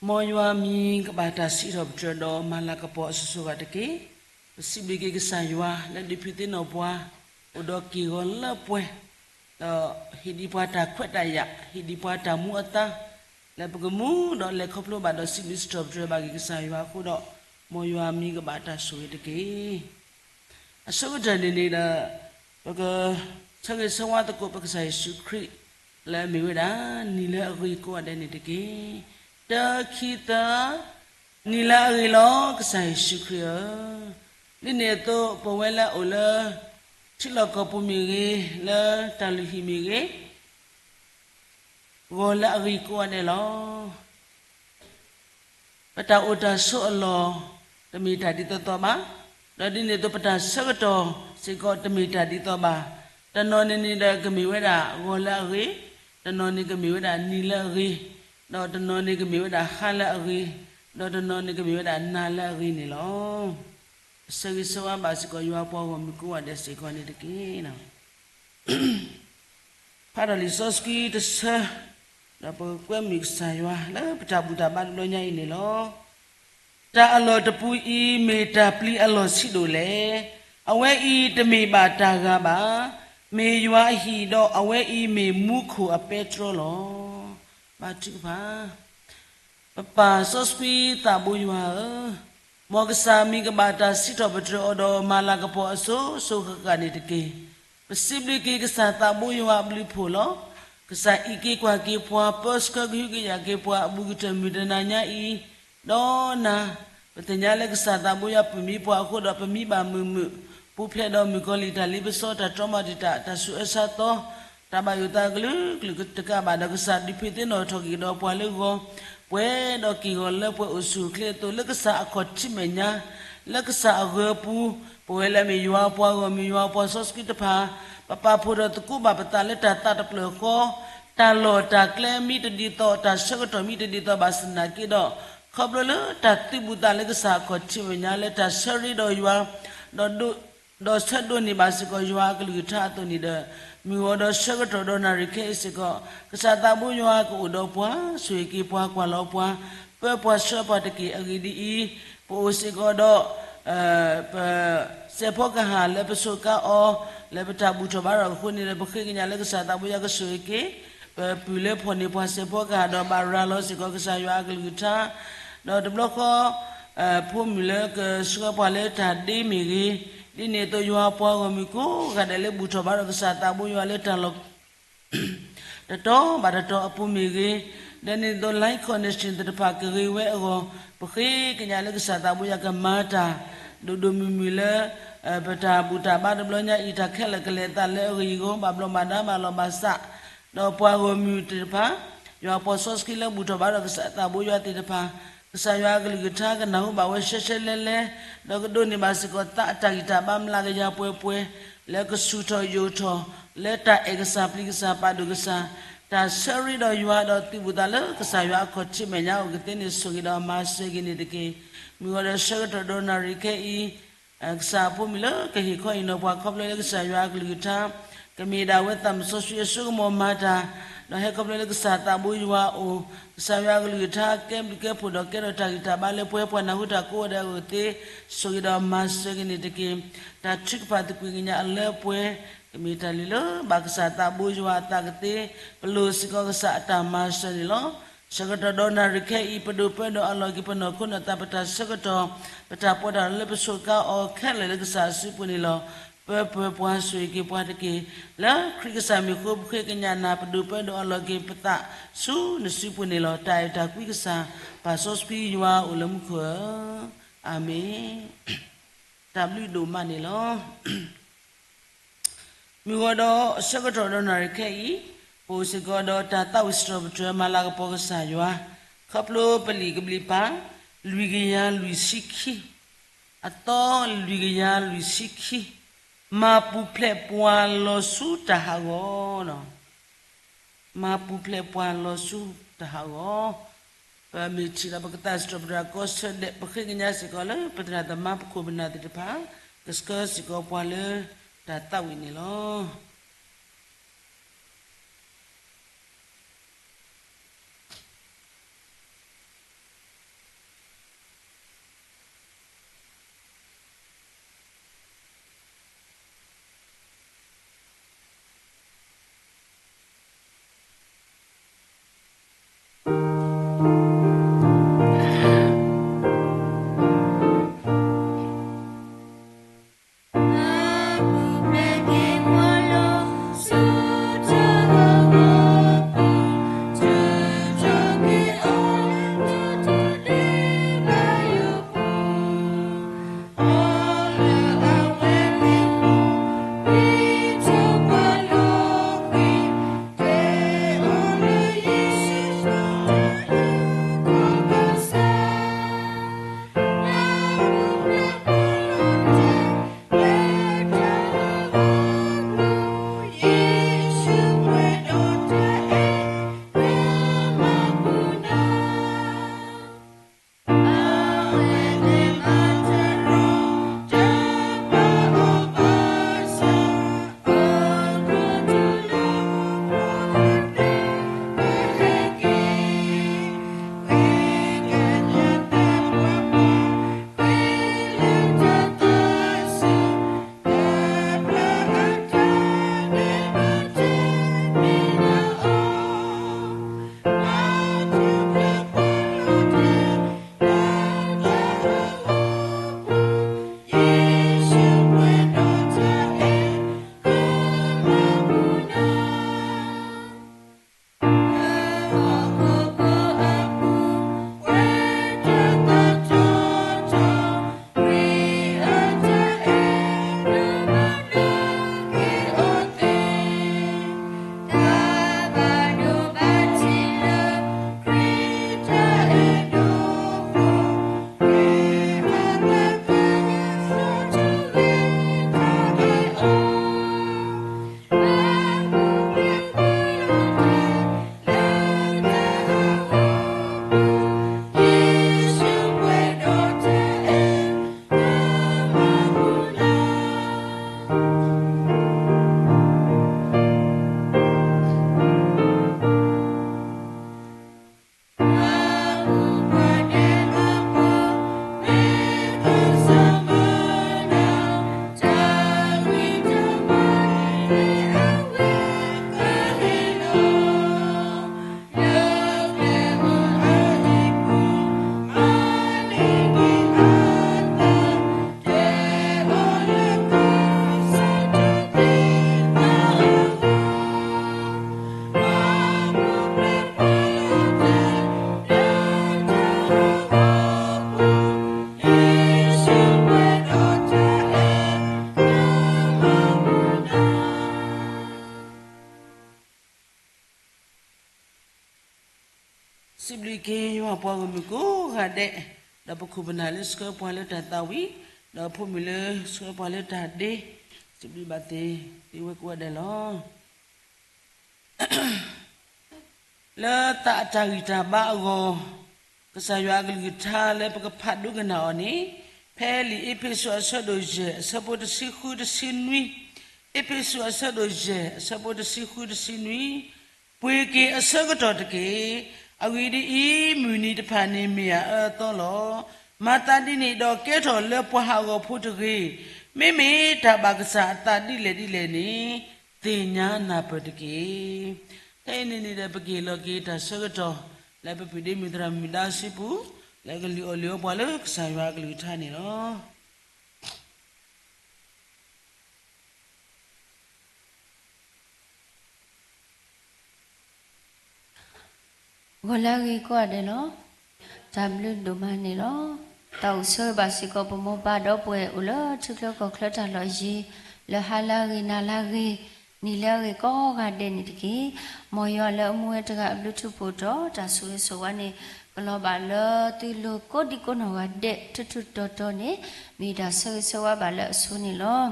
မ်ယွၤမံၤကဘၣ်တၢ်စံးထီၣ်ပတြၢၤဒီးမၤလၤကပီၤအစိၤစိၤအဂၤတက့ၢ်. ပစံးဘျုးက့ၤကစၢ်ယွၤလၢဒုးဖံးသ့ၣ်နီၣ်ပှၤ အိၣ်ဒီးက့ၢ်ဂီၤလၢပှဲၤ, ဒီးဟ့ၣ်ဒံးပှၤတၢ်ခွဲးတၢ်ယာ်, ဟ့ၣ်ဒံးပှၤတၢ်မူအသါ, လၢပကမူဒီးလဲၤခီဖျိဘၣ်ဒီးစံးဘျုးစံးထီၣ်ပတြၢၤဘၣ်က့ၤကစၢ်ယွၤအဃိဒီး, မ်ယွၤမံၤကဘၣ်တၢ်ဆိၣ်ဂ့ၤတက့ၢ်. အဆိကတၢၢ်န့ၣ်န့ၣ်ဒီး ပကဆၢဂ့ၤဆၢဝါသကိးပကစၢ်ယ့ၣ်ၡူးခရံာ် လၢအမ့ၢ်ဝဲဒၣ် နံၤလၢအဂ့ၤကိးဂၤဒဲးန့ၣ်တက့ၢ်. တၢ ခံ သၢ, နံၤလၢအဂ့ၤလီၤ ကစၢ်ယ့ၣ်ၡူးခရံာ်ဧၢ. ဒ်န့ၣ်အသိး ပဝဲလၢအအိၣ်လၢ ထံလီၢ်ကီၢ်ပူၤမ့ၢ်ဂ့ၤ, လၢတၢ်လုၢ်ဟံၣ်မ့ၢ်ဂ့ၤ, ဂီၤလၢအဂ့ၤကိးဂၤဒဲးလီၤ. ပတၢ်အိၣ်တၢ်ဆိးအလီၢ် တမ့ၢ်တၢ်ဒ်သိးသိးဘၣ်, ဒီးဒ်န့ၣ်အသိးပတၢ်ဆၢကတီၢ်စ့ၢ်ကီးတမ့ၢ်တၢ်ဒ်သိးဘၣ်. တနီၤန့ၣ်န့ၣ်ဒီးကမ့ၢ်ဝဲဒၣ်ဂီၤလၢအဂ့ၤ, တနီၤန့ၣ်ကမ့ၢ်ဝဲဒၣ်နံၤလၢအဂ့ၤ, ဒီးတနီၤန့ၣ်ကမ့ၢ်ဝဲဒၣ်ဟါလၢအဂ့ၤ, ဒီးတနီၤန့ၣ်ကမ့ၢ်ဝဲဒၣ်နၤလၢအဂ့ၤန့ၣ်လီၤ. ဆၢဂ့ၤဆၢဝါဘၣ်စ့ၢ်ကီးယွၤပှၤဂီၢ်မုၢ်ကိးဂၤဒဲးစ့ၢ်ကီးန့ၣ်တက့ၢ်. ဖးထီၣ်လံာ်စီဆှံတဆၢ, ဒီးပကကွဲမုာ်ကစၢ်ယွၤလၢပတၢ်ဘူၣ်တၢ်ဘါတဘျီညါအံၤန့ၣ်လီၤ. တၢ်အလီၢ်တပူၤအံၤမ့ၢ်တၢ်ပျံၤအလီၢ်ဆံးဒိၣ်လဲၣ်. အဝဲအံၤတမ့ၢ်ဘၣ်တၢ်ဂၤဘၣ်. မ့ၢ်ယွၤအဟံၣ်ဒီးအဝဲအံၤမ့ၢ်မူခိၣ်အပဲတြီလီၤ. ဘါထုကဖၣ် ပပၢ်စီဆှံသးဘိယွၤဧၢ, မ်ကစၢ်မံၤကဘၣ်တၢ်စံးထီၣ်ပတြၢၤအီၤဒီးမၤလၤကပီၤအစိၤစိၤဃၣ်ဃၣ်န့ၣ်တက့ၢ်. ပစံးဘျုးက့ၤကစၢ်သးဘိယွၤအဘျုးအဖှိၣ်လီၤ. ကစၢ်အံးက့ၤကွၢ်က့ၤပှၤ ပၢဆှၢကဟုကယာ်က့ၤပှၤ အဘူးကတၢၢ်မုၢ်တနၤညါအံၤ, ဒီးနၤ, ပသ့ၣ်ညါလၢကစၢ်သးဘိယွၤပုၢ်မံပှၤအဃိဒီး ပမံဘၣ်မုာ်မုာ်, ပူၤဖျဲးဒီးမုၣ်ကီၤလံၢ်တၢ်လ့ပစီ တၢ်တြီမၤတံာ်တာ် တၢ်ဆူးအၢဆါသီ တၢ်ဘၣ်ယိၣ်သးကလုာ်ကလုာ်တကးဘၣ်ဒီး ကစၢ်ဒုးဖံးသ့ၣ်နီၣ်ထီၣ်က့ၤကဒီးပှၤလၢဂီၤ, ပှဲၤဒီးက့ၢ်ဂီၤလၢပှဲၤအိၣ်ဆူၣ်အိၣ်ချ့အသိး လၢကစၢ်အခီၣ်ထံးမဲာ်ညါ, လၢကစၢ်အဂၢၤအပူၤ, ပဝဲလၢအမ့ၢ်ယွၤအပှၤဂီၢ်မုၢ် ယွၤအပှၤစီဆှံတဖၣ်, ပပာ်ဖှိၣ်ထီၣ်သကိးဘၣ်ပသးလၢတၢ်သးတဖျၢၣ်ဃီ, တၢ်လီၢ်တၢ်ကျဲမ့ၢ်တဒ်သိး တၢ်ဆၢကတီၢ်မ့ၢ်တဒ်သိးဘၣ်ဆၣ်သနာ်က့ဒီး, ခီဖျိလၢတၢ်သုးဘူးသးလၢကစၢ်အခီၣ်ထံးမဲာ်ညါ လၢတၢ်ဆၢရ့ဒီးယွၤ, ဒီးဒိး ဒီးဆၢဒိးန့ၢ်ဘၣ်စ့ၢ်ကီးယွၤအကလုၢ်ကထါအသိးန့ၣ်ဒီး, မုၢ်ဂီၤဒီးဆၢကတီၢ်ဒီးနၣ်ရံၣ်ခဲအံၤစ့ၢ်ကီး, ကစၢ်သးဘိယွၤကအိၣ်ဒီးပှၤ, ဆိၣ်ဂ့ၤက့ၤပှၤ ကွၢ်လီၤပှၤ, ပၢပှၤဆှၢပှၤတက့ၢ်. အဂ့ၢ်ဒ်အံၤ, ပအိၣ်စ့ၢ်ကီးဒီး ပစဲးဖီကဟၣ်လၢပဆိးကါအီၤ, လၢပတၢ်ဘူၣ်ထီၣ်ဘါထီၣ်အဃိန့ၣ်ဒီး ပဃ့ကညးလၢကစၢ်သးဘိယွၤကဆိၣ်ဂ့ၤက့ၤ ပပုၢ်လၢဖီၣ်န့ၢ်ပှၤစဲးဖီကဟၣ်ဒီး ဘၣ်ရၤလီၤစ့ၢ်ကီးကစၢ်ယွၤအကလုၢ်ကထါ, ဒီးတဘျီဃီ ဖိမုၣ်လၢကဆှၢပှၤလၢတၢ်ဒ့မ့ၢ်ဂ့ၤ, ဒ်န့ၣ်အသိးယွၤအပှၤဂီၢ်မုၢ်ကိးဂၤဒဲးလၢဘူၣ်ထီၣ်ဘါထီၣ်ကစၢ်သးဘိယွၤလၢတၢ်လီၢ် တတီၤဘၣ်တတီၤအပူၤမ့ၢ်ဂ့ၤ, ဒီးန့ၣ်သိး line connection သ့ၣ်တဖၣ်ကဂ့ၤဝဲအဂီၢ်, ပဃ့ကညးလၢကစၢ်သးဘိယွၤကမၤတၢ် ဒိၣ်ဒိၣ်မုၢ်မုၢ်လၢ ပတၢ်ဘူၣ်တၢ်ဘါတဘျီညါအံၤ တၢ်ခဲလၢာ်ကလဲၤအသးလၢအဂ့ၢ်အဂီၢ် ဘၣ်ဘျီးဘၣ်ဒါဘၣ်လီၤဘၣ်စး, ဒီးပှၤဂီၢ်မုၢ်သ့ၣ်တဖၣ်, ယွၤအပှၤစီဆှံလၢဘူၣ်ထီၣ်ဘါထီၣ်ကစၢ်သးဘိယွၤသ့ၣ်တဖၣ်, ကစၢ်ယွၤအကလုၢ်ကထါကနၢ်ဟူဘၣ်ဝဲရှဲရှဲလဲလဲ, ဒီးကဒိးန့ၢ်ဘၣ်စ့ၢ်ကီးသးအတၢ်ဂံၢ်တၢ်ဘါမျးကယၤပှဲၤပှဲၤ, လၢကဆူၣ်ထီၣ်ယိာ်ထီၣ်, လၢတၢ်အဲၣ်ကစၢ်ပျံၤကစၢ်ပာ်ဒိၣ်ကစၢ်, တၢ်ဆၢရ့ဒီးယွၤဒီးသုးဘူးသးလၢကစၢ်ယွၤအခီၣ်ထံးမဲာ်ညါအိၣ်ကသ့န့ၣ် ဆိၣ်ဂ့ၤဒီးမၤစၢၤက့ၤန့ၣ်တက့ၢ်. မုၢ်ဂီၤဒီးဆၢကတီၢ်ဒီးနၣ်ရံၣ်ခဲအံၤ ကစၢ်အဖိမုၣ်လၢကဟ့ၣ်ခီဟ့ၣ်နီၤပှၤခီဖျိလၢကစၢ်ယွၤအကလုၢ်ကထါ, ကမ့ၢ်ဒၣ်ဝဲသးစီဆှံအစိကမီၤမၤတၢ်, ဒီးဟဲခီဖျိလၢကစၢ်သးဘိယွၤအအိၣ်, ကစၢ်ယွၤအကလုၢ်ကထါကဲဘျုးကဲဖှိၣ်ဒီးကဲထီၣ်တၢ်ဂံၢ်တၢ်ဘါလၢပှဲၤပှၤနၢ်ဟူတၢ်ကိးဂၤဒဲးအဂီၢ်သ့, ဆိၣ်ဂ့ၤဒီးမၤစၢၤက့ၤန့ၣ်တက့ၢ်. တၢ်ထုကဖၣ်သကွံာ်ကညးအလၢပှဲၤ, ကမ့ၢ်တၢ်လုၢ်လၢဘၣ်ကစၢ်သးဘိယွၤအသးကသ့, ပလိၣ်စ့ၢ်ကီးကစၢ်အတၢ်မၤစၢၤန့ၣ်လီၤ. ဆၢကတီၢ်ဒီးနၣ်ရံၣ်ခဲအံၤ ပဒိၣ်ပၢဒီးအလီၢ်က့ၤပနီၢ်ခိနီၢ်သး ပတၢ်ဆၢကတီၢ်, ပတၢ်ပီးတၢ်လီလၢပဆိးကါအီၤခဲလၢာ်လၢကစၢ်အစုပူၤန့ၣ်လီၤ. ပၢပၢၤပှၤဆိၣ်ဂ့ၤက့ၤပှၤတက့ၢ်. လၢခရံာ်ကစၢ်မံၤအဃိ ပဃ့ကညးနၤ ပဒိၣ်ပၢဒီးအလီၢ်က့ၤပသးဆူနစုပူၤန့ၣ်လီၤ. တၢ်အဲၣ်တၢ်ကွံကစၢ် ပၢ်စီဆှံယွၤအိၣ်လၢမူခိၣ်ဧၢ, အၤမ့ၣ်. တၢ်ဘျုးဒိၣ်မးန့ၣ်လီၤ. မုၢ်ဂီၤဒီးဆၢကတီၢ်ဒီးနၣ်ရံၣ်ခဲအံၤ, ပအိၣ်စ့ၢ်ကီးဒီးတၢ်သးဝံၣ်စံးထီၣ်ပတြၢၤမၤလၤကပီၤကစၢ်ယွၤ, ခီဖျိပလံာ်ကဘျံးပၤ လွံၢ်ကယၤလွံၢ်ဆံခံ, အသီလွံၢ်ကယၤလွံၢ်ဆံခံ, မၤပူၤဖျဲးပှၤလီၤဆူတၢ်ဟးဂီၤ, မၤပူၤဖျဲးပှၤလီၤဆူတၢ်ဟးဂီၤ. ပမ့ၢ်ထံၣ်ဒီးပကသးစံးထီၣ်ပတြၢၤကိးဆၢဒဲး ပဃ့ကညးစ့ၢ်ကီးလၢပသရၣ်သမါပခိၣ်ပနၢ်သ့ၣ်တဖၣ် ကဆှၢစ့ၢ်ကီးပှၤလၢတၢ်သးဝံၣ်န့ၣ်လီၤ. ပှၤမုၢ်နံၤကိးဂၤဒဲး, ဒီးပခိၣ်ပနၢ်လၢဆှၢပှၤလၢတၢ်သးဝံၣ်, ဒီးဖိမုၣ်လၢဆှၢပှၤလၢတၢ်ဒ့, စံးဘျုးဘၣ်သ့ၣ်သ့ဝဲကိးဂၤဒဲးလီၤ. လၢသးအတၢ်ဂံၢ်တၢ်ဘါအဂီၢ်, ကစၢ်ယွၤအကလုၢ်ကထါလၢပကဖးဒိကနၣ်အီၤန့ၣ်, ဖဲလံာ်အ့းဖ့းစူးအဆၢဒိၣ်ယဲၢ်အဆၢဖိတဆံဃုတဆံနွံ, အ့းဖ့းစူးအဆၢဒိၣ်ယဲၢ်အဆၢဖိတဆံဃုတဆံနွံ, ပှ့ၤက့ၤအဆၢကတီၢ်တက့ၢ်. အဂ့ၢ်ဒ်အံၤ, မုၢ်နံၤတဖၣ်န့ၣ်မ့ၢ်အအၢအသီလီၤ. မၤသးဒ်န့ၣ်ဒီးကဲထီၣ်လၢပှၤဟးဂီၤဖိတဂ့ၤ. မ့မ့ၢ်တၢ်ဘၣ်ကစၢ်အသးဒ်လဲၣ်ဒ်လဲၣ်န့ၣ်, သ့ၣ်ညါနၢ်ပၢၢ်တက့ၢ်. ခဲအံၤန့ၣ်န့ၣ်ဒီး ပကဟ့ၣ်လီၤက့ၤတၢ်ဆၢကတီၢ် လၢပပုၢ်ဒ့မုၣ်သရၣ်မုၣ်ဒါစံပူၤ, လၢကလုၢ်အီၣ်လုၢ်အီပှၤလၢကစၢ်ယွၤအကလုၢ်ကထါန့ၣ်လီၤ. ဂီၤလၢအဂ့ၤကိးဂၤဒဲးလီၤ. တၢ်ဘျုးဒိၣ်မးန့ၣ်လီၤ. တၢ်အိၣ်ဆၢဂ့ၤဘၣ်စ့ၢ်ကီး ပမိၢ်ပၢ်ဒီပုၢ်ဝဲၢ်အိၣ်လၢထံချၢကီၢ်ချၢတၢ်လီၢ်ယံၤ, လၢဟါလၢအဂ့ၤ နၤလၢအဂ့ၤ, နံၤလၢအဂ့ၤကိးဂၤဒဲးန့ၣ်တက့ၢ်. မ်ယွၤလၢအမူဝဲတဂၤအဘျုးထူးဖှိၣ်ဒီး တၢ်ဆိၣ်ဂ့ၤဆိၣ်ဝါန့ၣ် ကလီၤဘၣ်လၢသုလိၤကိးဒံကိးနီၢ်ဂၤဒဲး ထူးထူးတီၤတီၤန့ၣ် မ့ၢ်တၢ်ဆၢဂ့ၤဆၢဝါဘၣ်လၢအဆိန့ၣ်လီၤ.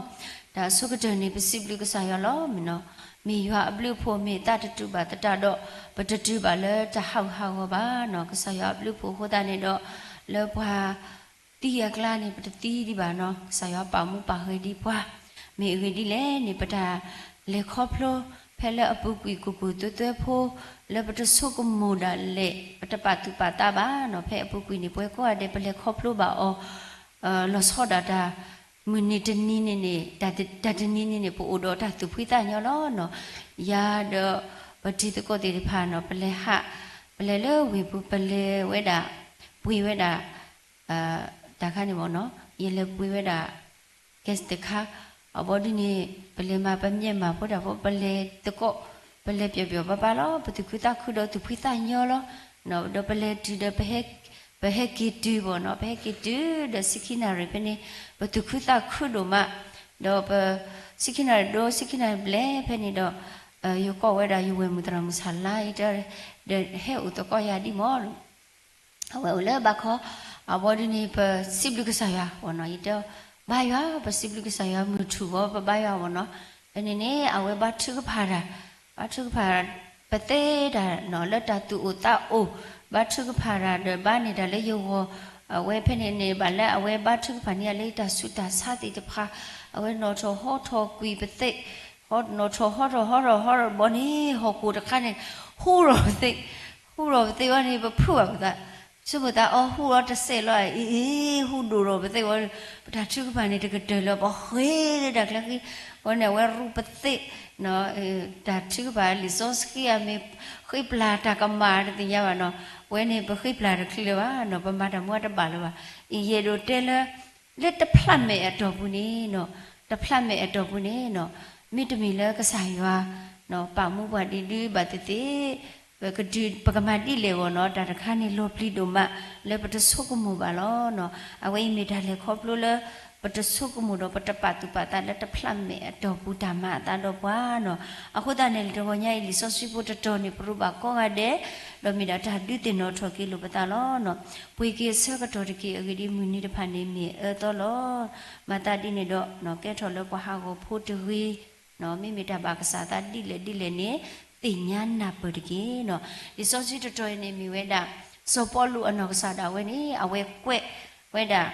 တၢ်အဆိကတၢၢ်န့ၣ် ပစံးဘျုးကစၢ်ယွၤလီၤ. မ့ၢ်နီၤ, မ့ၢ်ယွၤအဘျုးအဖှိၣ် မ့ၢ်သးတတူာ်ဘၣ်သတးဒီး ပတတုၤဘၣ်လၢတၢ်ဟးဂူာ်ဟးဂီၤဘၣ်နီၤ. ကစၢ်ယွၤအဘျုးအဖှိၣ်အဃိသတးန့ၣ်ဒီး လၢပှၤသံအကျါန့ၣ် ပတသံဒံးဘၣ်နီၤ. ကစၢ်ယွၤပာ်မူပာ်ဂဲၤဒံးပှၤ, မ့ၢ်အဂ့ၢ်ဒ်လဲၣ်န့ၣ် ပတၢ်လဲၤခီဖျိ ဖဲလၢအပူၤကွံာ် ကိၢ်ကိၢ်သွဲသွဲဖိ လၢပတဆိကမိၣ်ဒၣ်လဲာ် ပတပာ်သူၣ်ပာ်သးဘၣ်နီၤ. ဖဲအပူၤကွံာ်န့ၣ် ပဝဲကိးဂၤဒဲး ပလဲၤခီဖျိဘၣ်အီၤ လီၤဆီဒၣ်တၢ် မုၢ်နံၤတနံၤန့ၣ်န့ၣ် တၢ်တနံၤန့ၣ်န့ၣ် ပအိၣ်ဒီးတၢ်သူၣ်ဖှံသးညီလီၤနီၤ. ယၤဒီးပတံၤသကိးသ့ၣ်တဖၣ်နီၤ ပလဲၤဟး ပလဲၤလၢဝ့ၢ်ပူၤ ပလဲၤဝဲဒၣ် ပှ့ၤဝဲဒၣ် တၢ်ခါန့ၣ်မ့ၢ်နီၤ ယလဲၤပှ့ၤဝဲဒၣ် gas တခါ အဘီဒ်န့ၣ် ပလဲၤမၤပမျဲၢ်မၤဖိတၢ်ဖိ ပလဲၤသကိး ပလဲၤပျီၢ်ပျီၢ်ပါပါလီၤ. ပသူၣ်ခုသးခုဒီးသူၣ်ဖှံသးညီလီၤ. ဒီးပလဲၤတုၤဒီး ပဟဲက့ၤတုၤဘၣ်နီၤ ပဟဲက့ၤတုၤဒီး ဆံခံနၣ်ရံၣ်ဖဲန့ၣ် ပသူၣ်ခုသးခုဒိၣ်မး ဒီးပ ဆံခံနၣ်ရံၣ်ဒီး ဆံခံနၣ်ရံၣ်ဘျဲၣ်ဖဲန့ၣ်ဒီး ယကိးဝဲဒၣ်ယဝဲၢ်မုၣ်သရၣ်မုၣ်ဆၣ်လါ ယတဲ ဒီးဟဲအိၣ်သကိးယၤဒ်မ့ၢ် အဝဲအိၣ်လၢဘါခီ အဘီဒ်န့ၣ် ပစံးဘျုးကစၢ်ယွၤဘၣ်နီၤ ယတဲ ဘါယွၤ ပစံးဘျုးကစၢ်ယွၤ မုၢ်ထူၣ်ဘီ ပဘါယွၤဘၣ်နီၤ ဖဲန့ၣ်န့ၣ် အဝဲဘါထုကဖၣ်တၢ် ဘါထုကဖၣ် ပသ့တၢ်နီၤ လၢတၢ်သူၣ်အိၣ်သးအိၣ် ဘါထုကဖၣ်တၢ်ဒီးဘါန့ၢ်တၢ်လၢယဂီၢ် အဝဲဖဲန့ၣ်န့ၣ် ဘၣ်လၢအဝဲဘါထုကဖၣ်န့ၢ်အလၢတၢ်ဆူးတၢ်ဆါသ့ၣ်တဖၣ် အဝဲနီၣ်ထီၣ်ဟီထီၣ်ကွံာ်ပသ့ၣ် နီၣ်ထီၣ်ဟီထီၣ်ဟီထီၣ်ဟီထီၣ်ဘီန့ၣ် ဟီၣ်ခိၣ်တခါန့ၣ် ဟူးထီၣ်ပသ့ၣ် ဟူးထီၣ်ပသ့ၣ်ဝဲန့ၣ် ပဖုးဘၣ်ပသး ဆိမိၣ်သးအီၤဟူးလီၤတစဲးလီၤ အ့ ဟူးဒိၣ်ထီၣ်ပသ့ၣ်ဝဲ ပတၢ်ထုကဖၣ်န့ၣ် တကတၢၢ်လၢပဃ့လၢတၢ်ချၢဃံ ဝဲန့ၣ် အဝဲရူပသ့ၣ် တၢ်ထုကဖၣ်လံာ်စီဆှံအမ့ၢ် ဃ့ပျၢ်တၢ်ကမၣ်တသ့ၣ်ညါဘၣ်နီၤ ဝဲန့ၣ် ပဃ့ပျၢ်တချုးလၢၤဘၣ်နီၤ ပမၤတၢ်မူအတဘၣ်လၢၤဘၣ် အံၤယအဲၣ်ဒိးတဲလၢ လၢတဖျးမဲာ်အတီၢ်ပူၤန့ၣ်နီၤ တဖျးမဲာ်အတီၢ်ပူၤန့ၣ်နီၤ မ့တမ့ၢ်လၢကစၢ်ယွၤ ပာ်မူပှၤဒ်ဒုးဘၣ်သ့ၣ်သ့ၣ် ပကဒုး ပကမၤဒ်လဲၣ်ဂီၢ်နီၤ တၢ်တခါန့ၣ်လီၤပျံၤဒိၣ်မး လၢပတဆိကမိၣ်ဘၣ်လီၤနီၤ အဝဲအံၤမ့ၢ်တၢ်လဲၤခီဖျိလၢ ပတဆိကမိၣ်ဒီးပတပာ်သူၣ်ပာ်သးလၢတဖျးမဲာ်အတီၢ်ပူၤတၢ်မၤအသးဒီးပှၤနီၤ အဃိသတးန့ၣ် တဂီၤညါအံၤလံာ်စီဆှံဖိတတီၤန့ၣ် ပရိးဘၣ်ကိးဂၤဒဲး ဒီးမ့ၢ်ဒၣ်တၢ်ဒုးသ့ၣ်နီၣ်ထီၣ်က့ၤလိာ်ပသးလီၤနီၤ ပှ့ၤက့ၤအဆၢကတီၢ်တက့ၢ် အဂ့ၢ်ဒ်အံၤ မုၢ်နံၤတဖၣ်န့ၣ်မ့ၢ်အအၢအသီလီၤ မၤသးဒ်န့ၣ်ဒီး ကဲထီၣ်လၢပှၤဟးဂီၤဖိတဂ့ၤ မ့မ့ၢ်တၢ်ဘၣ်ကစၢ်သးဒ်လဲၣ်ဒ်လဲၣ်န့ၣ် သ့ၣ်ညါနၢ်ပၢၢ်တက့ၢ်နီၤ လံာ်စီဆှံတတီၤအံၤန့ၣ်မ့ၢ်ဝဲဒၣ် စီၤပီလူးအနီၢ်ကစၢ်ဒၣ်ဝဲန့ၣ် အဝဲကွဲးဝဲဒၣ်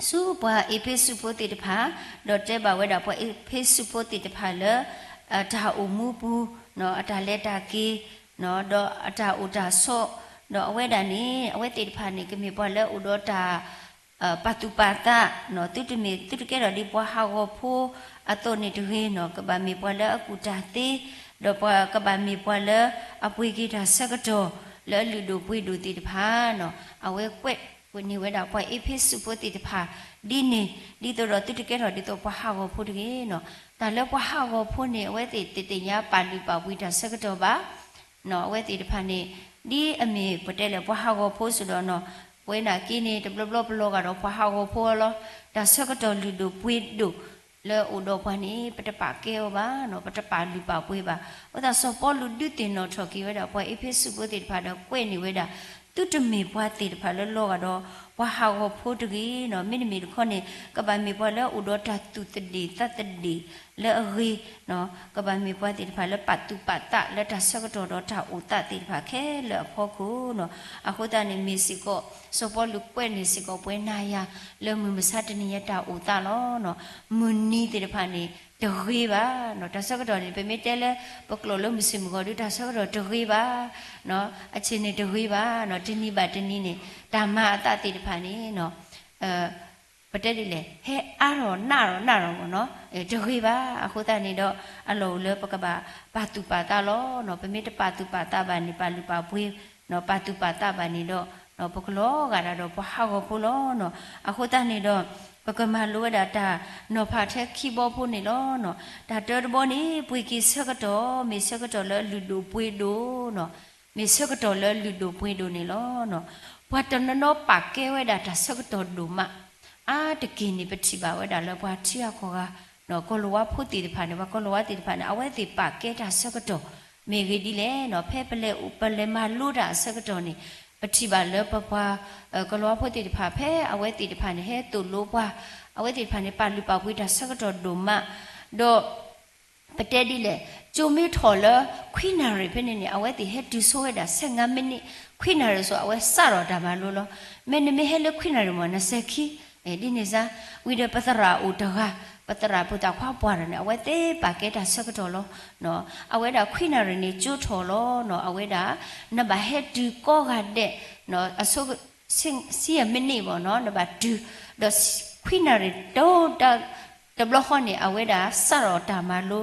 ဆူပှၤအ့းဖ့းစူးဖိသ့ၣ်တဖၣ် ဒီးတဲဘၣ်ဝဲဒၣ်ပှၤအ့းဖ့းစူးဖိသ့ၣ်တဖၣ်လၢ တၢ်အိၣ်မူပူၤ အတၢ်လဲၤတၢ်က့ၤ ဒီးအတၢ်အိၣ်တၢ်ဆိး ဒီးအဝဲဒၣ်န့ၣ် အဝဲသ့ၣ်တဖၣ်န့ၣ် ကမ့ၢ်ပှၤလၢအအိၣ်ဒီးတၢ် ပာ်သူၣ်ပာ်သး သုတမ့ၢ်သုတကဲထီၣ်ဒ်ပှၤဟးဂီၤဖိအသိးန့ၣ်တဂ့ၤနီၤ ကဘၣ်မ့ၢ်ပှၤလၢအကူၣ်တၢ်သ့ ဒီးပှၤကဘၣ်မ့ၢ်ပှၤလၢအပှ့ၤက့ၤတၢ်ဆၢကတီၢ် လၢအလုၢ်ဒိၣ်ပှ့ၤဒိၣ်သ့ၣ်တဖၣ်နီၤ အဝဲကွဲးန့ၢ်ဝဲဒၣ်ပှၤအ့းဖ့းစူးဖိသ့ၣ်တဖၣ် ဒ်န့ၣ် ဒ်သိးဒီးသုတကဲထီၣ်ဒ်သိးပှၤဟးဂီၤဖိတဂ့ၤနီၤ တၢ်လၢပှၤဟးဂီၤဖိန့ၣ် အဝဲသ့ၣ်တသ့ၣ်ညါပာ်လုၢ်ပာ်ပှ့ၤတၢ်ဆၢကတီၢ်ဘၣ် အဝဲသ့ၣ်တဖၣ်န့ၣ် ဒ်အမ့ၢ်ပတဲလၢပှၤဟးဂီၤဖိစ့ၢ်ဒီးနီၤ ပဝဲနာ်က့န့ၣ် တဘျီဘျီပလီၤဂာ်ဒီးပှၤဟးဂီၤဖိလီၤ. တၢ်ဆၢကတီၢ်လုၢ်ဒိၣ်ပှ့ၤဒိၣ်လၢအအိၣ်ဒီးပှၤန့ၣ် ပတပာ်ကဲအီၤဘၣ်နီၤ ပတပာ်လုၢ်ပာ်ပှ့ၤဘၣ်. အဃိသတးစီၤပီလူးဒုးသ့ၣ်နီၣ်ထီၣ်က့ၤဝဲဒၣ်ပှၤအ့းဖ့းစူးဖိသ့ၣ်တဖၣ်ဒီးကွဲးန့ၢ်ဝဲဒၣ် သုတမ့ၢ်ပှၤသ့ၣ်တဖၣ်လၢလီၤဂာ်ဒီး ပှၤဟးဂီၤဖိတဂ့ၤနီၤ, မ့တမ့ၢ်တခီန့ၣ် ကဘၣ်မ့ၢ်ပှၤလၢအိၣ်ဒီးတၢ်သူၣ်သဒ့ၣ်သးသဒ့ၣ်လၢအဂ့ၤနီၤ, ကဘၣ်မ့ၢ်ပှၤသ့ၣ်တဖၣ်လၢပာ်သူၣ်ပာ်သးလၢတၢ်ဆၢကတီၢ်ဒီးတၢ်အိၣ်သးသ့ၣ်တဖၣ်ခဲလၢာ်အဖီခိၣ်နီၤ. အဃိသတးန့ၣ် မ့ၢ်စ့ၢ်ကီး စီၤပီလူးကွဲးန့ၢ်စ့ၢ်ကီးပဝဲနၤယၤ လၢမုၢ်မဆါတနံၤညါတၢ်အိၣ်သးလီၤနီၤ. မုၢ်နံၤသ့ၣ်တဖၣ်န့ၣ် တဂ့ၤဘၣ်နီၤ, တၢ်ဆၢကတီၢ်န့ၣ် ပမ့ၢ်တဲလၢ ပကျိာ်လၢမုၢ်ဆ့ၣ်မုၢ်ဂီၤဒုး တၢ်ဆၢကတီၢ်တဂ့ၤဘၣ်နီၤ, အဆ့ၣ်န့ၣ်တဂ့ၤဘၣ်နီၤ, တနံၤဘၣ်တနံၤန့ၣ် တၢ်မၤအသးသ့ၣ်တဖၣ်န့ၣ်နီၤ ပတဲဒ်လဲၣ် ဟဲအါထီၣ်နးထီၣ်နးထီၣ်မ့ၢ်နီၤ, တဂ့ၤဘၣ်. အဃိသတးန့ၣ်ဒီး အလီၢ်အိၣ်လၢပကဘၣ်ပာ်သူၣ်ပာ်သးလီၤနီၤ. ပမ့ၢ်တပာ်သူၣ်ပာ်သးဘၣ်န့ၣ် ပာ်လုၢ်ပာ်ပှ့ၤနီၤ, ပာ်သူၣ်ပာ်သးဘၣ်န့ၣ်ဒီး ပကလီၤဂာ်ဒၣ်ဒီးပှၤဟးဂီၤဖိလီၤနီၤ. အဃိသတးန့ၣ်ဒီး ပကမၤလိဝဲဒၣ်တၢ်နီၤဖးထဲခံဘီဖိန့ၣ်လီၤနီၤ. တၢ်တၢတဘီန့ၣ် ပှ့ၤက့ၤဆၢကတီၢ် မ့ၢ်ဆၢကတီၢ်လၢအလုၢ်ဒိၣ်ပှ့ၤဒိၣ်နီၤ, မ့ၢ်ဆၢကတီၢ်လၢအလုၢ်ဒိၣ်ပှ့ၤဒိၣ်န့ၣ်လီၤနီၤ. ပှၤတနီၤနီၤပာ်ကဲဝဲဒၣ်တၢ်ဆၢကတီၢ်ဒိၣ်မး, အါတက့ၢ်န့ၣ် ပထံၣ်ဘၣ်ဝဲဒၣ်လၢပှၤထံဂၤကီၢ်ဂၤနီၤ, ကီၤလၤဝါဖိသ့ၣ်တဖၣ်န့ၣ် ပှၤကီၤလၤဝါသ့ၣ်တဖၣ်န့ၣ် အဝဲသ့ၣ်ပာ်ကဲတၢ်ဆၢကတီၢ် မ့ၢ်ဂ့ၢ်ဒ်လဲၣ်နီၤ. ဖဲပလဲၤ ပလဲၤမၤလိတၢ်အဆၢကတီၢ်န့ၣ် ပထံၣ်ဘၣ်လၢပပှၤ ကီၤလၤဝါဖိသ့ၣ်တဖၣ် ဖဲအဝဲသ့ၣ်တဖၣ်န့ၣ် ဟဲသိၣ်လိပှၤ အဝဲသ့ၣ်တဖၣ်န့ၣ် ပာ်လုၢ်ပာ်ပှ့ၤတၢ်ဆၢကတီၢ်ဒိၣ်မး, ဒီး ပတဲဒ်လဲၣ်, ကၠိမ့ၢ်ထီၣ်လၢ ခွံနၣ်ရံၣ်ဖဲန့ၣ်န့ၣ် အဝဲသ့ၣ်ဟဲတုၤဆိဝဲဒၣ် ဆယ့်ငါးမိနစ်, ခွံနၣ်ရံၣ်ဆိ အဝဲစးထီၣ်တၢ်မၤလိလီၤ. မ့တမ့ၢ်ဟဲလၢခွံနၣ်ရံၣ်မ့ၢ် နစဲၤခံ, ဒ်န့ၣ်စ့ၢ်, ဝံၤဒီးပသရၣ်အိၣ်တဂၤ, ပသရၣ်ဖိသၣ်ခွါပှၢ်တဂၤန့ၣ် အဝဲသ့ၣ်ပာ်ကဲတၢ်ဆၢကတီၢ်လီၤ. အဝဲဒၣ်ခွံနၣ်ရံၣ်န့ၣ် ကၠိထီၣ်လီၤနီၤ, အဝဲဒၣ် နဘၣ်ဟဲတုၤကိးဂၤဒဲး, အဆိ ဆံယဲၢ်မိနစ်မ့ၢ်နီၤ နဘၣ်တုၤ, ဒီးခွံနၣ်ရံၣ်တိၤတၢ် တဘျီဃီန့ၣ် အဝဲဒၣ်စးထီၣ်တၢ်မၤလိ,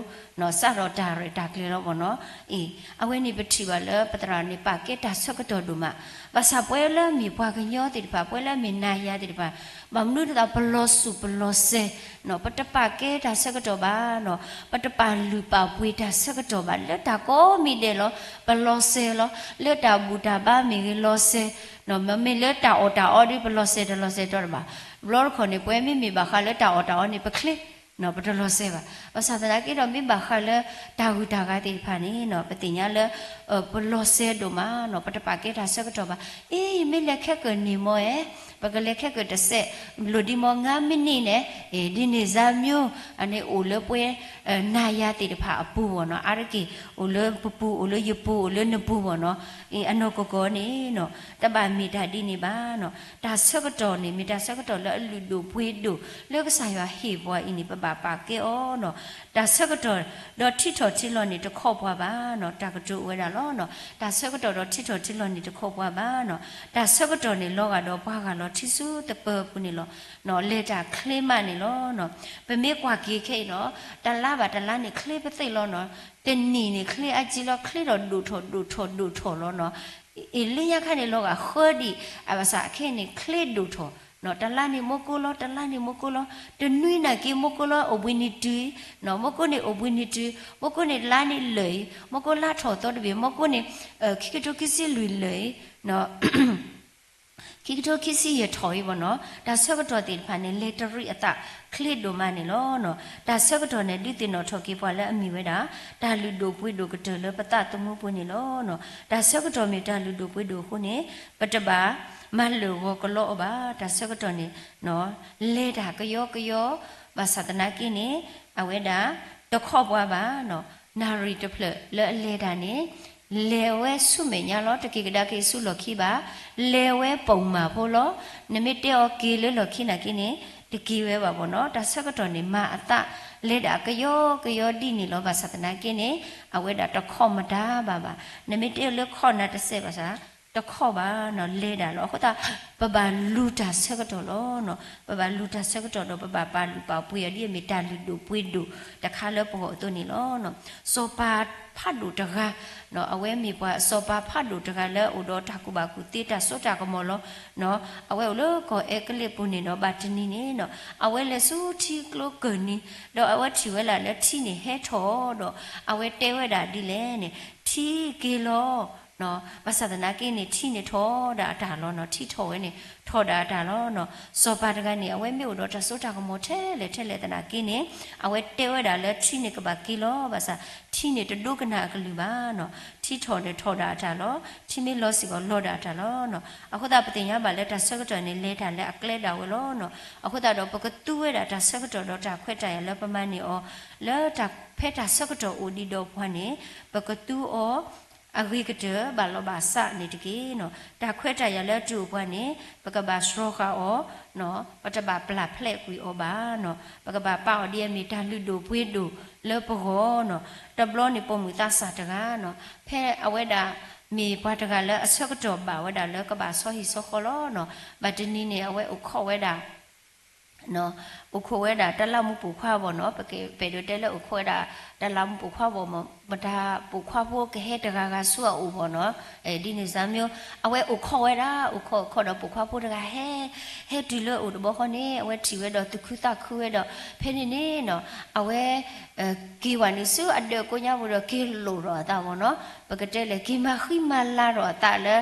စးထီၣ်တၢ်ရဲၣ်တၢ်ကျဲၤလီၤမ့ၢ်နီၤ. အ့ အဝဲန့ၣ်ပထံၣ်ဘၣ်လၢပသရၣ်န့ၣ် ပာ်ကဲတၢ်ဆၢကတီၢ်ဒိၣ်မး, ဘၣ်ဆၣ်ပဝဲလၢမ့ၢ်ပှၤကညီသ့ၣ်တဖၣ် ပဝဲလၢမ့ၢ်နၤယၤသ့ၣ်တဖၣ် ဘၣ်မနုၤဒ်သိးပလီၤစူၢ်ပလီၤစဲၤနီၤ, ပတပာ်ကဲတၢ်ဆၢကတီၢ်ဘၣ်နီၤ, ပတပာ်လုၢ်ပာ်ပှ့ၤတၢ်ဆၢကတီၢ်ဘၣ်, လၢတၢ်ကိးမံၤဒဲးလီၤ ပလီၤစဲၤလီၤ, လၢတၢ်ဘူၣ်တၢ်ဘါမ့ၢ်ဂ့ၤလီၤစဲၤ, မ့မ့ၢ်လၢတၢ်အီၣ်တၢ်အီဒီး ပလီၤစဲၤတလီၤစဲၤတီတဘၣ်. ဘျီတခီန့ၣ် ပဝဲမ့မ့ၢ်ဘၣ်ဃးလၢတၢ်အီၣ်တၢ်အီန့ၣ် ပချ့ ပတလီၤစဲၤဘၣ်. ဘၣ်ဆၣ်သနာ်က့ဒီး မ့ၢ်ဘၣ်ဃးလၢတၢ်ဂုၤတၢ်ဂၤသ့ၣ်တဖၣ်န့ၣ်နီၤ ပသ့ၣ်ညါလၢ ပလီၤစဲၤဒိၣ်မးနီၤ, ပတပာ်ကဲတၢ်ဆၢကတီၢ်ဘၣ်. အ့ မ့ၢ်လဲၤခဲကၢၣ်န့ၣ်မ့ၢ်ဧါ, ပကလဲၤခဲကၢၣ်တစဲး, လိၣ်ဒံးမ့ၢ် ငါးမိနစ်န့ၣ်, အ့ ဒ်န့ၣ်စ့ၢ်မ့ၢ်, အန့ၣ်အိၣ်လၢပဝဲ နၤယၤသ့ၣ်တဖၣ်အပူၤမ့ၢ်နီၤ, အါတက့ၢ် အိၣ်လၢပပူၤ အိၣ်လၢယပူၤ အိၣ်လၢနပူၤမ့ၢ်နီၤ, အ့ အနီၢ်ကီၢ်ကီၢ်န့ၣ်နီၤ တဘၣ်မ့ၢ်တၢ်ဒ်န့ၣ်ဘၣ်နီၤ. တၢ်ဆၢကတီၢ်န့ၣ် မ့ၢ်တၢ်ဆၢကတီၢ်လၢအလုၢ်ဒိၣ်ပှ့ၤဒိၣ် လၢကစၢ်ယွၤဟ့ၣ်ပှၤအံၤန့ၣ် ပဘၣ်ပာ်ကဲအီၤနီၤ. တၢ်ဆၢကတီၢ်ဒီးထံထီၣ်ထံလီၤန့ၣ် တခီပှၤဘၣ်နီၤ, တၢ်ကတိၤအိၣ်ဝဲဒၣ်လီၤနီၤ. တၢ်ဆၢကတီၢ်ဒီးထံထီၣ်ထံလီၤန့ၣ် တခီပှၤဘၣ်နီၤ. တၢ်ဆၢကတီၢ်န့ၣ် လီၤဂာ်ဒီးပှၤဂၢ်လီၤထံဆူသပၢၤအပူၤန့ၣ်လီၤ. လဲၤတၢ်ချ့မးန့ၣ်လီၤနီၤ. ပမ့ၢ်ကွၢ်က့ၤခဲအံၤနီၤ တလါဘၣ်တလါန့ၣ် ချ့ပသ့ၣ်လီၤနီၤ. တနံၣ်န့ၣ် ချ့အါကံလီၤ, ချ့ထီၣ်ဒိၣ်ထီၣ်ဒိၣ်ထီၣ်ဒိၣ်ထီၣ်လီၤနီၤ. အ့ လၢညါခါန့ၣ် လီၤဂာ်ဃၢဒံး, အဘၣ်ဆၣ်ခဲအံၤန့ၣ် ချ့ဒိၣ်ထီၣ်နီၤ. တလါန့ၣ်မူကိလီၤ, တလါန့ၣ်မူကိလီၤ, တနွံနာ်က့မူကိလီၤ အိၣ်ဘှံးနံၤတုၤ, မူကိန့ၣ်အိၣ်ဘှံးနံၤတုၤ, မူကိန့ၣ်လါန့ၣ်လၢာ်အံၤ, မူကိလါထီၣ်သီတဘ့ၣ်, မူကိန့ၣ် ခံကထိခံဆံလွံၢ်လၢာ်အံၤ ခံကထိခံဆံယဲၢ်ထီၣ်အံၤမ့ၢ်နီၤ, တၢ်ဆၢကတီၢ်သ့ၣ်တဖၣ်န့ၣ် လဲၤတရံးအသးချ့ဒိၣ်မးန့ၣ်လီၤ. တၢ်ဆၢကတီၢ်န့ၣ် ဒုးသ့ၣ်နီၣ်ထီၣ်က့ၤပှၤလၢအမ့ၢ်ဝဲဒၣ် တၢ်လုၢ်ဒိၣ်ပှ့ၤဒိၣ်ကတၢၢ်လၢပသးသမူပူၤန့ၣ်လီၤ. တၢ်ဆၢကတီၢ်မ့ၢ်တၢ်လုၢ်ဒိၣ်ပှ့ၤဒိၣ်အဃိန့ၣ် ပတဘၣ်မၤလၢာ်ဂီၤကလီအီၤဘၣ်. တၢ်ဆၢကတီၢ်န့ၣ် လဲၤတၢ်ကယီကယီ ဘၣ်ဆၣ်သနာ်က့န့ၣ် အဝဲဒၣ်တခီပှၤဘၣ်. နၣ်ရံၣ်တဖျၢၣ်လၢအလဲၤတၢ်န့ၣ် လဲၤဝဲဆူမဲာ်ညါလီၤ. တက့ၤကဒါက့ၤဆူလီၢ်ခံဘၣ်, လဲၤဝဲပိာ်မၢ်ဖိလီၤ. နမ့ၢ်တဲအီၤက့ၤလၢလီၢ်ခံနာ်က့န့ၣ် တက့ၤဝဲဘၣ်ဘၣ်နီၤ. တၢ်ဆၢကတီၢ်န့ၣ် မၤအသးလဲၤဒၣ်ကယီကယီဒ်န့ၣ်လီၤ. ဘၣ်ဆၣ်သနာ်က့န့ၣ် အဝဲဒၣ်တခီမတၤဘၣ်ဘၣ်. နမ့ၢ်တဲလၢခီနၤတစဲးဘၣ်ဆၣ် တခီဘၣ်နီၤ လဲၤဒၣ်လီၤ. အဃိသတး ပဘၣ်လူၤတၢ်ဆၢကတီၢ်လီၤ. ပဘၣ်လူၤတၢ်ဆၢကတီၢ်ဒီး ပဘၣ်ပာ်လုၢ်ပာ်ပှ့ၤအီၤဒ်အမ့ၢ်တၢ်လုၢ်ဒိၣ်ပှ့ၤဒိၣ်တခါလၢပဂီၢ်အသိးန့ၣ်လီၤ. စီၤပၤဖးဒိၣ်တဂၤ အဝဲမ့ၢ်ပှၤစီၤပၤဖးဒိၣ်တဂၤလၢအိၣ်ဒီးတၢ်ကူၣ်ဘၣ်ကူၣ်သ့တၢ်စိတၢ်ကမီၤလီၤ. အဝဲအိၣ်လၢကီၢ်အဲကလံးပူၤန့ၣ်ဒီး ဘၣ်တနံၤန့ၣ် အဝဲလဲၤဆူထံကျိကၢၢ်နံၤ ဒီးအဝဲထံၣ်ဝဲဒၣ်လၢထံန့ၣ်ဟဲထီၣ်ဒီး အဝဲတဲဝဲဒၣ်ဒ်လဲၣ်န့ၣ် ထံက့ၤလီၤ ဘၣ်ဆၣ်သနာ်က့န့ၣ် ထံန့ၣ်ထီၣ်ဒၣ်အတၢ်လီၤနီၤ, ထံထီၣ်ဝဲန့ၣ် ထီၣ်ဒၣ်အတၢ်လီၤနီၤ. စီၤပၤတဂၤန့ၣ် အဝဲမ့ၢ်အိၣ်ဒီးတၢ်စိတၢ်ကမီၤထဲလဲၣ်ထဲလဲၣ်သနာ်က့န့ၣ် အဝဲတဲဝဲဒၣ်လၢထံန့ၣ်ကဘၣ်က့ၤလီၤ, ဘၣ်ဆၣ်ထံန့ၣ်တဒိကနၣ်အကလုၢ်ဘၣ်နီၤ. ထံထီၣ်န့ၣ်ထီၣ်ဒၣ်အတၢ်လီၤ, ထံမ့ၢ်လီၤစ့ၢ်ကီးလီၤဒၣ်အတၢ်လီၤနီၤ. အဃိသတးပသ့ၣ်ညါဘၣ်လၢတၢ်ဆၢကတီၢ်န့ၣ် လဲၤတၢ်လၢအကျဲဒၣ်ဝဲလီၤနီၤ. အဃိသတးဒီး ပကသူဝဲဒၣ်တၢ်ဆၢကတီၢ်ဒီးတၢ်ခွဲးတၢ်ယာ်လၢပမၤန့ၢ်အီၤ လၢတၢ်ဖဲတၢ်ဆၢကတီၢ်အိၣ်ဒံးဒီးပှၤန့ၣ် ပကသူအီၤ အဂ့ၤကတၢၢ်ဘၣ်လီၤဘၣ်စးန့ၣ်တက့ၢ်နီၤ. တၢ်ခွဲးတၢ်ယာ်လၢအတုၤအိၣ်ပှၤန့ၣ် ပကဘၣ်စှီၤဃာ်အီၤ, ပတဘၣ်ပျၢ်ဖျဲးကွံာ်အီၤဘၣ်နီၤ. ပကဘၣ်ပာ်အီၤဒ်အမ့ၢ်တၢ်လုၢ်ဒိၣ်ပှ့ၤဒိၣ်လၢပဂီၢ်နီၤ. တဘျီန့ၣ်ပိာ်မုၣ်သးစၢ်တဂၤနီၤ, ဖဲအဝဲဒၣ်မ့ၢ်ပှၤတဂၤလၢအဆၢကတီၢ်ဘၣ်ဝဲဒၣ်လၢကဘၣ်ဆီဟံၣ်ဆီဃီလီၤနီၤ. ဘၣ်တနံၤန့ၣ် အဝဲအိၣ်ခိးဝဲဒၣ် အိၣ်ခိးဝဲဒၣ်တၢ်လၢမူးပိာ်ခွါဘီၢ်နီၤ, ပကပဲာ်ဒိးတဲလၢအိၣ်ခိးဝဲဒၣ်တၢ်လၢမူးပိာ်ခွါဘီၢ်မး, မတၤပိာ်ခွါဖိကဟဲတဂၤဂၤဆူအအိၣ်ဘီၢ်နီၤ, ဒ်န့ၣ်စါမ့ၢ် အဝဲအိၣ်ခိးဝဲဒၣ်, အိၣ်ခိးခိးဒီးပိာ်ခွါဖိတဂၤဟဲ, ဟဲတုၤလၢအိၣ်တဘျီဃီန့ၣ် အဝဲထံၣ်ဝဲဒီးသူၣ်ခုသးခုဝဲဒီး ဖဲန့ၣ်န့ၣ်နီၤ, အဝဲ က့ၤဝဲန့ၣ်ဆူအဒၢးကိးညါပူၤဒီးက့ၤလိာ်ထီၣ်အသးဘီၢ်နီၤ, ပကတဲလဲၣ် က့ၤမၤဃံမၤလၤထီၣ်အသးလၢ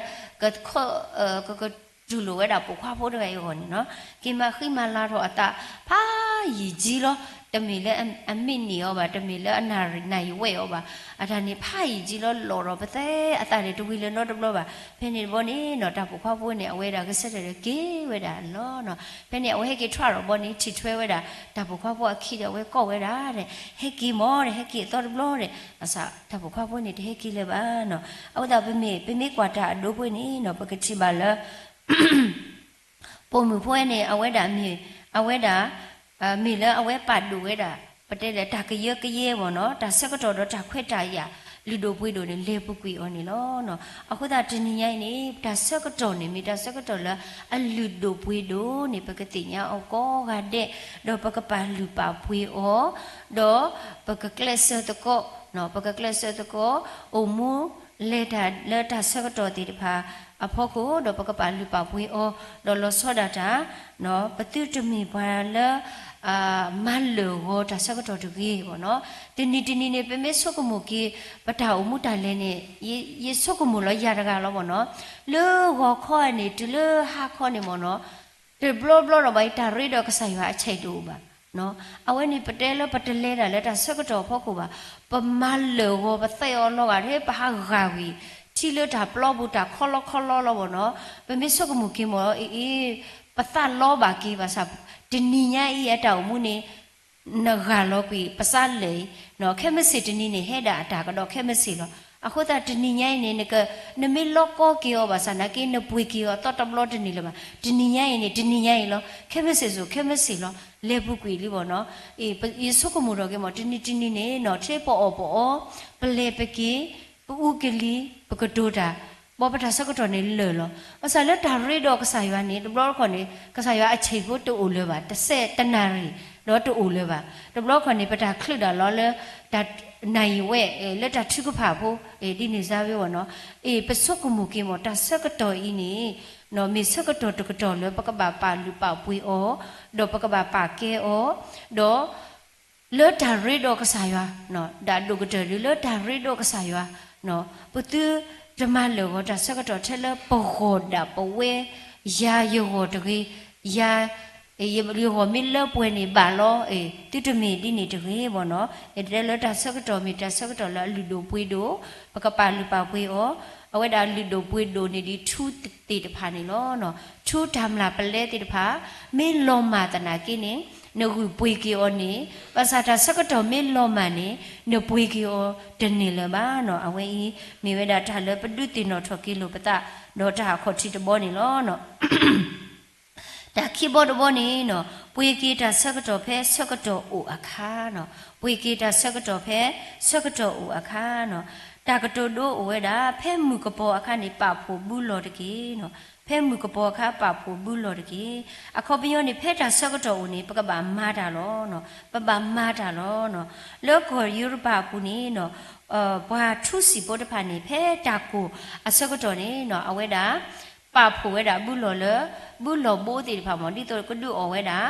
က ကတူၢ်လိာ်ဝဲဒၣ်ပိာ်ခွါဖိတဂၤအံၤအဂီၢ်န့ၣ်နီၤ, က့ၤမၤဃံမၤလၤထီၣ်အသး ဖးယံာ်ကံလီၤ. တမ့ၢ်လၢအမ့ၢ်န့ၢ်အီၤဘၣ်, တမ့ၢ်လၢအနၣ်ရံၣ်နၣ်ရံၣ်ဝဲအီၤဘၣ်, အတၢ်န့ၣ်ဖးယံာ်ကံလီၤ လီၤထီၣ်ပသဲအသးန့ၣ် တဝံၤလၢၤနီတဘျီဘၣ်. ဖဲန့ၣ်တဘျီန့ၣ်နီၤ တၢ်ပိာ်ခွါဖိန့ၣ် အဝဲဒၣ်ဂဲၤဆၢထၢၣ်ဒီးက့ၤဝဲဒၣ်လီၤနီၤ. ဖဲန့ၣ် အဝဲဟဲက့ၤထွဲထီၣ်ဘီန့ၣ် ထံၣ်ထွဲဝဲဒၣ် တၢ်ပိာ်ခွါဖိအခံဒီး အဝဲကိးဝဲဒၣ်ဒီး ဟဲက့ၤမၢ်ဒီး ဟဲက့ၤအသီတဘျီဒီး ဘၣ်ဆၣ်တၢ်ပိာ်ခွါဖိန့ၣ် တဟဲက့ၤလၢၤဘၣ်နီၤ. အဃိသတး ပမ့ၢ် ပမ့ၢ်ကွၢ်တၢ်အဒိပှ့ၤန့ၣ်နီၤ ပကထံၣ်ဘၣ်လၢ ပိာ်မုၣ်ဖိဝဲန့ၣ် အဝဲဒၣ်မ့ၢ် အဝဲဒၣ် မ့ၢ်လၢအဝဲပာ်ဒိၣ်ဝဲဒၣ် ပတဲလၢတၢ်ကယၢကယဲဘီၢ်နီၤ, တၢ်ဆၢကတီၢ်ဒီးတၢ်ခွဲးတၢ်ယာ် လုၢ်ဒိၣ်ပှ့ၤဒိၣ်န့ၣ် လဲၤပူၤကွံာ်အီၤန့ၣ်လီၤ. အဃိသတးတနံၤညါအံၤန့ၣ် တၢ်ဆၢကတီၢ်န့ၣ် မ့ၢ်တၢ်ဆၢကတီၢ်လၢအလုၢ်ဒိၣ်ပှ့ၤဒိၣ်န့ၣ် ပကသ့ၣ်ညါအီၤကိးဂၤဒဲး, ဒီးပကပာ်လုၢ်ပာ်ပှ့ၤအီၤ, ဒီးပကကျဲးစၢးသကိး, ပကကျဲးစၢးသကိး အိၣ်မူ လဲၤတၢ်လၢတၢ်ဆၢကတီၢ်သ့ၣ်တဖၣ်အဖီခိၣ် ဒီးပကပာ်လုၢ်ပာ်ပှ့ၤအီၤ, ဒီးလီၤဆီဒၣ်တၢ် ပသုတမ့ၢ်ပှၤလၢ မၤလၢာ်ဂီၤတၢ်ဆၢကတီၢ်တဂ့ၤဘီၢ်နီၤ. တနံၤတနံၤန့ၣ် ပမ့ၢ်ဆိကမိၣ်က့ၤ ပတၢ်အိၣ်မူတၢ်လဲၤန့ၣ် ယဆိကမိၣ်လီၤယၤတဂၤလီၤဘီၢ်နီၤ. လၢဂီၤခီန့ၣ် တုၤလၢဟါခီန့ၣ်ဘီၢ်နီၤ, တဘျီဘျီဒီးဘၣ် တၢ်ရ့ဒီးကစၢ်ယွၤအဆဲးတအိၣ်ဘၣ်. အဝဲန့ၣ်ပတဲလၢပတလဲၤဒၣ်လၢတၢ်ဆၢကတီၢ်အဖီခိၣ်ဘၣ်. ပမၤလၢာ်ဂီၤ ပသဲအီၤလီၤဂာ် ပဟးဂာ်ကွံာ် ထံလၢတၢ်ပျီပူၤ တၢ်ခီလီခီလီလီၤဘီၢ်နီၤ. ပမ့ၢ်ဆိကမိၣ်က့ၤမၢ် အ့ အ့ ပသးလီဘၣ်က့ၤဘၣ်ဆၣ် တနံၤညါအံၤအတၢ်အိၣ်မူန့ၣ် နဂာ်လီၤကွံာ် ပစးလၢာ်အံၤ, ခဲမုၢ်ဆ့ၣ်တနံၤန့ၣ် ဟဲဒၣ်အတၢ်ကဒီးခဲမုၢ်ဆ့ၣ်လီၤ. အဃိသတးတနံၤညါအံၤန့ၣ် နက နမ့ၢ်လီကီက့ၤအီၤဘၣ်ဆၣ်နာ်က့ နပှ့ၤက့ၤအီၤသီတဘျီတန့ၢ်လၢၤဘၣ်. တနံၤညါအံၤန့ၣ် တနံၤညါအံၤလီၤ. ခဲမုၢ်ဆ့ၣ်စိၤ ခဲမုၢ်ဆ့ၣ်လီၤ. လဲၤပူၤကွံာ်လံဘီၢ်နီၤ. ယဆိကမိၣ်ထီၣ်က့ၤမၢ် တနံၤတနံၤန့ၣ်နီၤ ထဲပအီၣ်ပအီ ပလဲၤပက့ၤ ပအူကလံၤ ပကတိၤတၢ် ဘီပတၢ်ဆၢကတီၢ်န့ၣ်လၢာ်လီၤ. ဘၣ်ဆၣ်လၢတၢ်ရ့ဒီးကစၢ်ယွၤန့ၣ် တဘျီတခီၣ်န့ၣ် ကစၢ်ယွၤအဆဲးဖိတအိၣ်လၢၤဘၣ်, တစဲးတနၣ်ရံၣ်ဒီးတအိၣ်လၢၤဘၣ်. တဘျီတခီၣ်န့ၣ် ပတၢ်ချုးဒၣ်လီၤလၢ တၢ်နၣ်ရံၣ်ဝဲ လၢတၢ်ထုကဖၣ်ဖိ ဒ်န့ၣ်စါဝဲဘီၢ်နီၤ. အ့ ပဆိကမိၣ်က့ၤမၢ် တၢ်ဆၢကတီၢ်အံၤန့ၣ် မ့ၢ်ဆၢကတီၢ်တကတီၢ်လၢပကဘၣ်ပာ်လုၢ်ပာ်ပှ့ၤအီၤ ဒီးပကဘၣ်ပာ်ကဲအီၤ ဒီး လၢတၢ်ရ့ဒီးကစၢ်ယွၤ ဒၣ်ဒိၣ်ကတၢၢ်ဒုးလၢတၢ်ရ့ဒီးကစၢ်ယွၤ ပသုတမၤလၢာ်ဂီၤတၢ်ဆၢကတီၢ်ထဲလၢပဂီၢ်ဒၣ်ပဝဲ ယၤယဂီၢ်တဂ့ၤ, ယၤ ယဂီၢ်မ့ၢ်လၢပှဲၤန့ၣ်ဘၣ်လီၤ. သုတမ့ၢ်ဒ်န့ၣ်တဂ့ၤဘီၢ်နီၤ. ယတဲလၢတၢ်ဆၢကတီၢ်မ့ၢ်တၢ်ဆၢကတီၢ်လၢအလုၢ်ဒိၣ်ပှ့ၤဒိၣ်, ပကပာ်လုၢ်ပာ်ပှ့ၤအီၤ, အဝဲဒၣ်လုၢ်ဒိၣ်ပှ့ၤဒိၣ်န့ၣ်ဒ်ထူသ့ၣ်တဖၣ်န့ၣ်လီၤ. ထူတၢ်မျၢ်ပလဲသ့ၣ်တဖၣ် မ့ၢ်လီၤမၢ်သနာ်က့န့ၣ် နဂုၢ်ပှ့ၤက့ၤအီၤန့ၣ် ဘၣ်ဆၣ်တၢ်ဆၢကတီၢ်မ့ၢ်လီၤမၢ်န့ၣ် နပှ့ၤက့ၤအီၤတန့ၢ်လၢၤဘၣ်နီၤ. အဝဲအံၤ မ့ၢ်ဝဲဒၣ်တၢ်လၢပဒုးသ့ၣ်နီၣ်ထီၣ်က့ၤလိာ်ပသး ဒီးတၢ်အခီၣ်ထံးတဘီန့ၣ်လီၤ. တၢ်ခံဘီတဘီန့ၣ်နီၤ ပှ့ၤက့ၤတၢ်ဆၢကတီၢ်ဖဲဆၢကတီၢ်အိၣ်အခါနီၤ, ပှ့ၤက့ၤတၢ်ဆၢကတီၢ်ဖဲဆၢကတီၢ်အိၣ်အခါနီၤ. တၢ်ကတိၤဒိအိၣ်ဝဲဒၣ် ဖဲမုၢ်ကပီၤအခါန့ၣ် ပာ်ဖှိၣ်ဘုလီၢ်တက့ၢ်နီၤ, ဖဲမုၢ်ကပီၤအခါ ပာ်ဖှိၣ်ဘုလီၢ်တက့ၢ်. အခီပညီန့ၣ် ဖဲတၢ်ဆၢကတီၢ်အိၣ်န့ၣ် ပကဘၣ်မၤတၢ်လီၤနီၤ, ပဘၣ်မၤတၢ်လီၤနီၤ. လၢကီၢ်ယူရပၤအပူၤန့ၣ်နီၤ ပှၤထူစံာ်ဖိတဖၣ်န့ၣ် ဖဲတၢ်ကိၢ်အဆၢကတီၢ်န့ၣ်နီၤ အဝဲဒၣ် ပာ်ဖှိၣ်ဝဲဒၣ်ဘုလီၢ်လၢ ဘုလီၢ်ဘိသ့ၣ်တဖၣ်မ့ၢ် ဒ်သိးကဒုးအီၣ်ဝဲဒၣ်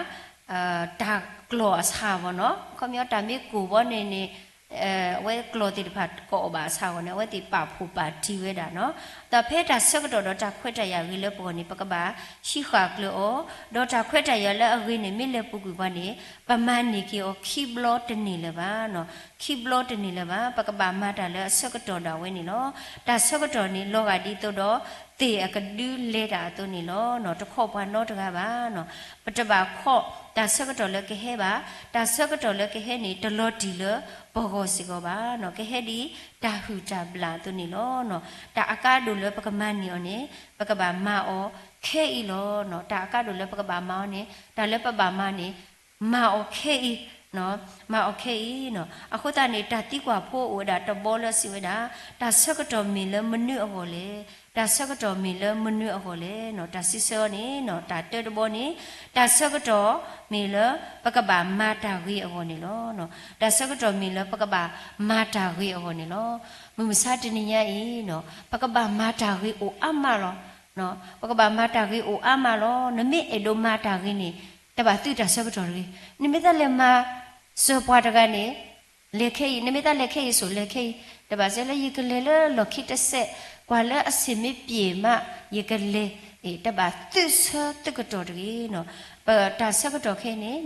တၢ်ကျီၢ်အဆၣ်ဘီၢ်နီၤ. အခီပညီတၢ်မ့ၢ်ကိၢ်ဘီန့ၣ်န့ၣ် အဝဲကျိာ်သ့ၣ်တဖၣ်တကိးအီၤဘၣ်အဆၣ်အဂီၢ်န့ၣ် အဝဲသ့ၣ်ပာ်ဖှိၣ်ပာ်တံၢ်ဝဲဒၣ်နီၤ. ဒီးဖဲတၢ်ဆၢကတီၢ်ဒီးတၢ်ခွဲးတၢ်ယာ်ဂ့ၤလၢပဂီၢ်န့ၣ် ပကဘၣ်ဟံးဃာ်ကျၢၤအီၤ, ဒီးတၢ်ခွဲးတၢ်ယာ်လၢအဂ့ၤန့ၣ် မ့ၢ်လဲၤပူၤကွံာ်ပှၤန့ၣ် ပမၤန့ၢ်က့ၤအီၤခံဘျီတန့ၢ်လၢၤဘၣ်နီၤ. ခံဘျီတန့ၢ်လၢၤဘၣ်. ပကဘၣ်မၤတၢ်လၢအဆၢကတီၢ်ဒၣ်ဝဲန့ၣ်လီၤ. တၢ်ဆၢကတီၢ်န့ၣ် လီၤဂာ်ဒ်သိးဒီး သ့ၣ်အကဒုလဲၤတၢ်အသိးန့ၣ်လီၤ. တခီပှၤနီတဂၤဘၣ်နီၤ. ပတဘၣ်ခီၣ်တၢ်ဆၢကတီၢ်လၢကဟဲဘၣ်. တၢ်ဆၢကတီၢ်လၢကဟဲန့ၣ် တလီၤတံၢ်လၢပဂီၢ်စ့ၢ်ကီးဘၣ်နီၤ. ကဟဲဒ်တၢ်ဟုၣ်တၢ်ဘျၣ်အသိးန့ၣ်လီၤ. တၢ်အကါဒိၣ်လၢပကမၤန့ၢ်အီၤန့ၣ် ပကဘၣ်မၤအီၤခဲအံၤလီၤ. တၢ်အကါဒိၣ်လၢပကဘၣ်မၤအီၤန့ၣ် တၢ်လၢပဘၣ်မၤန့ၣ် မၤအီၤခဲအံၤ, မၤအီၤခဲအံၤနီၤ. အဃိသတးန့ၣ် တၢ်သံကွၢ်ဖိအိၣ်ဝဲဒၣ်တဘီလၢစံးဝဲဒၣ်, တၢ်ဆၢကတီၢ်မ့ၢ်လၢမနုၤအဂီၢ်လဲၣ်. တၢ်ဆၢကတီၢ်မ့ၢ်လၢမနုၤအဂီၢ်လဲၣ်နီၤ. တၢ်စံးဆၢအီၤန့ၣ်နီၤ, တၢ်တၢတဘီန့ၣ် တၢ်ဆၢကတီၢ်မ့ၢ်လၢပကဘၣ်မၤတၢ်ဂ့ၤအဂီၢ်န့ၣ်လီၤ. တၢ်ဆၢကတီၢ်မ့ၢ်လၢပကဘၣ်မၤတၢ်ဂ့ၤအဂီၢ်န့ၣ်လီၤ. မုၢ်မဆါတနံၤညါအံၤနီၤ, ပကဘၣ်မၤတၢ်ဂ့ၤအိၣ်အါမးလီၤ. ပကဘၣ်မၤတၢ်ဂ့ၤအိၣ်အါမးလီၤ. နမ့ၢ်အဲၣ်ဒိးမၤတၢ်ဂ့ၤန့ၣ် တဘၣ်သုးတၢ်ဆၢကတီၢ်တဂ့ၤ. နမ့ၢ်တၢ်လဲၤမၤစၢၤပှၤတဂၤန့ၣ် လဲၤခဲအံၤ, နမ့ၢ်တၢ်လဲၤခဲအံၤဆိး လဲၤခဲအံၤ, တဘၣ်စဲလၢယကလဲၤလၢလီၢ်ခံတစဲး, ကွၢ်လၢအဆ့ၣ်မ့ၢ်ပျ့ၤမး ယကလဲၤ, တဘၣ်သုးဆၢသုးကတီၢ်တဂ့ၤနီၤ. ပတၢ်ဆၢကတီၢ်ခဲအံၤန့ၣ်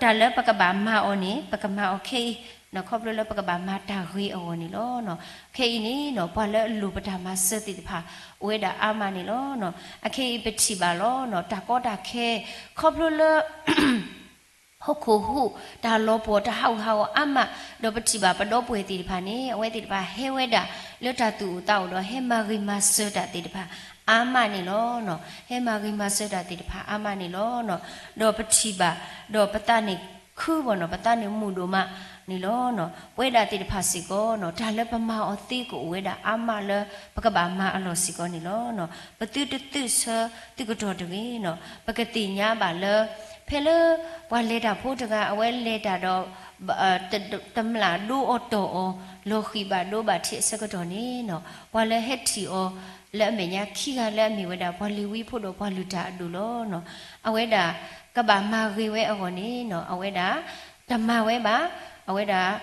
တၢ်လၢပကဘၣ်မၤအီၤန့ၣ် ပကမၤအီၤခဲအံၤ, ခီဖျိလၢပကဘၣ်မၤတၢ်ဂ့ၤအဂီၢ်န့ၣ်လီၤ. ခဲအံၤန့ၣ်နီၤ, ပှၤလၢအလိၣ်ပတၢ်မၤစၢၤသ့ၣ်တဖၣ် အိၣ်ဝဲဒၣ်အါမးန့ၣ်လီၤ. အခဲအံၤပထံၣ်ဘၣ်လီၤ, တၢ်ကီတၢ်ခဲ ခီဖျိလၢ ဟီၣ်ခိၣ်ဟူး တၢ်လီၤပှီၢ်တၢ်ဟးဂူာ်ဟးဂီၤအါမး, ဒီးပထံၣ်ဘၣ်ပဒီပုၢ်ဝဲၢ်သ့ၣ်တဖၣ်န့ၣ် အဝဲသ့ၣ်တဖၣ်ဟဲဝဲဒၣ်လၢတၢ်သူၣ်အိၣ်သးအိၣ်ဒီး ဟဲမၤဂ့ၤမၤစၢၤတၢ်သ့ၣ်တဖၣ်အါမးန့ၣ်လီၤ. ဟဲမၤဂ့ၤမၤစၢၤတၢ်သ့ၣ်တဖၣ်အါမးန့ၣ်လီၤ. ဒီးပထံၣ်ဘၣ်, ဒီးပသးန့ၣ်ခုဘၣ်နီၤ, ပသးန့ၣ်မုာ်ဒိၣ်မးန့ၣ်လီၤ. ပဝဲဒၣ်သ့ၣ်တဖၣ်စ့ၢ်ကီးနီၤ, တၢ်လၢပမၤအီၤသ့ကအိၣ်ဝဲဒၣ်အါမးလၢပကဘၣ်မၤအလီၢ်စ့ၢ်ကီးန့ၣ်လီၤ. ပသုတသုးဆၢသုးကတီၢ်တဂ့ၤနီၤ. ပကသ့ၣ်ညါဘၣ်လၢ ဖဲလၢပှၤလဲၤတၢ်ဖိတဂၤ အဝဲလဲၤတၢ်ဒီး တမျၢ်ဒိအီၤတီၢ်အီၤ လီၤဃံၣ်ဘၣ်ဒိဘၣ်ထံးအဆၢကတီၢ်န့ၣ်နီၤ, ပှၤလၢဟဲထံၣ်အီၤလၢအမဲာ်ညါခံဂၤလၢအမ့ၢ်ဝဲဒၣ် ပှၤလ့ၤဝံဖိဒီးပှၤလုၢ်တၢ်အဒိၣ်လီၤ. အဝဲဒၣ်ကဘၣ်မၤဂ့ၤဝဲအဂီၢ်န့ၣ်နီၤ, အဝဲဒၣ်တမၤဝဲဘၣ်. အဝဲဒၣ်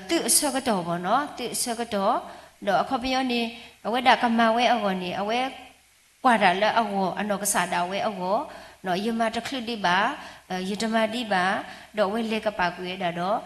သုးအဆၢကတီၢ်ဘၣ်နီၤ, သုးအဆၢကတီၢ်, ဒီးအခီပညီန့ၣ် အဝဲဒၣ်ကမၤဝဲအဂီၢ်န့ၣ် အဝဲကွၢ်တၢ်လၢအဂီၢ် အနီၢ်ကစၢ်ဒၣ်ဝဲအဂီၢ်, ယမၤတချုးဒံးဘၣ်, ယတမၤဒံးဘၣ်, ဒီးအဝဲလဲၤကပာ်ကွံာ်ဝဲဒၣ်ဒီး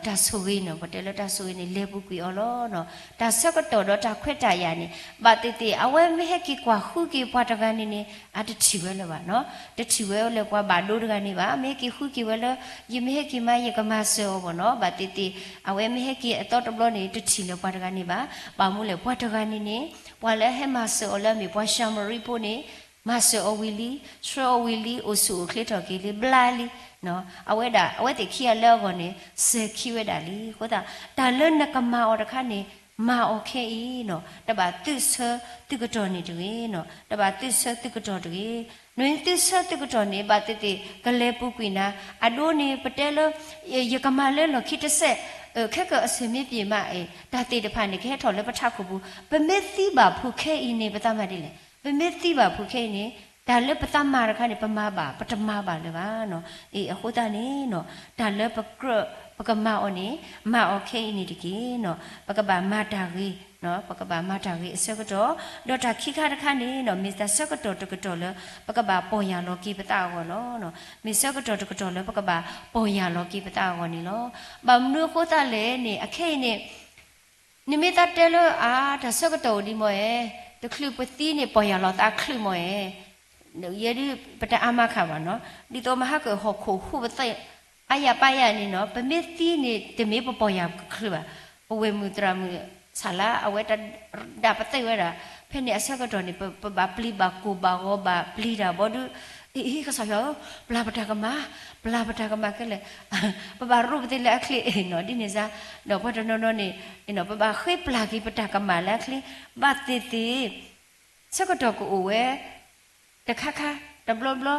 တၢ်ဆိၣ်ဂ့ၤနီၤ, ပတဲလၢတၢ်ဆိၣ်ဂ့ၤန့ၣ် လဲၤပူၤကွံာ်အီၤလီၤ. တၢ်ဆၢကတီၢ်ဒီးတၢ်ခွဲးတၢ်ယာ်န့ၣ် ဘၣ်သ့ၣ်သ့ၣ် အဝဲမ့ၢ်ဟဲက့ၤကွၢ်ဃုက့ၤပှၤတဂၤန့ၣ်န့ၣ် အတထံၣ်ဝဲလၢၤဘၣ်နီၤ, တထံၣ်ဝဲလၢပှၤဘၣ်ဒိတဂၤန့ၣ်ဘၣ်, မ့ၢ်ဟဲက့ၤဃုက့ၤဝဲလၢ ယမ့ၢ်ဟဲက့ၤမၤ ယကမၤစၢၤအီၤဘၣ်နီၤ, ဘၣ်သ့ၣ်သ့ၣ် အဝဲမ့ၢ်ဟဲက့ၤအသီတဘျီန့ၣ် တထံၣ်လၢၤပှၤတဂၤန့ၣ်ဘၣ်. ဘၣ်မနုၤလဲၣ် ပှၤတဂၤန့ၣ်န့ၣ် ပှၤလၢဟဲမၤစၢၤအီၤလၢအမ့ၢ်ပှၤၡၤမရံဖိန့ၣ် မၤစၢၤအီၤဝံၤလံ, ဆှၢအီၤဝံၤလံ, အိၣ်ဆူၣ်အိၣ်ချ့ထီၣ်က့ၤလံ, ဘျါလံ, အဝဲဒၣ် အဝဲသ့ၣ်ခံဂၤလၢအဂီၢ်န့ၣ် စဲၤခံဝဲဒၣ်လံ. အဃိသတး တၢ်လၢနကမၤအီၤတခါန့ၣ် မၤအီၤခဲအံၤနီၤ, တဘၣ်သုးဆၢသုးကတီၢ်န့ၣ်တဂ့ၤနီၤ, တဘၣ်သုးဆၢသုးကတီၢ်တဂ့ၤ. နသုးဆၢသုးကတီၢ်န့ၣ် ဘၣ်သ့ၣ်သ့ၣ် ကလဲၤပူၤကွံာ်နၤ, အဒိန့ၣ် ပတဲလၢ ယကမၤလၢလီၢ်ခံတစဲး, ခဲကၢ်အဆ့ၣ်မ့ၢ်ပျ့ၤမးအံၤ တၢ်သ့ၣ်တဖၣ်န့ၣ် ကဟဲထီၣ်လၢပထးခိၣ်ပူၤ, ပမ့ၢ်သံဘၣ်ဖုးခဲအံၤန့ၣ် ပသးမၤဒ်လဲၣ်. ပမ့ၢ်သံဘၣ်ဖုးခဲအံၤန့ၣ် တၢ်လၢပသးမၤတခါန့ၣ် ပမၤဘၣ်, ပတမၤဘၣ်လၢၤဘၣ်နီၤ. အဃိသတးန့ၣ်နီၤ, တၢ်လၢပကြၢးပကမၤအီၤန့ၣ် မၤအီၤခဲအံၤန့ၣ်တက့ၢ်နီၤ. ပကဘၣ်မၤတၢ်ဂ့ၤ, ပကဘၣ်မၤတၢ်ဂ့ၤအဆၢကတီၢ်, ဒီးတၢ်ခံခါတခါန့ၣ်နီၤ, မ့ၢ်တၢ်ဆၢကတီၢ်တကတီၢ်လၢ ပကဘၣ်ပီၢ်ယၢ်လီၤက့ၤပသးအဂီၢ်လီၤ. မ့ၢ်ဆၢကတီၢ်တကတီၢ်လၢပကဘၣ်ပီၢ်ယၢ်လီၤက့ၤပသးအဂီၢ်န့ၣ်လီၤ. ဘၣ်မနုၤအဃိသတးလဲၣ်န့ၣ် အခဲအံၤန့ၣ် နမ့ၢ်သးတဲလၢအါ တၢ်ဆၢကတီၢ်အိၣ်ဒံးမ့ၢ်ဧါ, တချုးပသံန့ၣ် ပီၢ်ယၢ်လီၤသးချုးမ့ၢ်ဧါ, ယဲဒုးပတအါမးခးဘၣ်နီၤ, ဒ်သိးမဟါကဟီၣ်ခိၣ်ဟူးပသ့ၣ် အါယၤပၢ်ယၤန့ၣ်နီၤ, ပမ့ၢ်သံန့ၣ် တမ့ၢ်ပပီၢ်ယၢ်ချုးဘၣ်, ပဝဲၢ်မုၢ်သရၣ်မုၣ်ဆၣ်လါ အဝဲတၢ်ဒၣ်ပသ့ၣ်ဝဲဒၣ်, ဖဲန့ၣ်အဆၢကတီၢ်န့ၣ် ပဘၣ်ပျံၤဘၣ်ကိၢ်ဘၣ်ဂီၤဘၣ်ပျံၤတၢ်ဘီဒုး, အံၤ ကစၢ်ယွၤဧၢ, ပျၢ်ပတၢ်ကမၣ်, ပျၢ်ပတၢ်ကမၣ်ခဲလၢာ် ပဘၣ်ရိၣ်ပသ့ၣ်လၢအချ့နီၤ, ဒ်န့ၣ်စါ, ဒီးပှၤတနီၤနီၤန့ၣ် ပဘၣ်ဃ့ပျၢ်က့ၤပတၢ်ကမၣ်လၢအချ့, ဘၣ်သ့ၣ်သ့ၣ် ဆၢကတီၢ်ကအိၣ်ဝဲ တခါခါ တဘျီဘျီ,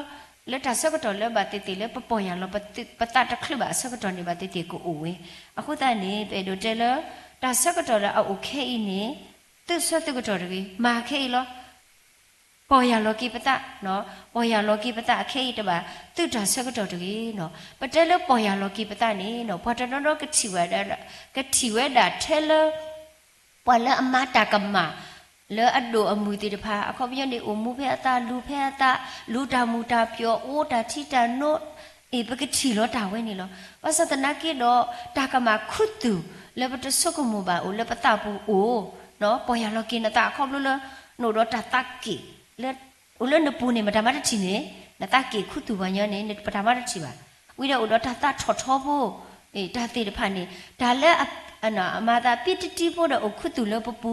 လၢတၢ်ဆၢကတီၢ်လၢဘၣ်သ့ၣ်သ့ၣ်လၢပပီၢ်ယၢ်လီၤပသးတချုးဘၣ်အဆၢကတီၢ်န့ၣ် ဘၣ်သ့ၣ်သ့ၣ်ကအိၣ်ဝဲ, အဃိသတးန့ၣ် ပအဲၣ်ဒိးတဲလၢ တၢ်ဆၢကတီၢ်လၢအအိၣ်ခဲအံၤန့ၣ် သုးဆၢသုးကတီၢ်တဂ့ၤ, မၤခဲအံၤလီၤ. ပီၢ်ယၢ်လီၤက့ၤပသး, ပီၢ်ယၢ်လီၤက့ၤပသးအခဲအံၤတဘၣ် သုးတၢ်ဆၢကတီၢ်တဂ့ၤနီၤ. ပတဲလၢပီၢ်ယၢ်လီၤက့ၤပသးန့ၣ်နီၤ ပှၤတနီၤနီၤကထံၣ်ဝဲဒၣ်, ကထံၣ်ဝဲဒၣ်ထဲလၢ ပှၤလၢအမၤတၢ်ကမၣ် လၢအဒိၣ်အမုၢ်သ့ၣ်တဖၣ် အခီပညီန့ၣ် အိၣ်မူဖဲအသး လူၤဖဲအသး လူၤတၢ်မုာ်တၢ်ပျီၤ အိၣ်တၢ်ထံတၢ်နိ, အ့ၣ် ပကထံၣ်လီၤတၢ်ဝဲန့ၣ်လီၤ. ဘၣ်ဆၣ်သနာ်က့ဒီး တၢ်ကမၣ်ခူသူၣ်လၢပတဆိကမိၣ်ဘၣ်အိၣ်လၢပသးပူၤအိၣ်, ပီၢ်ယၢ်လီၤက့ၤနသးအခီဖျိလၢ နအိၣ်ဒီးတၢ်သးက့ၣ် အိၣ်လၢနပူၤန့ၣ် မတၤမးတထံၣ်န့ၣ်, နသးက့ၣ်ခူသူၣ်ပှၤညီန့ၣ် ပတၢ်မးတထံၣ်ဘၣ်. ဝံၤဒီးအိၣ်ဒီးတၢ်သးထီၣ်ထီဖိ, တၢ်သ့ၣ်တဖၣ်န့ၣ် တၢ်လၢ အမၤသးပံတတံဖိဒီးအိၣ်ခူသူၣ်လၢပပူ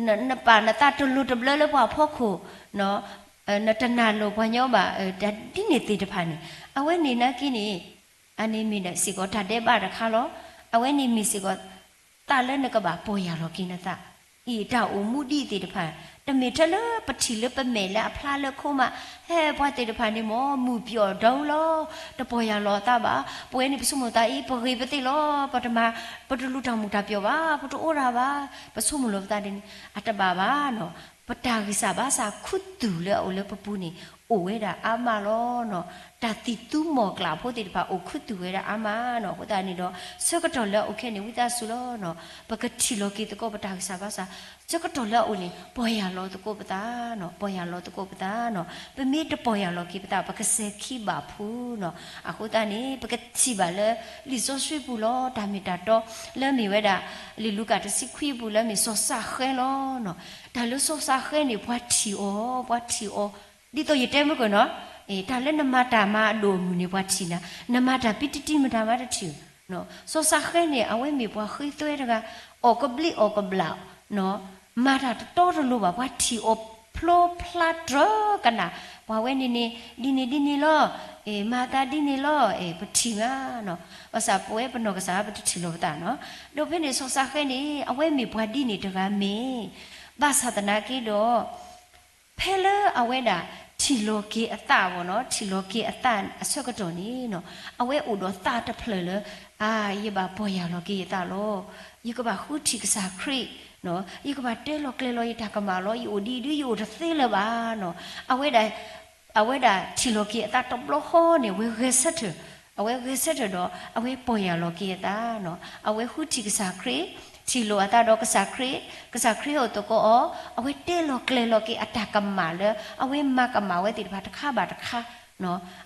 ၤ, နပာ်နသးတလိၤတဘျၢလၢပှၤအဖီခိၣ်, နတနာ်လိာ်ပှၤညီဘၣ်, တၢ်ဒ်န့ၣ်သ့ၣ်တဖၣ်န့ၣ် အဝဲန့ၣ်နာ်က့န့ၣ် အန့ၣ်မ့ၢ်စ့ၢ်ကီးတၢ်ဒဲးဘးတခါလီၤ. အဝဲန့ၣ်မ့ၢ်စ့ၢ်ကီး သးလၢနကဘၣ်ပီၢ်ယၢ်လီၤက့ၤနသး, အံၤတၢ်အိၣ်မူဒ်အံၤသ့ၣ်တဖၣ်, တမ့ၢ်ထဲလၢပထံၣ်လၢပမဲာ်လၢအဖျါလၢခိမး, ဟဲပှၤသ့ၣ်တဖၣ်န့ၣ်မ့ၢ် မုာ်ပျီၢ်ဒီးလီၤ, တပီၢ်ယၢ်လီၤအသးဘၣ်, ပဝဲန့ၣ်ပဆိကမိၣ်သးအံၤ ပဂ့ၤပသ့လီၤ, ပတမၤ, ပတလူၤတၢ်မုာ်တၢ်ပျီၤဘၣ်, ပတအိၣ်တၢ်ဘၣ်, ပဆိကမိၣ်လီၤပသးဒ်န့ၣ် အတဘၣ်ဘၣ်နီၤ. ပတၢ်ဂံၢ်စၢ်ဘါစၢ်ခူသူၣ်လၢအအိၣ်လၢပပူၤန့ၣ် အိၣ်ဝဲဒၣ်အါမးလီၤနီၤ. တၢ်သံၣ်သူမီၢ်ကျၢ်ဖိသ့ၣ်တဖၣ်အိၣ်ခူသူၣ်ဝဲဒၣ်အါမးနီၤ. အဃိသတးန့ၣ်ဒီး ဆၢကတီၢ်လၢအအိၣ်ခဲန့ၣ် ဝံသးစူၤလီၤနီၤ, ပကထံၣ်လီၤက့ၤသကိးပတၢ်ဂံၢ်စၢ်ဘါစၢ်, ဆၢကတီၢ်လၢအအိၣ်န့ၣ် ပီၢ်ယၢ်လီၤသကိးပသးနီၤ, ပီၢ်ယၢ်လီၤသကိးပသးနီၤ. ပမ့ၢ်တပီၢ်ယၢ်လီၤက့ၤပသး ပကစဲၤခံဘၣ်ဖုနီၤ. အဃိသတးန့ၣ် ပကထံၣ်ဘၣ်လၢ လံာ်စီဆှံပူၤလီၤ, တၢ်မ့ၢ်တၢ်တီလၢမ့ၢ်ဝဲဒၣ် လံာ်လူၤကၣ်တဆံခွံအပူၤလၢမ့ၢ်စီၤစးဃဲလီၤနီၤ. တၢ်လၢစီၤစးဃဲန့ၣ် ပှၤထံၣ်အီၤ, ပှၤထံၣ်အီၤ, ဒ်သိးယတဲမုၢ်ကၢၢ်နီၤ, တၢ်လၢနမၤတၢ်မၤအဒိၣ်အမုၢ်န့ၣ် ပှၤထံၣ်နၤ, နမၤတၢ်ပံတတံမတၤမးတထံၣ်, စီၤစးဃဲန့ၣ် အဝဲမ့ၢ်ပှၤဃ့သွဲတဂၤ, အီၣ်ကဘျံးအီၣ်ကဘျၣ်, မၤတၢ်တတီတလိၤဘၣ်, ပှၤထံၣ်အီၤဖျိဖျါတြၢၤကနၣ်, ပှၤဝဲန့ၣ်န့ၣ် ဒ်န့ၣ်ဒ်န့ၣ်လီၤ, မၤသးဒ်န့ၣ်လီၤ, ပထံၣ်မးနီၤ. ဘၣ်ဆၣ်ပဝဲပနီၢ်ကစၢ်ပတထံၣ်လီၤပသးနီၤ. ဒီးဖဲန့ၣ် စီၤစးဃဲန့ၣ် အဝဲမ့ၢ်ပှၤဒ်န့ၣ်တဂၤမ့ၢ်, ဘၣ်ဆၣ်သနာ်က့ဒီး ဖဲလၢအဝဲဒၣ်ထံၣ်လီၤက့ၤအသးအဂီၢ်နီၤ, ထံၣ်လီၤက့ၤအသးအဆၢကတီၢ်န့ၣ်နီၤ, အဝဲအိၣ်ဒီးသးတဖျၢၣ်လၢ အါ ယဘၣ်ပီၢ်ယၢ်လီၤက့ၤယသးလီၤ, ယကဘၣ်ဃုထံၣ်ကစၢ်ခရံာ်, ယကဘၣ်တဲလီၤကျဲၤလီၤယတၢ်ကမၣ်လီၤ, ယအိၣ်ဒ်အံၤဒ်ယအိၣ်တသ့လၢၤဘၣ်နီၤ. အဝဲဒၣ် အဝဲဒၣ်ထံၣ်လီၤက့ၤအသးတဘျီဃီန့ၣ် အဝဲဂဲၤဆၢထၢၣ်, အဝဲဂဲၤဆၢထၢၣ်ဒီး အဝဲပီၢ်ယၢ်လီၤက့ၤအသးနီၤ, အဝဲဃုထံၣ်ကစၢ်ခရံာ်, ထံၣ်လိာ်အသးဒီးကစၢ်ခရံာ်, ကစၢ်ခရံာ်အိၣ်သကိးအီၤ, အဝဲတဲလီၤကျဲၤလီၤက့ၤအတၢ်ကမၣ်လၢ အဝဲမၤကမၣ်ဝဲသ့ၣ်တဖၣ်တခါဘၣ်တခါ,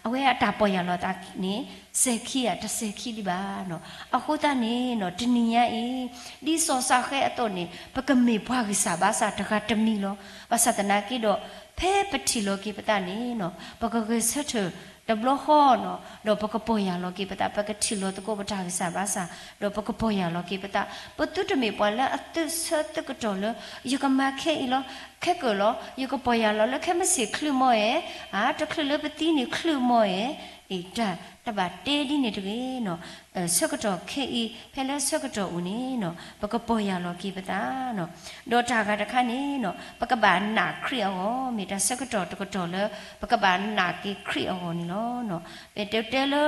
အဝဲအတၢ်ပီၢ်ယၢ်လီၤသးန့ၣ် စဲၤခံဧါ တစဲၤခံဒံးဘၣ်နီၤ. အဃိသတးန့ၣ်နီၤ တနံၤညါအံၤ ဒ်စီၤစးဃဲအသိးန့ၣ် ပကမ့ၢ်ပှၤဂံၢ်စၢ်ဘါစၢ်တဂၤတမံၤလီၤ. ဘၣ်ဆၣ်သနာ်က့ဒီး ဖဲပထံၣ်လီၤက့ၤပသးန့ၣ်နီၤ ပကဂဲၤဆၢထၢၣ်တဘျီဃီနီၤ ဒီးပကပီၢ်ယၢ်လီၤက့ၤပသး, ပကထံၣ်လီၤသကိးပတၢ်ဂံၢ်စၢ်ဘါစၢ် ဒီးပကပီၢ်ယၢ်လီၤက့ၤပသး. ပသုတမ့ၢ်ပှၤလၢအသုးဆၢသုးကတီၢ်လၢ ယကမၤခဲအံၤလီၤ, ခဲကၢၢ်လီၤ, ယကပီၢ်ယၢ်လီၤလၢခဲမုၢ်ဆ့ၣ်ချုးမီၤဧါ, အါ တချုးလၢပသံန့ၣ်ချုးမီၤဧါ, အံၤ တၢ်တဘၣ်တဲဒ်န့ၣ်တဂ့ၤနီၤ. ဆၢကတီၢ်ခဲအံၤ ဖဲလၢဆၢကတီၢ်အိၣ်န့ၣ်နီၤ ပကပီၢ်ယၢ်လီၤက့ၤပသးနီၤ. ဒီးတၢ်ဂၤတခါန့ၣ်နီၤ ပကဘၣ်နာ်ခရံာ်အဂီၢ်, မ့ၢ်တၢ်ဆၢကတီၢ်တကတီၢ်လၢ ပကဘၣ်နာ်က့ၤခရံာ်အဂီၢ်န့ၣ်လီၤ. ပတဲတဲလၢ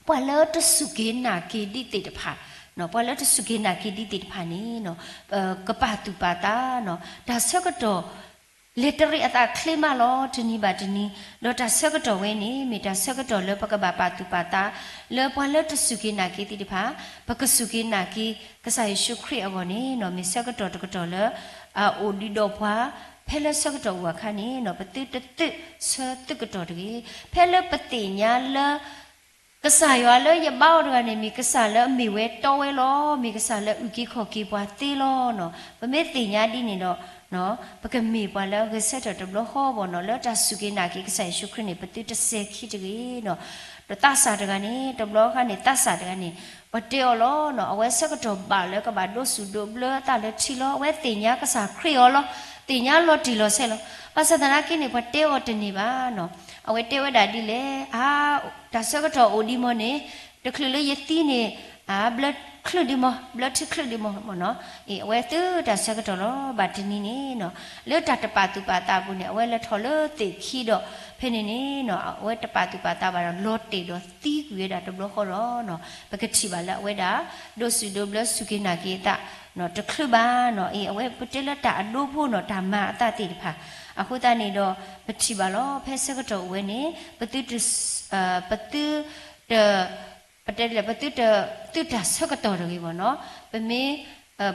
ပှၤလၢတစူၢ်က့ၤနာ်က့ၤဒ်သ့ၣ်တဖၣ်, ပှၤလၢတစူၢ်က့ၤနာ်က့ၤဒ်သ့ၣ်တဖၣ်န့ၣ်နီၤ ကပာ်သူၣ်ပာ်သးနီၤ. တၢ်ဆၢကတီၢ် လဲၤတရံးအသးချ့မးလီၤ တနံၤဘၣ်တနံၤ, ဒီးတၢ်ဆၢကတီၢ်ဝဲန့ၣ် မ့ၢ်တၢ်ဆၢကတီၢ်လၢပကဘၣ်ပာ်သူၣ်ပာ်သး လၢပှၤလၢတစူၢ်က့ၤနာ်က့ၤသ့ၣ်တဖၣ် ပကစူၢ်က့ၤနာ်က့ၤ ကစၢ်ယ့ၣ်ၡူးခရံာ်အဂီၢ်န့ၣ်နီၤ မ့ၢ်ဆၢကတီၢ်တကတီၢ်လၢ အအိၣ်ဒံးဒီးပှၤ ဖဲလၢဆၢကတီၢ်အိၣ်အခါန့ၣ်နီၤ ပသုတသုးဆၢသုးကတီၢ်တဂ့ၤ. ဖဲလၢပသ့ၣ်ညါလၢ ကစၢ်ယွၤလၢယဘါအီၤတဂၤန့ၣ် မ့ၢ်ကစၢ်လၢအမ့ၢ်ဝဲတီဝဲလီၤ, မ့ၢ်ကစၢ်လၢအုၣ်က့ၤခီၣ်က့ၤပှၤသ့လီၤနီၤ. ပမ့ၢ်သ့ၣ်ညါဒ်န့ၣ်ဒီး ပကမ့ၢ်ပှၤလၢအဂဲၤဆၢထၢၣ်တဘျီဃီဘၣ်နီၤ လၢတၢ်စူၢ်က့ၤနာ်က့ၤကစၢ်ယ့ၣ်ၡူးခရံာ်န့ၣ် ပသုတစဲၤခံတဂ့ၤနီၤ. ဒီးသးစၢ်တဂၤန့ၣ် တဘျီအခါန့ၣ် သးစၢ်တဂၤန့ၣ် ပတဲအီၤလီၤနီၤ အဝဲဆၢကတီၢ်ဘၣ်လၢကဘၣ်ဒိးစူၣ်ဒိးဘျၢအသးလၢထံလီၤ. အဝဲသ့ၣ်ညါကစၢ်ခရံာ်အီၤလီၤ. သ့ၣ်ညါလီၤတံၢ်လီၤဆဲးလီၤ. ဘၣ်ဆၣ်သနာ်က့န့ၣ် ပှၤတဲအီၤတန့ၢ်ဘၣ်နီၤ. အဝဲတဲဝဲဒၣ်ဒ်လဲၣ်, အါ, တၢ်ဆၢကတီၢ်အိၣ်ဒံးမီၢ်န့ၣ် တချုးလၢယသံန့ၣ် အါ, ဘျၢ ချုးဒံးမး, ဘျၢထံချုးဒံးမးမ့ၢ်နီၤ. အဝဲသုတၢ်ဆၢကတီၢ်လီၤ. ဘၣ်တနံၤန့ၣ်နီၤ, လၢတၢ်တပာ်သူၣ်ပာ်သးအပူၤန့ၣ် အဝဲလဲၤထီၣ်လၢသ့ၣ်ခံဒီး ဖဲန့ၣ်န့ၣ်နီၤ အဝဲတပာ်သူၣ်ပာ်သးဘၣ်ဒီး လီၤတဲာ်ဒီးသံကွံာ်ဝဲဒၣ်တဘျီဃီဒီးနီၤ, ပကထံၣ်ဘၣ်လၢအဝဲဒၣ် ဒိးစူၣ်ဒိးဘျၢစူၢ်က့ၤနာ်က့ၤအသး တချုးဘၣ်နီၤ. အဝဲ ပတဲလၢတၢ်အဒိဖိနီၤ တၢ်မၤအသးသ့ၣ်တဖၣ် အဃိသတးန့ၣ်ဒီး ပထံၣ်ဘၣ်လီၤ. ဖဲဆၢကတီၢ်အိၣ်ဝဲန့ၣ် ပသုတ ပသုတ ပတဲလၢ ပသုတ သုတၢ်ဆၢကတီၢ်တဂ့ၤမ့ၢ်နီၤ, ပမ့ၢ်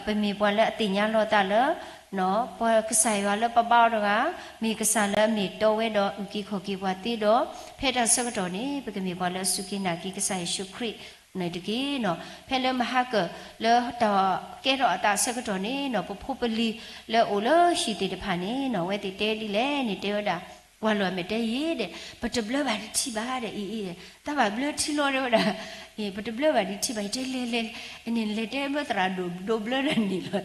ပမ့ၢ်ပှၤလၢအသ့ၣ်ညါလီၤအသးလၢ ပကစၢ်ယွၤလၢပဘါအီၤတဂၤ မ့ၢ်ကစၢ်လၢအမ့ၢ်တီဝဲဒီးအုၣ်က့ၤခီၣ်က့ၤပှၤသ့ဒီး ဖဲတၢ်ဆၢကတီၢ်န့ၣ် ပကမ့ၢ်ပှၤလၢအစူၢ်က့ၤနာ်က့ၤကစၢ်ယ့ၣ်ၡူးခရံာ်န့ၣ်တက့ၢ်နီၤ. ဖဲလၢမဟါကၢၢ်လၢတၢ်ကဲထီၣ်အသးဆၢကတီၢ်န့ၣ်နီၤ ပဖိပလံၤလၢအိၣ်လၢဟံၣ်သ့ၣ်တဖၣ်န့ၣ်နီၤ အဝဲသ့ၣ်တဲဒ်လဲၣ်န့ၣ် တဲဝဲဒၣ် ကွၢ်လီၤမဲာ်တဲယ့ၣ်ဒီး ပတဘျၢဘၣ်ဒံးထံၣ်ဘၣ်ဒီး အံၤအံၤဒီး တၢ်ဘၣ်ဘျၢထံလီၤတဲဝဲဒၣ်, ပတဘျၢဘၣ်ဒံးထံၣ်ဘၣ် ယတဲလဲၤလဲၤ န့ၣ်လဲၤတဲဘၢသရၣ်ဒိၣ်ဒိးဘျၢဒီးန့ၣ်လီၤ.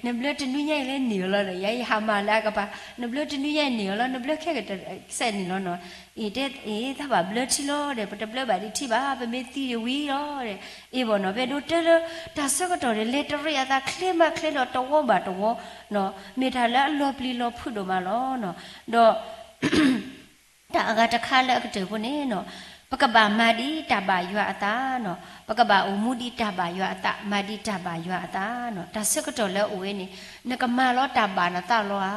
နဘျၢတနွံညါအံၤလၢန့ၣ်အီၤလီၤဒီး ယၤယဟးမၤလၢအကပၤ နဘျၢတနွံညါအံၤန့ၣ်အီၤလီၤ နဘျၢခဲကတၢၢ်စဲးန့ၣ်လီၤနီၤ. အံၤတဲ အံၤတၢ်ဘၣ်ဘျၢထံလီၤဒီး ပတဘျၢဘၣ်ဒံးထံၣ်ဘၣ် ပမ့ၢ်သံဒံးဝံၤလီၤဒီး အံၤဘၣ်နီၤ ပဒိးတဲလၢ တၢ်ဆၢကတီၢ်ဒီး လဲၤတရံးအသးချ့မးချ့ဒီးတဝီဘၣ်တဝီနီၤ မ့ၢ်တၢ်လၢအလီၤပျံၤလီၤဖုးဒိၣ်မးလီၤနီၤ. ဒီး တၢ်အဂၤတခါလၢအကတၢၢ်ဖိန့ၣ်နီၤ ပကဘၣ်မၤဒံးတၢ်ဘၣ်ယွၤအသးနီၤ ပကဘၣ်အိၣ်မူဒံးတၢ်ဘၣ်ယွၤအသး မၤဒံးတၢ်ဘၣ်ယွၤအသးနီၤ. တၢ်ဆၢကတီၢ်လၢအအိၣ်ဝဲန့ၣ် နကမၤလီၤတၢ်ဘၣ်နသးလီၤဧါ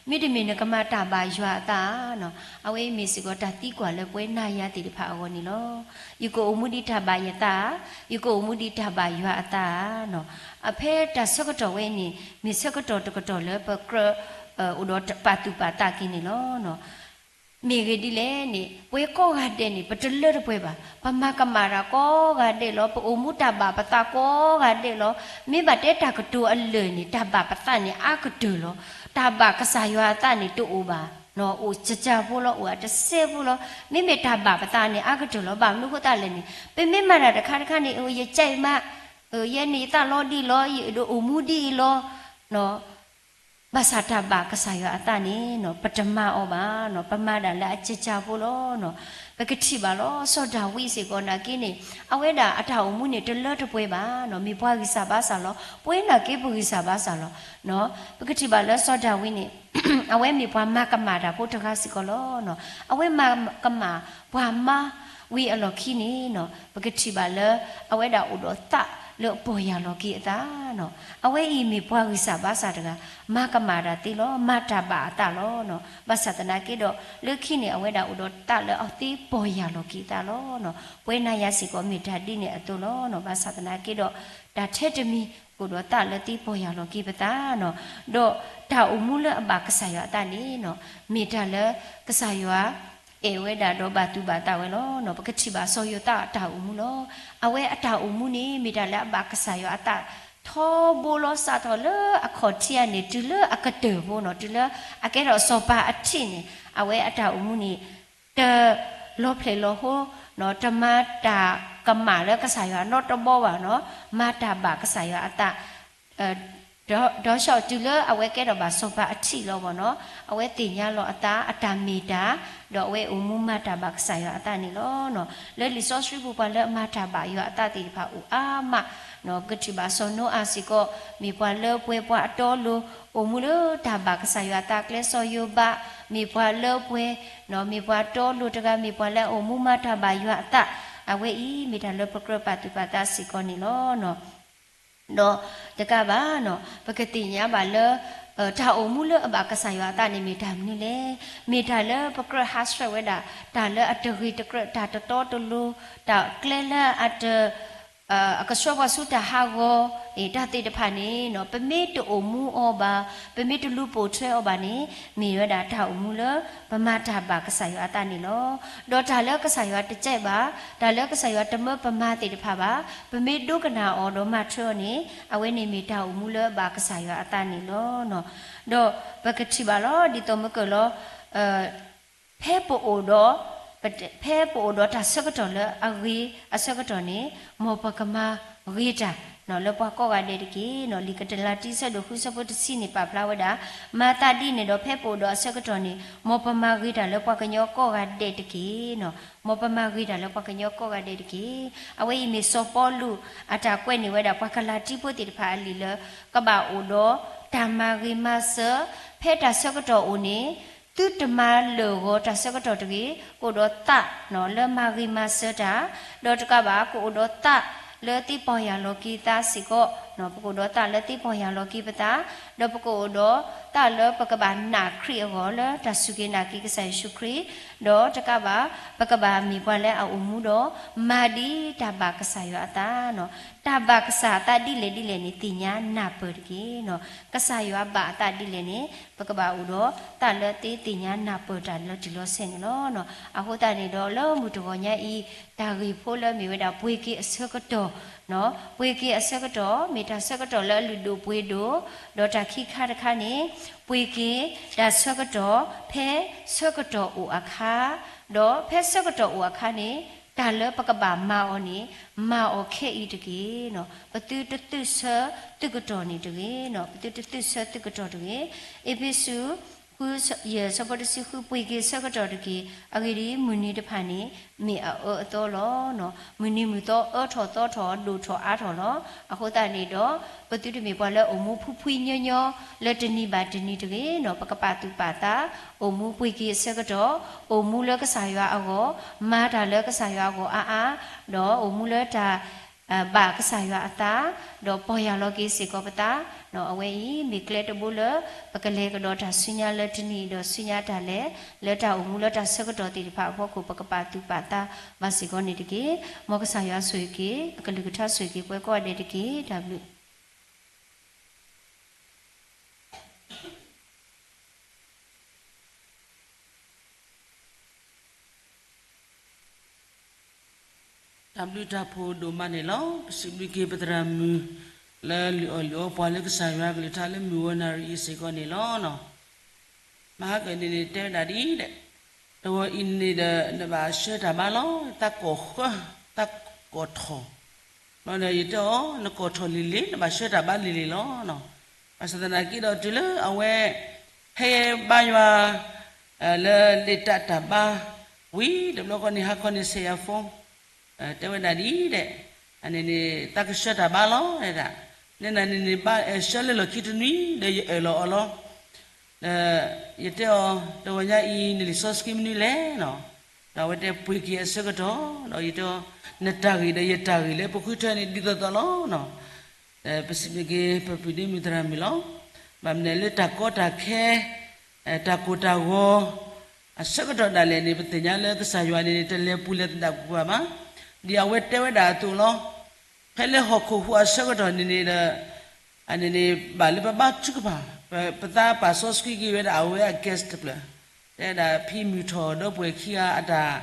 နီၤ မ့တမ့ၢ်နကမၤတၢ်ဘၣ်ယွၤအသးဧါနီၤ. အဝဲအံၤမ့ၢ်စ့ၢ်ကီးတၢ်သံကွၢ်လၢပဝဲနၤယၤသ့ၣ်တဖၣ်အဂီၢ်န့ၣ်လီၤ. ယကအိၣ်မူဒံးတၢ်ဘၣ်ယသးဧါ ယကအိၣ်မူဒံးတၢ်ဘၣ်ယွၤအသးဧါနီၤ. အဖဲတၢ်ဆၢကတီၢ်ဝဲအံၤန့ၣ် မ့ၢ်ဆၢကတီၢ်တကတီၢ်လၢပကြၢး အိၣ်ဒီးပာ်သူၣ်ပာ်သးက့ၤန့ၣ်လီၤ. မ့ၢ်ဂ့ၢ်ဒ်လဲၣ်န့ၣ် ပဝဲကိးဂၤဒဲးန့ၣ် ပတလၢတပှဲၤဘၣ်. ပမၤကမၣ်တၢ်ကိးဂၤဒဲးလီၤ. ပအိၣ်မူတၢ်ဘၣ်ပသးကိးဂၤဒဲးလီၤ. မ့ၢ်ဘၣ်တဲတၢ်ကတိၤအလၢာ်န့ၣ် တၢ်ဘၣ်ပသးန့ၣ်အါကတၢၢ်လီၤ. တၢ်ဘၣ်ကစၢ်ယွၤအသးန့ၣ်တအိၣ်ဘၣ်. အိၣ်ကကၢဖိလီၤ, အိၣ်အတစဲးဖိလီၤ. မ့မ့ၢ်တၢ်ဘၣ်ပသးန့ၣ် အါကတၢၢ်လီၤ. ဘၣ်မနုၤဃိသတးလဲၣ်န့ၣ် ပမ့ၢ်မၤတၢ်တခါတခါန့ၣ် ယကဲမး, ယဲန့ၣ်ယသးလီၤဒ်အံၤလီၤ, ယဒိးအိၣ်မူဒ်အံၤလီၤ. ဘၣ်ဆၣ်တၢ်ဘၣ်ကစၢ်ယွၤအသးန့ၣ် ပတမၤအီၤဘၣ်, ပမၤဒၣ်လၢအကကၢဖိလီၤ. ပကထံၣ်ဘၣ်လီၤ စီၤဒၤဝံးစ့ၢ်ကီးနာ်က့န့ၣ် အဝဲဒၣ်အတၢ်အိၣ်မူန့ၣ် တလၢတပှဲၤဘၣ်, မ့ၢ်ပှၤဂံၢ်စၢ်ဘါစၢ်လီၤ. ပဝဲနာ်က့ပဂံၢ်စၢ်ဘါစၢ်လီၤ. ပကထံၣ်ဘၣ်လၢစီၤဒၤဝံးန့ၣ် အဝဲမ့ၢ်ပှၤမၤကမၣ်တၢ်ဖိတဂၤစ့ၢ်ကီးလီၤ. အဝဲမၤကမၣ်ပှၤမါဝံၤအလီၢ်ခံန့ၣ် ပကထံၣ်ဘၣ်လၢ အဝဲဒၣ်အိၣ်ဒီးသးလၢပီၢ်ယၢ်လီၤက့ၤအသး. အဝဲအံၤမ့ၢ်ပှၤဂံၢ်စၢ်ဘါစၢ်တဂၤ, မၤကမၣ်တၢ်သ့လီၤ, မၤတၢ်ဘၣ်အသးလီၤ. ဘၣ်ဆၣ်သနာ်က့ဒီး လၢခံန့ၣ် အဝဲဒၣ်အိၣ်ဒီးသးလၢအသ့ပီၢ်ယၢ်လီၤက့ၤအသးလီၤ. ပဝဲနၤယၤစ့ၢ်ကီးမ့ၢ်တၢ်ဒ်န့ၣ်အသိးလီၤ. ဘၣ်ဆၣ်သနာ်က့ဒီး တၢ်ထဲတမံၤ အိၣ်ဒီးသးလၢသ့ပီၢ်ယၢ်လီၤက့ၤပသးနီၤ. ဒီးတၢ်အိၣ်မူလၢအဘၣ်ကစၢ်ယွၤအသးန့ၣ်နီၤ မ့ၢ်တၢ်လၢကစၢ်ယွၤ အဲၣ်ဝဲဒၣ်ဒီးဘၣ်သူၣ်ဘၣ်သးဝဲလီၤ. ပကထံၣ်ဘၣ်စီၤယိၤသးအတၢ်အိၣ်မူလီၤ. အဝဲအတၢ်အိၣ်မူန့ၣ် မ့ၢ်တၢ်လၢအဘၣ်ကစၢ်ယွၤအသး ထီဘိလီၤ စးထီၣ်လၢအခီၣ်ထံးအန့ၣ် တုၤလၢအကတၢၢ်ဖိနီၤ တုၤလၢအကဲထီၣ်စီၤပၤအထံးန့ၣ် အဝဲအတၢ်အိၣ်မူန့ၣ် တလီၤဖျဲၣ်လီၤဟိနီၤ တမၤတၢ်ကမၣ်လၢကစၢ်ယွၤနီတဘီဘၣ်နီၤ မၤတၢ်ဘၣ်ကစၢ်ယွၤအသး ဒီး ဒီးဆှီတုၤလၢအဝဲကဲထီၣ်ဘၣ်စီၤပၤအထံးလီၤဘၣ်နီၤ အဝဲသ့ၣ်ညါလီၤအသး အတၢ်မ့ၢ်တၢ် ဒီးအဝဲအိၣ်မူမၤတၢ်ဘၣ်ကစၢ်ယွၤအသးန့ၣ်လီၤ. လၢလံာ်စီဆှံပူၤပှၤလၢအမၤတၢ်ဘၣ်ယွၤအသးသ့ၣ်တဖၣ်အိၣ်အါမး ပကထံၣ်ဘၣ်စီၤနိအၤစ့ၢ်ကီး မ့ၢ်ပှၤလၢပှဲၤပှၤအတီအလိၤ အိၣ်မူလၢတၢ်ဘၣ်ကစၢ်ယွၤအသးကျဲ စီၤယိၤဘး မ့ၢ်ပှၤလၢပှဲၤ မ့ၢ်ပှၤတီအလိၤတဂၤ မ့ၢ်ပှၤလၢအအိၣ်မူမၤတၢ်ဘၣ်ယွၤအသး အဝဲအံၤမ့ၢ်တၢ်လၢပကြၢးပာ်သူၣ်ပာ်သးစ့ၢ်ကီးန့ၣ်လီၤ. ဒီးတကးဘၣ်နီၤ ပကသ့ၣ်ညါဘၣ်လၢ တၢ်အိၣ်မူလၢအဘၣ်ကစၢ်ယွၤအသးန့ၣ် မ့ၢ်တၢ်မနုၤလဲၣ်. မ့ၢ်တၢ်လၢပကြၢးဟးဆှဲးဝဲဒၣ် တၢ်လၢအတဂ့ၤတကြၢး တၢ်တတီတလိၤ တၢ်ကျဲလၢအတ အကဆှၢပှၤဆူတၢ်ဟးဂီၤ တၢ်သ့ၣ်တဖၣ်န့ၣ်နီၤ ပမ့ၢ်တအိၣ်မူအီၤဘၣ် ပမ့ၢ်တလူၤပိာ်ထွဲအီၤဘၣ်န့ၣ် မ့ၢ်ဝဲဒၣ်တၢ်အိၣ်မူလၢ ပမၤတၢ်ဘၣ်ကစၢ်ယွၤအသးန့ၣ်လီၤ. ဒီးတၢ်လၢကစၢ်ယွၤတကဲဘၣ် တၢ်လၢကစၢ်ယွၤတမၢပမၤသ့ၣ်တဖၣ်ဘၣ် ပမ့ၢ်ဒိကနၣ်အီၤဒီးမၤထွဲအီၤန့ၣ် အဝဲန့ၣ်မ့ၢ်တၢ်အိၣ်မူလၢအဘၣ်ကစၢ်ယွၤအသးန့ၣ်လီၤ. ဒီးပကထံၣ်ဘၣ်လီၤ ဒ်သိးမုၢ်ကၢၢ်လီၤ ဖဲပအိၣ်ဒီး ဖဲပအိၣ်ဒီးတၢ်ဆၢကတီၢ်လၢအဂ့ၤအဆၢကတီၢ်န့ၣ် မ်ပကမၤဂ့ၤတၢ် လၢပှၤကိးဂၤဒဲးတက့ၢ်. လံာ်ကလၤတံ ဆၢဒိၣ်ဃု ဆၢဖိတဆံန့ၣ် ပာ်ဖျါဝဲဒၣ်, မၤသးဒ်န့ၣ်ဒီး ဖဲပအိၣ်ဒီးအဆၢကတီၢ်န့ၣ် မ်ပမၤဂ့ၤတၢ်လၢပှၤကညီကိးဂၤဒဲးတက့ၢ်. မ်ပမၤဂ့ၤတၢ်လၢပှၤကညီကိးဂၤဒဲးတက့ၢ်. အဝဲအံၤမ့ၢ်စီၤပီလူးအတၢ်ကွဲးန့ၢ်ဝဲဒၣ် ပှၤကလၤတံဖိသ့ၣ်တဖၣ်အလံာ်လၢ ကဘၣ်အိၣ်ဒီးတၢ်မၤဂ့ၤမၤစၢၤ ဖဲတၢ်ဆၢကတီၢ်အိၣ်န့ၣ် သုတမၤလၢာ်ဂီၤတၢ်ဆၢကတီၢ်တဂ့ၤ, ကအိၣ်ဒီးသးလၢမၤဂ့ၤမၤစၢၤတၢ်, ဒီးတကးဘၣ် ကအိၣ်ဒီးသးလၢသ့ပီၢ်ယၢ်လီၤက့ၤသးစ့ၢ်ကီး, ပကအိၣ်ဒီးသးလၢသ့ပီၢ်ယၢ်လီၤက့ၤပသး, ဒီးပကအိၣ်ဒီးသးလၢပကဘၣ်နာ်ခရံာ်အဂီၢ် လၢတၢ်စူၢ်က့ၤနာ်က့ၤကစၢ်ယ့ၣ်ၡူးခရံာ်, ဒီးတကးဘၣ် ပကဘၣ်မ့ၢ်ပှၤလၢအအိၣ်မူဒီး မၤဒ်တၢ်ဘၣ်ကစၢ်ယွၤအသး, တၢ်ဘၣ်ကစၢ်အသးဒ်လဲၣ်ဒ်လဲၣ်န့ၣ် သ့ၣ်ညါနၢ်ပၢၢ်တက့ၢ်. ကစၢ်ယွၤဘၣ်အသးဒ်လဲၣ်န့ၣ် ပကဘၣ်အိၣ်ဒီးသးလၢသ့သ့ၣ်ညါနၢ်ပၢၢ်တၢ်လီၤတံၢ်လီၤဆဲးန့ၣ်လီၤ. အဃိသတးန့ၣ်ဒီး လၢမုၢ်တဂီၤညါအံၤ တၢ်ဂ့ၢ်ဖိလၢမ့ၢ်ဝဲဒၣ် ပှ့ၤက့ၤအဆၢကတီၢ်, ပှ့ၤက့ၤအဆၢကတီၢ် မ့ၢ်တၢ်ဆၢကတီၢ်လၢအလုၢ်ဒိၣ်ပှ့ၤဒိၣ်, ဒီးတၢ်ခံခါတခါန့ၣ် ပှ့ၤက့ၤတၢ်ဆၢကတီၢ် ဖဲဆၢကတီၢ်အိၣ်အခါ, ဒီးဖဲဆၢကတီၢ်အိၣ်အခါန့ၣ် တၢ်လၢပကဘၣ်မၤအီၤန့ၣ် မၤအီၤခဲအံၤတက့ၢ်. ပသုတသုးဆၢသုးကတီၢ်န့ၣ်တဂ့ၤ, ပသုတသုးဆၢသုးကတီၢ်တဂ့ၤ. အ့းဖ့းစူး ဃု ယဲၢ် ဆၢဖိတဆံဃု ပှ့ၤက့ၤဆၢကတီၢ်တက့ၢ်. အဂ့ၢ်ဒ်အံၤ, မုၢ်နံၤတဖၣ်န့ၣ် မ့ၢ်အအၢအသီလီၤ. မုၢ်နံၤမုၢ်သီအၢထီၣ်သီထီၣ် ဒိၣ်ထီၣ်အါထီၣ်လီၤ. အဃိသတးန့ၣ်ဒီး ပသုတမ့ၢ်ပှၤလၢအိၣ်မူဖှံဖှံညီညီ လၢတနံၤဘၣ်တနံၤတဂ့ၤ, ပကပာ်သူၣ်ပာ်သး အိၣ်မူပှ့ၤက့ၤအဆၢကတီၢ်, အိၣ်မူလၢကစၢ်ယွၤအဂီၢ်, မၤတၢ်လၢကစၢ်ယွၤအဂီၢ်အါအါ, ဒီးအိၣ်မူလၢတၢ် ဘၣ်ကစၢ်ယွၤအသး, ဒီးပီၢ်ယၢ်လီၤက့ၤစ့ၢ်ကီးပသး, အဝဲအံၤမ့ၢ်ကျဲတဘိလၢ ပကလဲၤကဒီးတၢ်ဆူညါလၢတနံၤအံၤဒီးဆူညါတၢ်လဲၤ, လၢတၢ်အိၣ်မူလၢတၢ်ဆၢကတီၢ်သ့ၣ်တဖၣ်အဖီခိၣ် ပကပာ်သူၣ်ပာ်သးဘၣ်စ့ၢ်ကီးန့ၣ်တက့ၢ်. မ်ကစၢ်ယွၤဆိၣ်ဂ့ၤက့ၤ အကလုၢ်ကထါဆိၣ်ဂ့ၤက့ၤပှၤကိးဂၤဒဲးတက့ၢ်. တၢ်ဘျုး တၢ်ဘျုးတၢ်ဖှိၣ်ဒိၣ်မးန့ၣ်လီၤ. ပစံးဘျုးက့ၤပသရၣ်မုၣ် လၢလုၢ်အီၣ်လုၢ်အီပှၤလၢကစၢ်ယွၤကလုၢ်ကထါလၢမုၢ်ဂီၤနၣ်ရံၣ်အံၤစ့ၢ်ကီးန့ၣ်လီၤ. မဟါကၢန့ၣ်န့ၣ် တဲဝဲဒၣ်ဒ်အံၤဒဲး, တဂီၤအံၤန့ၣ်ဒီး နဘၣ်ဆှၢတၢ်ဘါလီၤ, တၢ်ကိၢ်ဃၢ, တၢ်ကိၢ်ထီၣ်, ဘျီဒီးယတဲအီၤ နကိၢ်ထီၣ်လံၤလံၤ နဘၣ်ဆှၢတၢ်ဘါလံၤလံၤလီၤ. ဘၣ်ဆၣ်သနာ်က့ဒီးတုၤလၢအဝဲ ဟဲဘါယွၤ လၢလံာ်တၢ်တၢ်ဘါ ဝံၤတဘျီဃီန့ၣ် ဟါခီန့ၣ် ဆဲးယၤဖိ တဲဝဲဒၣ်ဒ်အံၤဒဲး, အန့ၣ်န့ၣ် တၢ်ကဆှၢတၢ်ဘါလီၤဒၣ်, နဲဒၣ်န့ၣ်န့ၣ် ဘၣ်ဆှၢလၢလီၢ်ခံတနွံ ဒီးယအၢၣ်လီၤအီလီၤ. ဒီးယတဲအီၤ တဂီၤညါအံၤ နလံာ်စီဆှံမနုၤလဲၣ်နီၤ, ဒီးအဝဲတဲပှ့ၤက့ၤအဆၢကတီၢ်, ဒီးယတဲအီၤ နတၢ်ဂ့ၢ်ဒီးယတၢ်ဂ့ၢ်လၢပဃုထၢန့ၣ်ဒ်သိးသိးလီၤ. ပစံးဘျုးက့ၤ ပပုၢ်ဒ့မုၣ်သရၣ်မုၣ်လီၤ. ဘၣ်မနုၤလဲၣ်လၢတၢ်ကီတၢ်ခဲ တၢ်ကိၢ်တၢ်ဂီၤ အဆၢကတီၢ်ဒၣ်လဲာ်န့ၣ် ပသ့ၣ်ညါလၢကစၢ်ယွၤန့ၣ်န့ၣ် တလဲၤပူၤလဲၤသဒၣ်ပူၤဘၣ်မး, ဒ်အဝဲတဲဝဲဒၣ်အသိးလီၤ. ဖဲလၢဟီၣ်ခိၣ်ဟူးအဆၢကတီၢ်န့ၣ်န့ၣ်ဒီး အန့ၣ်န့ၣ် ဘၣ်လၢပဘါထုကဖၣ်, ပသးပာ်စီဆှံက့ၤဝဲဒၣ်အဝဲအ guest တဖျၢၣ်, တဲဒၣ်ဖံမုၢ်ထီၣ်ဒီပုၢ်ဝဲၢ်ခံဂၤအတၢ်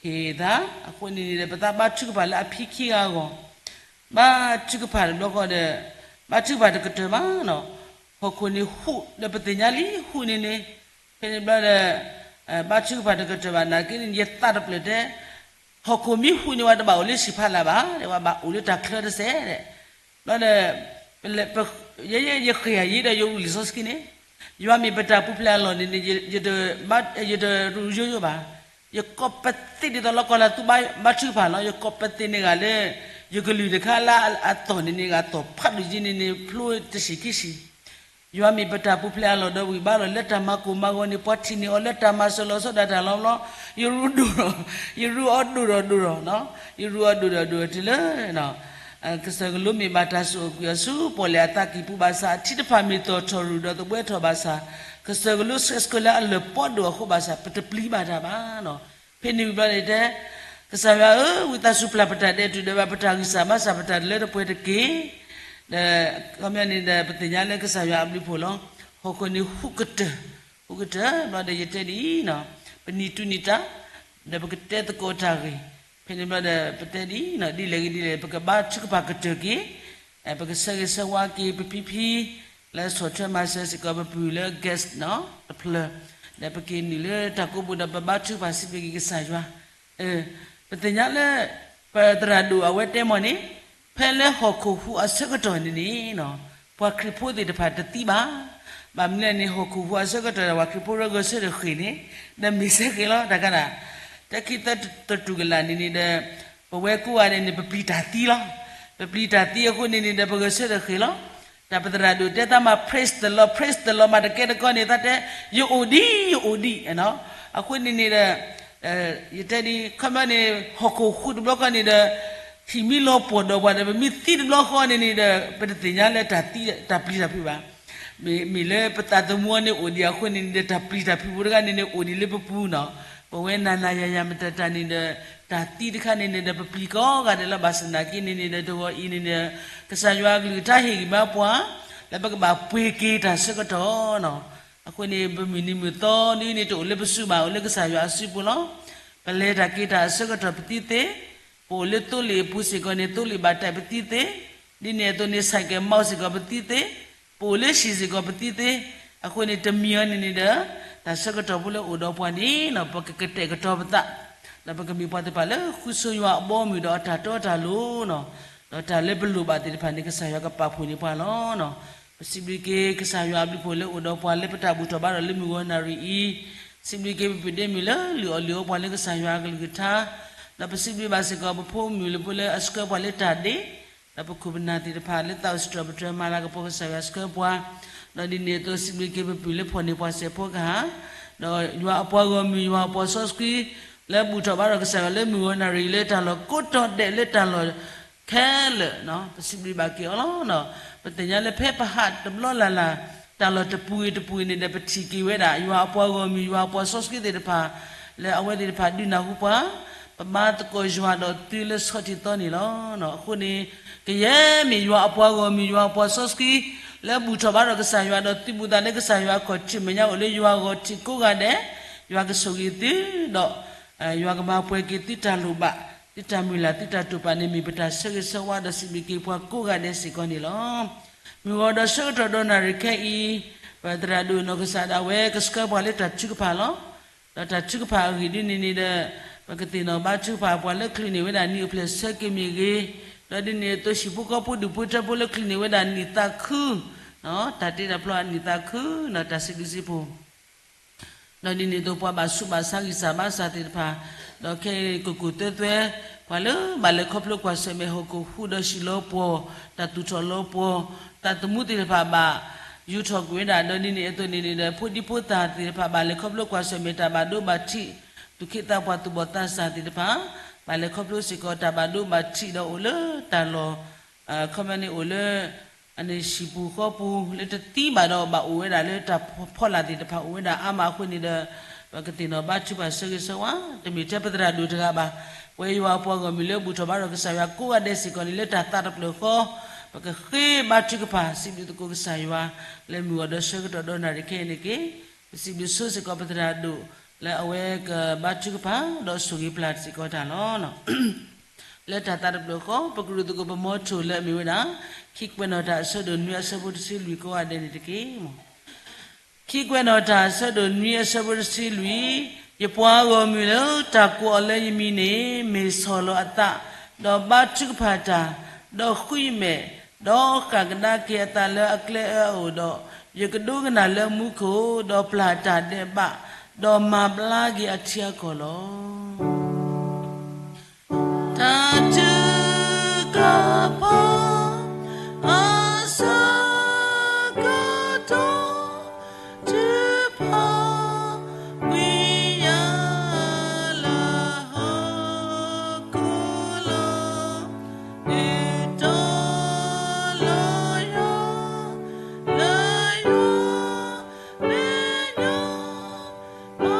ဟ့ၣ်သး, အဃိန့ၣ်န့ၣ်ဒီး ပသးဘါထုကဖၣ်လၢအဖံခံဂၤအဂီၢ်, ဘါထုကဖၣ်တဘျီဃီဒီး ဘါထုကဖၣ်တကတၢၢ်မးနီၤ, ဟီၣ်ခိၣ်န့ၣ်ဟူးဒီးပသ့ၣ်ညါလံဟူးန့ၣ်န့ၣ်, ဖဲန့ၣ်ဘျီဒီး ဘါထုကဖၣ်တကတၢၢ်ဘၣ်နာ်က့န့ၣ် ယသးတဖျၢၣ်တဲ ဟီၣ်ခိၣ်မ့ၢ်ဟူးန့ၣ် ဝဲတဘၣ်အိၣ်လၢဆံးဖးလၢ်ဘၣ်, တဲဝဲဘၣ်အိၣ်လၢတၢ်ချၢတစဲး, ဘျီဒီး ယဲယဃ့ၢ်ယၤယံၤဒီးယအိၣ်လံာ်စီဆှံန့ၣ်, ယွၤမ့ၢ်ပတၢ်ပူၤဖျဲးအလီၢ်န့ၣ်န့ၣ် ယတရူးယိယိဘၣ်, ယကိးပသ့ၣ်ဒ်သိးလီၤကီၢ်လၢသူဘါထုကဖၣ်လီၤ, ယကိးပသ့ၣ်န့ၢ်ဂၤလၢ ယကလုၢ်တခါလၢအသီၣ်န့ၣ်န့ၣ် ဂၤသီၣ်ဖးဒိၣ်က့န့ၣ်န့ၣ် ဖျိတဆံးခံဆံး ယွၤမ့ၢ်ပတၢ်ပူၤဖျဲးအလီၢ်ဒီးဝံၤဘါလီၤ လၢတၢ်မၤကိၢ်မၤဂီၤန့ၣ် ပှၤထံၣ်န့ၢ်အီၤလၢတၢ်မၤစၢၤလီၤဆီဒၣ်တၢ်လီၤဘျီ, ယရူးဒိၣ်ဒီး ယရူးအီၤဒိၣ်ဒီးဒိၣ်ဒီး, ယရူးအီၤဒိၣ်ဒီးဒိၣ်ဒီးတုၤလၢ ကစၢၢ်ကလိမ့ၢ်ဘၣ်တၢ်ဆိၣ်အုပ်ကွံာ်အီၤဆူပီၣ်လဲၣ်အသးကံၢ်ပူၤဘၣ်ဆၣ် အထံတဖၣ်မ့ၢ်သီၣ်ထီၣ်ရူၢ်ဒီးသဘှဲထီၣ်ဘၣ်ဆၣ်, ကစၢၢ်ကလိဆှဲဆှဲလၢအလၢၢ်ပီဒိၣ်အဃိဘၣ်ဆၣ် ပတပျံၤဘၣ်တၢ်ဘၣ်. ဖဲန့ၣ်ဝံၤဘျီန့ၣ်တဲ, ကစၢ်ယွၤဧၢ, ဝံသးစူၤပျၢ်ပတၢ်ဒဲးတုၤဒီးဘၣ်ပတၢ်ဂံၢ်စၢ်ဘါစၢ် ပတၢ်လၢတပှဲၤတက့ၢ်. ဒီးခီပညီန့ၣ်ဒီး ပသ့ၣ်ညါလၢကစၢ်ယွၤအဘျုးဖှိၣ်လီၤ. ဟီၣ်ခိၣ်န့ၣ်ဟူးကတၢၢ်, ဟူးကတၢၢ်ဘျီဒီးယတဲဒ်အံၤ, ပနံၤတူၢ်နံၤတၢ်, ဒီးပကတဲသကိးတၢ်ဂ့ၢ်, ဖဲန့ၣ်ဘျီဒီး ပတဲဒ်အံၤ, ဒ်လဲၣ်ဂ့ၤဒ်လဲၣ် ပကဘါထုကဖၣ်ကတၢၢ်က့ၤ, ပကဆၢဂ့ၤဆၢဝါက့ၤ ပဖံဖံ လၢဆီၣ်ထွဲမၤစၢၤစ့ၢ်ကီးပပုၢ်လၢ guest တဖျၢၣ်, ဒီးပက့ၤနုာ်လၢတၢ်ကိးပူၤဒီးပဘါထုကဖၣ်စံးဘျုးက့ၤကစၢ်ယွၤ. ပသ့ၣ်ညါလၢ ပသရၣ်ဒိၣ်အဝဲတဲမီၢ်န့ၣ်, ဖ ဖဲလၢဟီၣ်ခိၣ်ဟူးအဆၢကတီၢ်န့ၣ်န့ၣ် ပှၤခရံာ်ဖိသ့ၣ်တဖၣ်တသံဘၣ်. ဘၣ်မနုၤလဲၣ်န့ၣ် ဟီၣ်ခိၣ်ဟူးအဆၢကတီၢ်ဒီး ပှၤခရံာ်ဖိရၢဂဲၤဆၢထၢၣ်ဃ့ၢ်န့ၣ် ဒီးမ့ၢ်ဆၢဃ့ၢ်လီၤ. တၢ်ကဒၣ် တၢ်ခံသၢတတူၢ်ကလာ်န့ၣ်န့ၣ်ဒီး ပဝဲကိးဂၤဒဲးန့ၣ် ပပျံၤတၢ်သံလီၤ. ပပျံၤတၢ်သံအဃိန့ၣ်န့ၣ်ဒီး ပဂဲၤဆၢထၢၣ်ဃ့ၢ်လီၤ. တၢ်ပသရၣ်ဒိၣ်တဲတၢ်မၤ praise the Lord, praise the Lord မၤတကဲတကီန့ၣ် သးတဲ ယအိၣ်ဒံး ယအိၣ်ဒံး. အဃိန့ၣ်န့ၣ်ဒီး ယတဲဒ် ခီပညီန့ၣ် ဟီၣ်ခိၣ်ဟူးတဘျီဃီန့ၣ်ဒီး ဟံၣ်မံလီၤပှီၢ်ဒီးပှၤဒီး ပမ့ၢ်သံတဘျီဃီန့ၣ်န့ၣ်ဒီး ပတသ့ၣ်ညါလၢတၢ်သံ တၢ်ပျံၤတၢ်ဖုးဘၣ်. မ့ၢ် မ့ၢ်လၢပသးသမူအီၤန့ၣ်အိၣ်ဒံးအဃိန့ၣ်န့ၣ်ဒီး တၢ်ပျံၤတၢ်ဖုးဖိတဂၤန့ၣ်န့ၣ် အိၣ်ဒံးလၢပပူၤနီၤ. ပဝဲနၤနၤယၤယၤမတၤတၢ်န့ၣ်ဒီး တၢ်သံတခါန့ၣ်န့ၣ်ဒီး ပပျံၤကိးဂၤဒဲးလီၤ. ဘၣ်ဆၣ်သနာ်က့န့ၣ်န့ၣ်ဒီး တဂီၤအံၤန့ၣ်ဒီး ကစၢ်ယွၤအကလုၢ်ကထါဟ့ၣ်ဂံၢ်ဘါပှၤ လၢပကဘၣ်ပှ့ၤက့ၤတၢ်ဆၢကတီၢ်နီၤ. အဃိန့ၣ် ပမုၢ်နံၤမုၢ်သီဒ်န့ၣ် တအိၣ်လၢပစုဘၣ် အိၣ်လၢကစၢ်ယွၤအစုပူၤလီၤ. ပလဲၤတၢ်က့ၤတၢ်အဆၢကတီၢ်ပသံသ့, ပအိၣ်လၢသိလ့ၣ်အပူၤစ့ၢ်ကီးန့ၣ် သိလ့ၣ်ဘၣ်တၢ်ပသံသ့, ဒ်န့ၣ်အသိးန့ၣ် ဆိုင်ကယ်မောင်းစ့ၢ်ကီးပသံသ့, ပအိၣ်လၢဟံၣ်စ့ၢ်ကီးပသံသ့. အဃိန့ၣ် တမံၤအံၤန့ၣ်န့ၣ်ဒီး တၢ်ဆၢကတီၢ်ဖိလၢအိၣ်ဒီးပှၤန့ၣ်နီၤ ပကကတဲာ်ကတီၤပသး ဒီးပကမ့ၢ်ပှၤသ့ၣ်တဖၣ်လၢဃုဆိယွၤအဘီအမုၢ်ဒီးအတၢ်တီတၢ်လိၤနီၤ. ဒီးတၢ်လၢပလိၣ်ဘၣ်သ့ၣ်တဖၣ်န့ၣ် ကစၢ်ယွၤကပာ်ဖှိၣ်န့ၢ်ပှၤလီၤနီၤ. ပစံးဘျုးက့ၤကစၢ်ယွၤအဘျုးဖှိၣ်လၢအိၣ်ဒီးပှၤလၢပတၢ်ဘူၣ်ထီၣ်ဘါထီၣ်လၢမုၢ်ဂီၤနၣ်ရံၣ်အံၤ, စံးဘျုးက့ၤပပုၢ်ဒ့မုၣ်လၢလုၢ်အီၣ်လုၢ်အီပှၤလၢကစၢ်ယွၤအကလုၢ်ကထါ, ဒီးပစံးဘျုးဘၣ်စ့ၢ်ကီးပဖိမုၣ်လၢပလၢအဆှၢပှၤလၢတၢ်ဒ့ ဒီးပခိၣ်ပနၢ်သ့ၣ်တဖၣ်လၢသးအိၣ်စတြီၢ်ပတြၢၤမၤလၤကပီၤ ကစၢ်ယွၤဆှၢပှၤ, ဒီးဒ်န့ၣ်အသိးစံးဘျုးက့ၤပပုၢ်လၢဖီၣ်န့ၢ်ပှၤစဲးဖိကဟၣ်, ဒီးယွၤအပှၤဂီၢ်မုၢ် ယွၤအပှၤစီဆှံ လၢဘူၣ်ထီၣ်ဘါထီၣ်ကစၢ်ယွၤလၢမုၢ်ဂီၤနၣ်ရံၣ်လၢတၢ်လီၢ်ကိးတီၤဒဲးလၢတၢ်လီၢ်ခဲလၢာ်, ပစံးဘျုးဘၣ်က့ၤအီၤလီၤ. ပသ့ၣ်ညါလၢဖဲပဟးတဘျီလၢ်လၢ် တၢ်လီၢ်တပူၤဂ့ၤတပူၤဂ့ၤန့ၣ်ဒီး ပထံၣ်က့ၤဝဲဒၣ် ယွၤအပှၤဂီၢ်မုၢ် ယွၤအပှၤစီဆှံသ့ၣ်တဖၣ် လၢအဝဲသ့ၣ်တဖၣ်ဒုးနၢ်ဟူပှၤ, ပမၤသကိးယွၤဒီးသုလၢဆီထံးသီန့ၣ်လီၤ. အဃိန့ၣ် ကယဲၢ်မ့ၢ်ယွၤအပှၤဂီၢ်မုၢ် ယွၤအပှၤစီဆှံ လၢဘူၣ်ထီၣ်ဘါထီၣ်ကစၢ်ယွၤဒီးသုမူသးလၢကစၢ်ယွၤအခီၣ်ထံးမဲာ်ညါအိၣ်လၢယွၤဂီၤထံးကိးဂၤဒဲး, ယွၤကဆိၣ်ဂ့ၤသုဒီး ယွၤကမၤပှဲၤက့ၤသုတၢ်လိၣ်ဘၣ်, သုတၢ်မုၢ်လၢ် သုတၢ်တိာ်ပာ်န့ၣ်မ့ၢ်ပတၢ်ဆၢဂ့ၤဆၢဝါဒီးစံးဘျုးက့ၤပှၤကိးဂၤဒဲးစ့ၢ်ကီးန့ၣ်လီၤ. မုၢ်ဂီၤဒီးဆၢကတီၢ်ဒီးနၣ်ရံၣ်ခဲအံၤ, ပသရၣ်ဒိၣ်နီၢ်ကစၢ်ဒၣ်ဝဲကဆှၢပှၤလၢတၢ်ထုကဖၣ်လီၤ. ဒီးတၢ်ထုကဖၣ်အဂ့ၢ်ဒ်န့ၣ်န့ၣ်ဒီး ပကသ့ၣ်နီၣ်ဘါထုကဖၣ်ပှၤလၢချုးန့ၢ်ဝဲဒၣ်နံၣ်အိၣ်ဖျဲၣ်ဆၢက့ၤမ့ၢ်ဂ့ၤ, ဒီးဒ်န့ၣ်အသိးဟံၣ်ဖိဃီဖိဒူၣ်ဖိထၢဖိလၢချုးန့ၢ်ဝဲဒၣ်နံၣ်သးခု, တၢ်တ့တၢ်ဖျီအနံၣ်သးခု, တၢ်စံးဘျုးစံးဖှိၣ် ဒီးဒ်န့ၣ်အသိးပှၤဘၣ်ဆူးဘၣ်ဆါဂံၢ်စၢ်ဘါစၢ်သ့ၣ်တဖၣ်, ဒီးခဲအံၤကိၢ်ကိၢ်သွဲသွဲ ပှၤလၢဘၣ်လဲၤခီဖျိကွၢ်ဆၢၣ်မဲာ်ဟီၣ်ခိၣ်ဟူးဒီးဟံၣ်လီၤပှီၢ်, တၢ်သူၣ်ထီၣ်လီၤပှီၢ်, တၢ်သမူသ့ၣ်တဖၣ်ဘၣ်ယူၤထီၣ်ကွံာ်ဝဲဒၣ်, ဒီးဒ်န့ၣ်အသိးန့ၣ်န့ၣ်ဒီး ဖိဒံဖိသၣ်သ့ၣ်တဖၣ်ဘၣ်လဲၤခီဖျိကွၢ်ဆၢၣ်မဲာ်တၢ်ဘၣ်ဒိဘၣ်ထံး, သူၣ်က့သးပှၢ်သူၣ်ဘီၣ်သးစၢ်သ့ၣ်တဖၣ် ဘၣ်လဲၤခီဖျိစ့ၢ်ကီးတၢ်ဘၣ်ဒိဘၣ်ထံးဒီးအိၣ်လၢတၢ်လီၢ် ခီပညီန့ၣ်အိၣ်လၢ အန့ၣ်ဟံၣ်ပူၤဃီပူၤလၢတသံဘၣ်ဒီးဘၣ်အိၣ်ဝဲဒၣ်လၢတၢ်ဖီလာ်သ့ၣ်တဖၣ်အိၣ်ဝဲဒၣ်အါမးအဃိန့ၣ်ဒီး ပကသ့ၣ်နီၣ်ဘါထုကဖၣ်ဆၢဂ့ၤဆၢဝါ, တမ့ၢ်ထဲပသရၣ်ဒိၣ်တဂၤဘၣ်, ပဝဲယွၤအပှၤဂီၢ်မုၢ်လၢဘူၣ်ထီၣ်ဘါထီၣ်ကစၢ်ယွၤကိးဂၤဒဲးစ့ၢ်ကီးန့ၣ် လၢတၢ်သးတဖျၢၣ်ဃီ ပကဃ့ဘါထုကဖၣ်စံးဘျုးသကိးကစၢ်ယွၤ လၢမုၢ်ဂီၤဒီးဆၢကတီၢ်ဒီးနၣ်ရံၣ်ခဲအံၤန့ၣ်တက့ၢ်. ပစံးဘျုးဆိစ့ၢ်ကီးပသရၣ်ဒိၣ် လၢအဝဲကဘါထုကဖၣ်ဒီးဆိၣ်ဂ့ၤပျၢ်စ့ၢ်ကီးတၢ်လီၤ. လၢတၢ်သးတဖျၢၣ်ဃီ ပကရူၢ်သကိးပမီထိၣ်လၢအမ့ၢ်ဝဲဒၣ် ခံကွဲးနီၣ်တၢ်အဆၢဒိၣ်နွံအဆၢဖိတဆံလွံၢ်ကိးဂၤဒဲးန့ၣ်တက့ၢ်. ခံကွဲးနီၣ်တၢ်အဆၢဒိၣ်နွံအဆၢဖိတဆံလွံၢ်, ယပှၤဂီၢ်မုၢ်လၢတၢ်ကိးအီၤလၢယမံၤန့ၣ် မ့ၢ်ဆီၣ်လီၤအသး, ဒီးဘါထုကဖၣ်တၢ်, ဒီးဃုယမဲာ်, ဒီးဃၣ်ကဒါက့ၤအသးလၢအကျဲအၢအအိၣ်ဒီး, ယကဒိကနၣ်လၢမူခိၣ်, ဒီးပျၢ်တၢ်ဒဲးဘး, ဒီးမၤဘျါက့ၤအထံအကီၢ်လီၤ. တၢ်ထုကဖၣ်အဆၢကတီၢ် ထုကဖၣ်ကွံာ်ယၤ လၢဟီၣ်ခိၣ်လီၤ. ဒုးတီလီၤယွၤ, လၢယွၤမဲာ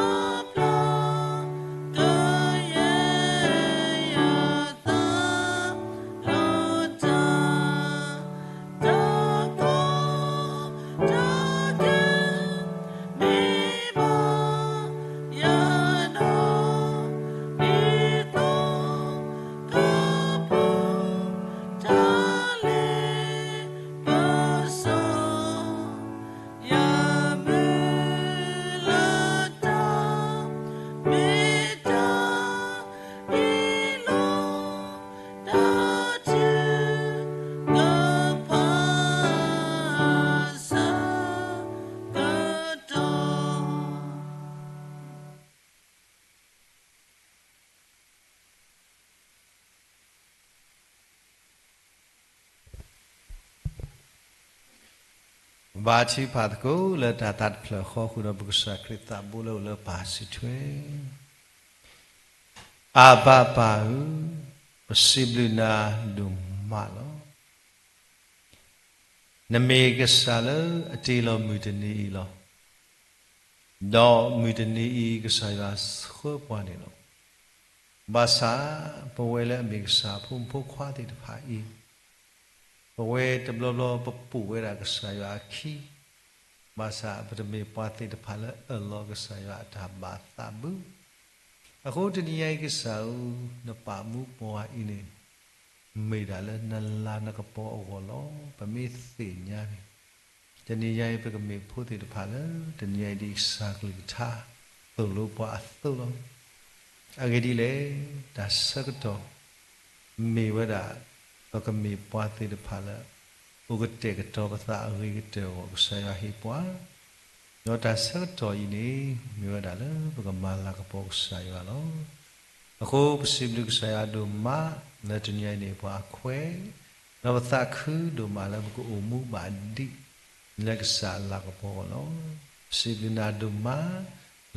်ညါ မၤပျၢ်က ဘါထုကဖၣ်သကိးလၢတၢ်သးတဖျၢၣ်ဃီဃုာ်ဒီး ပကစၢ်ခရံာ်သးဘိလၢအိၣ်လၢပၢ်စုထွဲ. အၤဘၣ်ပၢ်ဧၢ, ပစံးဘျုးနၤဒိၣ်မးလီၤ. နမ့ၢ်ကစၢ်လၢအတ့လီၤမုၢ်တနံၤအံၤလီၤ. ဒီးမုၢ်တနံၤအံၤ ကစၢ်ယွၤဆှၢပှၤန့ၣ်လီၤ. ဘၣ်ဆၣ် ပဝဲလၢအမ့ၢ်ကစၢ်အဖိမုၣ်ဖိခွါသ့ၣ်တဖၣ်အံၤ, ပဝဲတဘျီဘျီပပိာ်ဝဲဒၣ်ကစၢ်ယွၤအခံ, ဘၣ်ဆၣ်ပတမ့ၢ်ပှၤသ့ၣ်တဖၣ်လၢအၢၣ်လီၤကစၢ်ယွၤအတၢ်ဘၣ်သးဘၣ်. အဃိတနံၤညါအံၤကစၢ်ဧၢ, နပာ်မူပှၤအံၤန့ၣ် မ့ၢ်ဒၣ်လၢနလၤနကပီၤအဂီၢ်လီၤ. ပမ့ၢ်သ့ၣ်ညါန့ၣ်, တနံၤညါအံၤ ပကမ့ၢ်ဖိသ့ၣ်တဖၣ်လၢ တနံၤညါအံၤဒ်ကစၢ်ကလုၢ်ကထါ သိၣ်လိပှၤအသိးလီၤ. အဂ့ၢ်ဒ်လဲၣ်, တၢ်ဆၢကတီၢ် မ့ၢ်ဝဲဒၣ် ပကမ့ၢ်ပှၤသ့ၣ်တဖၣ်လၢ အိၣ်ကတဲာ်ကတီၤပသးအဂ့ၤကတၢၢ်အဂီၢ် ကစၢ်ယွၤဟ့ၣ်ပှၤ, ဒီးတၢ်ဆၢကတီၢ်အံၤန့ၣ် မ့ၢ်ဝဲဒၣ်လၢပကမၤလၤကပီၤကစၢ်ယွၤလီၤ. အဃိပစံးဘျုးကစၢ်ယွၤဒိၣ်မး လၢတနံၤညါအံၤန့ၣ် ပှၤအခွဲး, ဒီးပသးခုဒိၣ်မးလၢပကအိၣ်မူဘၣ်ဒံး လၢကစၢ်အလၤကပီၤအဂီၢ်လီၤ. ပစံးဘျုးနၤဒိၣ်မး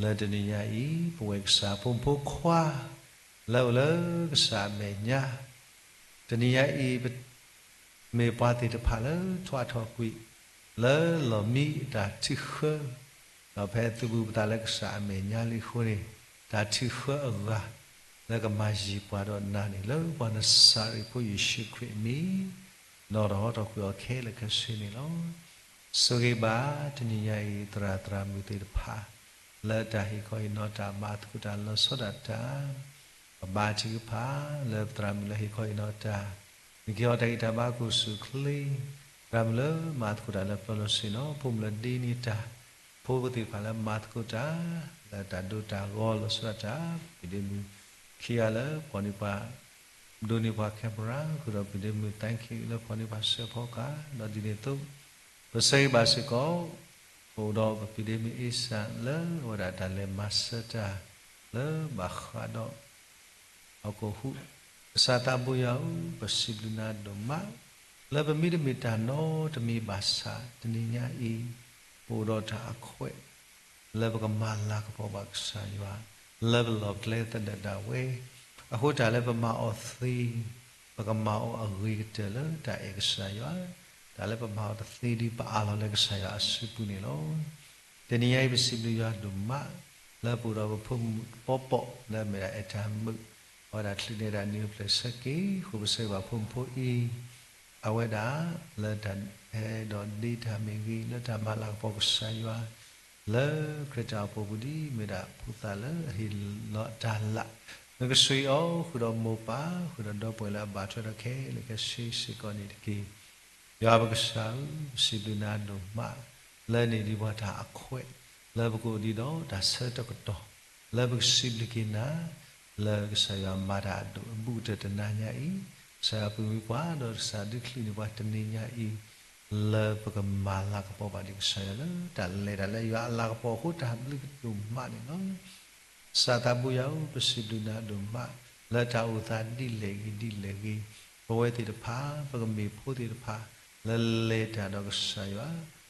လၢတနံၤညါအံၤ ပဝဲကစၢ်ဖိမုၣ်ဖိခွါ လၢအိၣ်လၢကစၢ်အမဲာ်ညါ, တနံၤညါအံၤ မ့ၢ်ပှၤသ့ၣ်တဖၣ်လၢထွဲထီၣ်ကွံာ် လၢလီၢ်မံအတၢ်ထုးဃၢ, ဒီးဖဲသုးဘူးပသးလၢကစၢ်အမဲာ်ညါလံအဃိန့ၣ်, တၢ်ထုးဃၢအဂၤ လၢကမၤယံၤပှၤဒီးနၤန့ၣ် လၢပှၤနစၤရ့းဖိယ့ၣ်ၡူးခရံာ်အမံၤ, ဒီးဟီထီၣ်ကွံာ်အီၤခဲလၢာ်ခဲဆ့န့ၣ်လီၤ. ဆိၣ်ဂ့ၤဘၣ်တနံၤညါအံၤ သရၣ်သရၣ်မုၣ်သ့ၣ်တဖၣ် လၢတၢ်ဟ့ၣ်ခီဟ့ၣ်နီၤတၢ် မၤသကိးတၢ်လီၤဆီဒၣ်တၢ်, ပဘါထုကဖၣ်လၢသရၣ်မုၣ်လၢဟ့ၣ်ခီဟ့ၣ်နီၤတၢ်, မ့ၢ်က့ၤအီၤတၢ်ဂံၢ်တၢ်ဘါကိၣ်ဆူၣ်ချ့, သရၣ်မုၣ်လၢမၤသကိးတၢ်လၢပျီလီၤဆ့ၣ်နီၤ, ဖိမုၣ်လၢဒ့န့ၢ်တၢ်, ဖိသ့ၣ်တဖၣ်လၢမၤသကိးတၢ် လၢတၢ်ဒိတၢ်ဂီၤလီၤဆီဒၣ်တၢ်, ပဒ့မုၣ်ခံဂၤလၢပှၤန့ၢ်ပှၤ ဒိးန့ၢ်ပှၤ camera ဃုာ်ဒီးပဒ့မုၣ် thank you လၢပှၤန့ၢ်ပှၤစၢဖီကၤ, ဒီးဒ်န့ၣ်အသိး ပဆၢဂ့ၤဘၣ်စ့ၢ်ကီး ပအိၣ်ဒီးပပဒ့မုၣ်အ့စၢ် လၢအဝဲဒၣ်တၢ်လဲၤမၤစၢၤတၢ် လၢဘၣ်ဃးဒီး ဟီၣ်ခိၣ်ဟူး, ကစၢ်သးဘိယွၤဧၢ, ပစံးဘျုးနၤဒိၣ်မး လၢပမ့တမ့ၢ်တၢ်နီတမံၤဘၣ်ဆၣ် တနံၤညါအံၤ ပအိၣ်ဒီးတၢ်အခွဲး လၢပကမၤလၤကပီၤဘၣ်ကစၢ်ယွၤ လၢပလီၢ်ကျဲသဒၢးဒၣ်ဝဲ, အဃိတၢ်လၢပမၤအီၤသ့ ပကမၤအီၤအဂ့ၤကတၢၢ်လၢတၢ်အဲၣ်ကစၢ်ယွၤ, တၢ်လၢပမၤအီၤတသ့ဒီး ပအးလီၤလၢကစၢ်ယွၤအစုပူၤန့ၣ်လီၤ. တနံၤညါအံၤပစံးဘျုးယွၤဒိၣ်မး လၢပအိၣ်ဒီးပဖိမုၣ်ပီပီ လၢအမ့ၢ်ဒၣ်အဲၣ်တၢ်မုာ်, အဝဲဒၣ်ချုးန့ၢ်ဒၣ်နံၤအိၣ်ဖျဲၣ်ဆၢက့ၤ ဃိပဆၢဂ့ၤဘၣ်ဖိမုၣ်ဖိအံၤ, အဝဲဒၣ် လၢတၢ်အဲၣ်ဒိးဒ့တၢ်မ့ၢ်ဂ့ၤ လၢတၢ်မၤလၤကပီၤကစၢ်ယွၤ လၢခရံာ်တၢ်အိၣ်ဖှိၣ်ပူၤဒ် မ့ၢ်ဒၣ်ဖိသၣ်လၢအဟ့ၣ်လီၤတၢ်လၢ်, နကဆှံအီၤဃုာ်ဒီးမိၢ်ပၢ် ဃုာ်ဒီးဒီပုၢ်ဝဲၢ်လၢအဘၣ်ထွဲဒီးခဲလၢာ်ခဲဆ့စ့ၢ်ကီးန့ၣ်တက့ၢ်. ယွၤပကစၢ်ဧၢ, ပစံးဘျုးနၤဒိၣ်မး လၢန့ၢ်ဒံးပှၤတၢ်အခွဲး လၢပကအိၣ်ဒံးဒီးတၢ်ဆၢတကတီၢ် လၢပကစံးဘျုးက့ၤနၤ လၢကစၢ်ယွၤမၤတၢ်အဒိၣ်အဘူးကတၢၢ်တနၤညါအံၤ, ကစၢ်ယွၤပၢၤမူပှၤ ဒီးကစၢ်ဒုးချုးန့ၢ်ပှၤတနံၤညါအံၤ, လၢပကမၤလၤကပီၤဘၣ်ဒံးကစၢ်ယွၤလၢ တၢ်လဲၤတၢ်လၢယွၤအလၤကပီၤအဃိ တၢ်ဘျုးကဒိၣ်မးန့ၣ်လီၤ. ကစၢ်သးဘိယွၤဧၢ, ပစံးဘျုးနၤဒိၣ်မး လၢတၢ်အိၣ်သးဒ်လဲၣ်ဂ့ၤဒ်လဲၣ်ဂ့ၤ, ပဝဲသ့ၣ်တဖၣ် ပကမ့ၢ်ဖိသ့ၣ်တဖၣ် လၢလဲၤတၢ်ဒီးကစၢ်ယွၤ,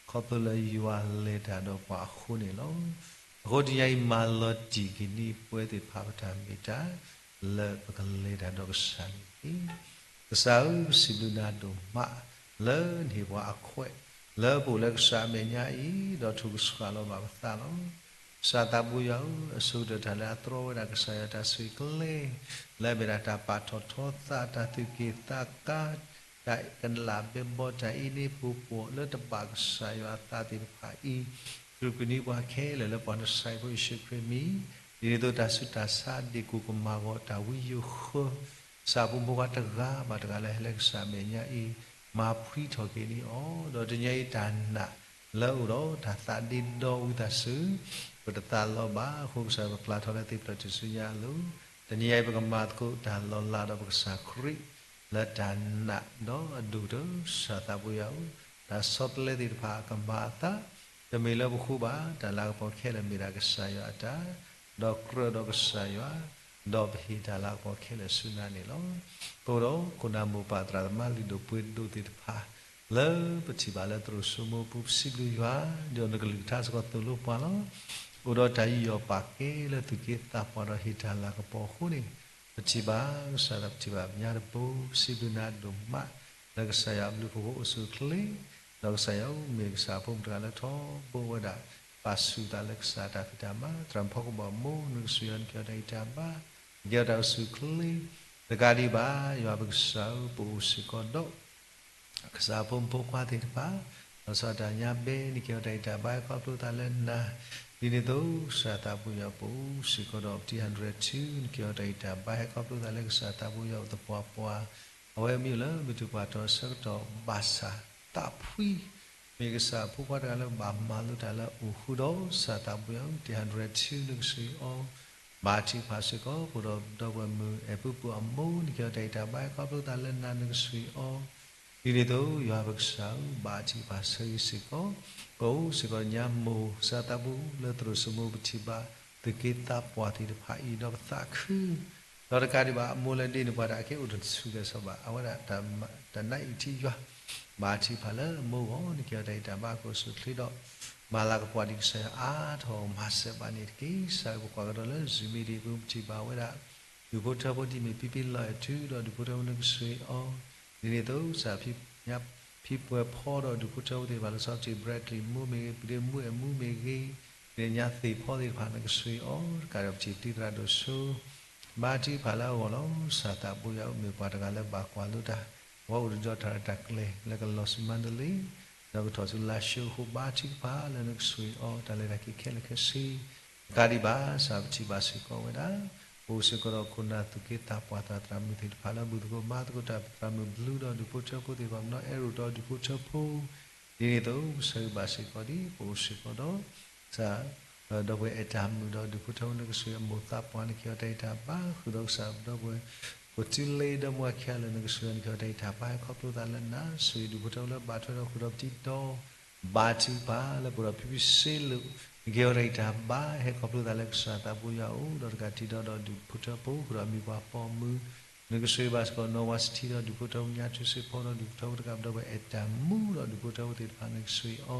ခီဖျိလၢယွၤလဲၤတၢ်ဒီးပှၤအဃိန့ၣ်လီၤ. အဃိတနံၤညါအံၤ မၤလီၤတံၢ်က့ၤန့ၢ်ပဝဲသ့ၣ်တဖၣ်ပတၢ်မ့ၢ်တၢ် လၢပကလဲၤတၢ်ဒီးကစၢ်န့ၣ်တက့ၢ်. ကစၢ်ဧၢ, ပစံးဘျုးနၤဒိၣ်မး လၢနဟ့ၣ်ပှၤအခွဲး လၢပအိၣ်လၢကစၢ်အမဲာ်ညါအံၤ ဒီးထုကဆှီလီၤဘၣ်ပသးလီၤ. ကစၢ်သးဘိယွၤဧၢ, အဆိကတၢၢ်တၢ်လၢအတြီဝဲဒၣ်ကစၢ်ယွၤတၢ်ဆိၣ်ဂ့ၤကျဲ လၢအမ့ၢ်ဒၣ်တၢ်ပာ်ထီၣ်ထီသး တၢ်သူၣ်က့ၣ်သးကါ တၢ်ကနၣ်ဘဲဘီ တၢ်အ့န့ဖိပှီၤ လၢတဘၣ်ကစၢ်ယွၤအသးသ့ၣ်တဖၣ်အံၤ, စူးကွံာ်န့ၢ်ပှၤခဲလၢာ်လၢပှၤနဆှၢဖိယ့ၣ်ၡူးခရံာ်မံၤ, ဒ်န့ၣ်အသိးတၢ်ဆူးတၢ်ဆါ ဒ့ၣ်ကိၢ်ကမၣ်ဂီၤ တၢ်ဝံယိၤဃၢ ကစၢ်ဖိမုၣ်ဖိခွါတဂၤဘၣ်တဂၤလၢဟဲလၢကစၢ်အမဲာ်ညါအံၤ, မၤဖှံထီၣ်က့ၤန့ၢ်အီၤ, ဒီးတနံၤညါအံၤတၢ်နာ်လၢအအိၣ်ဒီးတၢ်သးဒ့ဒီဝံသးစူၤ ပတသးလီဘၣ်အဃိ ကစၢ်ယွၤပကျါထီၣ်လၢသ့ၣ်ဖျၢၣ်ထူၣ်စုညါအလိၤ, တနံၤညါအံၤပကမၤသကိးတၢ်လီၤလးဒီးပကစၢ်ခရံာ် လၢတၢ်နာ်ဒီးအဒိၣ်ကတၢၢ် ကစၢ်သးဘိယွၤဧၢ, တၢ်ဆီတလဲသ့ၣ်တဖၣ်ကမၤအသး, တမ့ၢ်လၢပဃိဘၣ်, တၢ်လၤကပီၤခဲလၢာ်မ့ၢ်ဒၣ်ကစၢ်ယွၤအတၢ်, ဒီးကြၢးဒီးကစၢ်ယွၤ, ဒီးပဟ့ၣ်တၢ်လၤကပီၤခဲလၢာ်ဆူနၤန့ၣ်လီၤ. အဃိဒီးခိၣ်နၢ်မိၢ်ပၢ်သရၣ်သမါလုၢ်ဒိၣ်ပှ့ၤဒိၣ်သ့ၣ်တဖၣ် လၢပထံၣ်ဘၣ်လၢသရိာ်စိမိပူၤ ပစံးဘျုးယွၤ, ဒီးနကလုၢ်ကထါစ့ၢ်ကီးသိၣ်လိပှၤလီၤ. အိၣ်ဒီးတၢ်ယူးယီၣ်ပာ်ကဲလၢသူၣ်က့သးပှၢ်ဒီးဟ့ၣ်တၢ်လၤကပီၤအဃိန့ၣ်, ပထံၣ်ဘၣ်ကစၢ်သး ပထံၣ်ဘၣ်ပညါတဘိ, ပစံးဘျုးနၤဒိၣ်မး လၢကစၢ်ယွၤအဘျုးအဖှိၣ်အိၣ်ဆူၣ်အိၣ်ချ့, ဒီးကစၢ်ယွၤမ့ၢ်ကစၢ်အဖိမုၣ်တဂၤလၢထီဘိဝဲဒၣ်, ပာ်ဆူၣ်သးလၢကစၢ်တၢ်ဖံးတၢ်မၤ, သရၣ်မုၣ်ဖီကဘီၣ်အမိၢ် နကစၢ်ယွၤနကဲအီၤတၢ်ဂံၢ်တၢ်ဘါ, နကဲအီၤတၢ်အိၣ်ဆူၣ်အိၣ်ချ့, တကးဒံးဘၣ် ယွၤပကစၢ်ဧၢ ပအိၣ်စ့ၢ်ကီးဒီး ကစၢ်ဖိမုၣ်ဖိခွါသ့ၣ်တဖၣ်, လီၤဆီဒၣ်တၢ်ညါဘဲ နကဲအီၤတၢ်ဂံၢ်တၢ်ဘါ ဟဲခီဖျိသးလၢနၤ, ဒ်န့ၣ်အသိး ကစၢ်သးပူၤယွၤ ပအိၣ်စ့ၢ်ကီးဒီး ပတံၤ hundred two နကဲအီၤတၢ်ဂံၢ်တၢ်ဘါ ဟဲခီဖျိသးလၢကစၢ်သးပူၤယွၤအိၣ်သပှၢ်ပှၢ်, အဝဲမ့ၢ်အိၣ်လၢမုၢ်ထူၣ်ပှၢ်ထီအဆၢကတီၢ်ဘၣ်ဆၣ် သးဖှံ မ့ၢ်ကစၢ်ဖိခွါတဂၤလၢဘၣ်မၤလိတၢ်လၢအိၣ်ဃုာ်ဒီး ကစၢ်သးပူၤယွၤ တံၤ hundred two နကစၢ်အီၤ, ဘါထုကဖၣ်စ့ၢ်ကီး ပအိၣ်ဒီးဒီပုၢ်ဝဲၢ်မုၣ်အဲၣ်ပုၢ်ပုၢ်အမိၢ် နကဲအီၤတၢ်ဂံၢ်တၢ်ဘါ ဟဲခီဖျိသးလၢနၤ နကစၢ်အီၤ, ဒ်န့ၣ်အသိး ယွၤပကစၢ်ဧၢ ဘါထုကဖၣ်ဆၢဂ့ၤစ့ၢ်ကီး, ပအိၣ်စ့ၢ်ကီးညါမိၢ် ကစၢ်သးပူၤလၢသရိာ်စိမိပထံၣ်ဘၣ် သူၣ်က့သးပှၢ်သ့ၣ်တဖၣ်အံၤ ဒီးပသးခု ဒီးတကးဒံးဘၣ် အမိၢ်လၢဒ့န့ၣ်ပှၤတၢ်အက့အိၣ်တဆူၣ်လဲၤစီၤဘၣ် အဝဲဒၣ်တၢ်နာ်အံၤထံယွၤ, ဘါထုကဖၣ်လၢအမိၢ်အဂီၢ် နကဲအီၤတၢ်ဂံၢ်တၢ်ဘါ ကအိၣ်ဆူၣ်အိၣ်ချ့ဒီး မၤလၤကပီၤဒံးကစၢ်ယွၤအါထီၣ်မၤစၢၤဘၣ်န့ၣ်တက့ၢ်. ကစၢ်ဧၢ ပကွၢ်ကဒီးလၢ Zoom meeting ပူၤ ပထံၣ်ဘၣ်ဝဲဒၣ် ဒူၣ်ဖိထၢဖိဒ်မ့ၢ် ဖံဖံလီၤအဲၣ်ထူ ဒီးဒူၣ်ဖိထၢဖိ နကစၢ်အီၤ, ဒ်န့ၣ်အသိး ကစၢ်ဖံ ဖံပှဲၤဖီဒီးဒူၣ်ဖိထၢဖိသ့ၣ်တဖၣ် လီၤဆီပထံၣ် Bradley မိၢ်မ့ၢ်ဂ့ၤ, ပဒ့မူအဲၣ်မူမ့ၢ်ဂ့ၤ, ဒ်န့ၣ်ညါသ့ၣ်ဖီသ့ၣ်တဖၣ် နကစၢ်အီၤ တကးဒီးပထံၣ်ပတံၤသရၣ်ဒိၣ်စိ ဘါထုကဖၣ်လၢအဂီၢ်လီၤ. ကစၢ်သးပူၤယွၤ မ့ၢ်ပှၤတဂၤလၢဘၣ်ကွၢ်လိတၢ်, အဝဲအိၣ်ဒီးတၢ်ရဲၣ်တၢ်ကျဲၤ လၢကလီၤဆူမၤတလ့ ဒီးကထီၣ်ဆူလါၡိအဃိ ဘါထုကဖၣ်လၢနကစၢ်အီၤ တၢ်လဲၤတၢ်က့ၤခဲလၢာ်ခဲဆ့, တကးဒံးဘၣ် ကစၢ်ပထံၣ်ဘၣ်စ့ၢ်ကီးဝဲဒၣ် ပအိၣ်စ့ၢ်ကီးဒီးခိၣ်နၢ်သူၣ်က့သးပှၢ်သရၣ်မုၣ်သ့ၣ်တဖၣ်လၢ ဘူၣ်သကိးဘါသကိးတၢ် သရၣ်မုၣ်ဘျုးဒီးဒူၣ်ဖိထၢဖိသ့ၣ်တဖၣ် ပနီၢ်အဲၣ်ရိၣ်ဒီးဒူၣ်ဖိထၢဖိ, ဒ်န့ၣ်အသိး ကစၢ်ဘၣ်စ့ၢ်ကီးဒ် ပအိၣ်စ့ၢ်ကီးဒီး ကစၢ် ဒီပုၢ်ဝဲၢ်အဲၣ်တၢ်မုာ်ဒီးဒူၣ်ဖိထၢဖိ နကစၢ်အမိၢ်သးပှၢ် နကဲအီၤတၢ်ဂံၢ်တၢ်ဘါ ဃုာ်ဒီးကစၢ်ဒီပုၢ်ဝဲၢ် ပတုၤလ့ဒီမါဝၤခဲလၢာ် နကစၢ်အီၤ နကဲအီၤတၢ်ဂံၢ်တၢ်ဘါ ဟဲခီဖျိသးလၢနၤ စံးဒူၣ်ဖိထၢဖိလၢဘၣ်ထွဲဒီးဃုာ်ဒီးပတံၤဒီး ဘါထုကဖၣ်လၢပအိၣ်ဒီးဖံဖံစ့လိာ် နကဲအီၤတၢ်ဂံၢ်တၢ်ဘါ ဟဲခီဖျိသးလၢကစၢ်သးပူၤယွၤအအိၣ် ဒီးတကးတံၤဒီးဒီးဒူၣ်ဖိထၢဖိ ဃုာ်ဒီးအမံၤပှၤပိာ်မုၣ် နကစၢ်ဘၣ်စ့ၢ်ကီး နီၢ်ဝါစထံဒီးဒူၣ်ဖိထၢဖိ ညါထူစ့ဖိဒီးဒူၣ်ဖိထၢဖိတကး ဒီပုၢ်ဝဲၢ်အဲၣ်တၢ်မုာ်ဒီးဒူၣ်ဖိထၢဖိသ့ၣ်တဖၣ် နကစၢ်အီၤ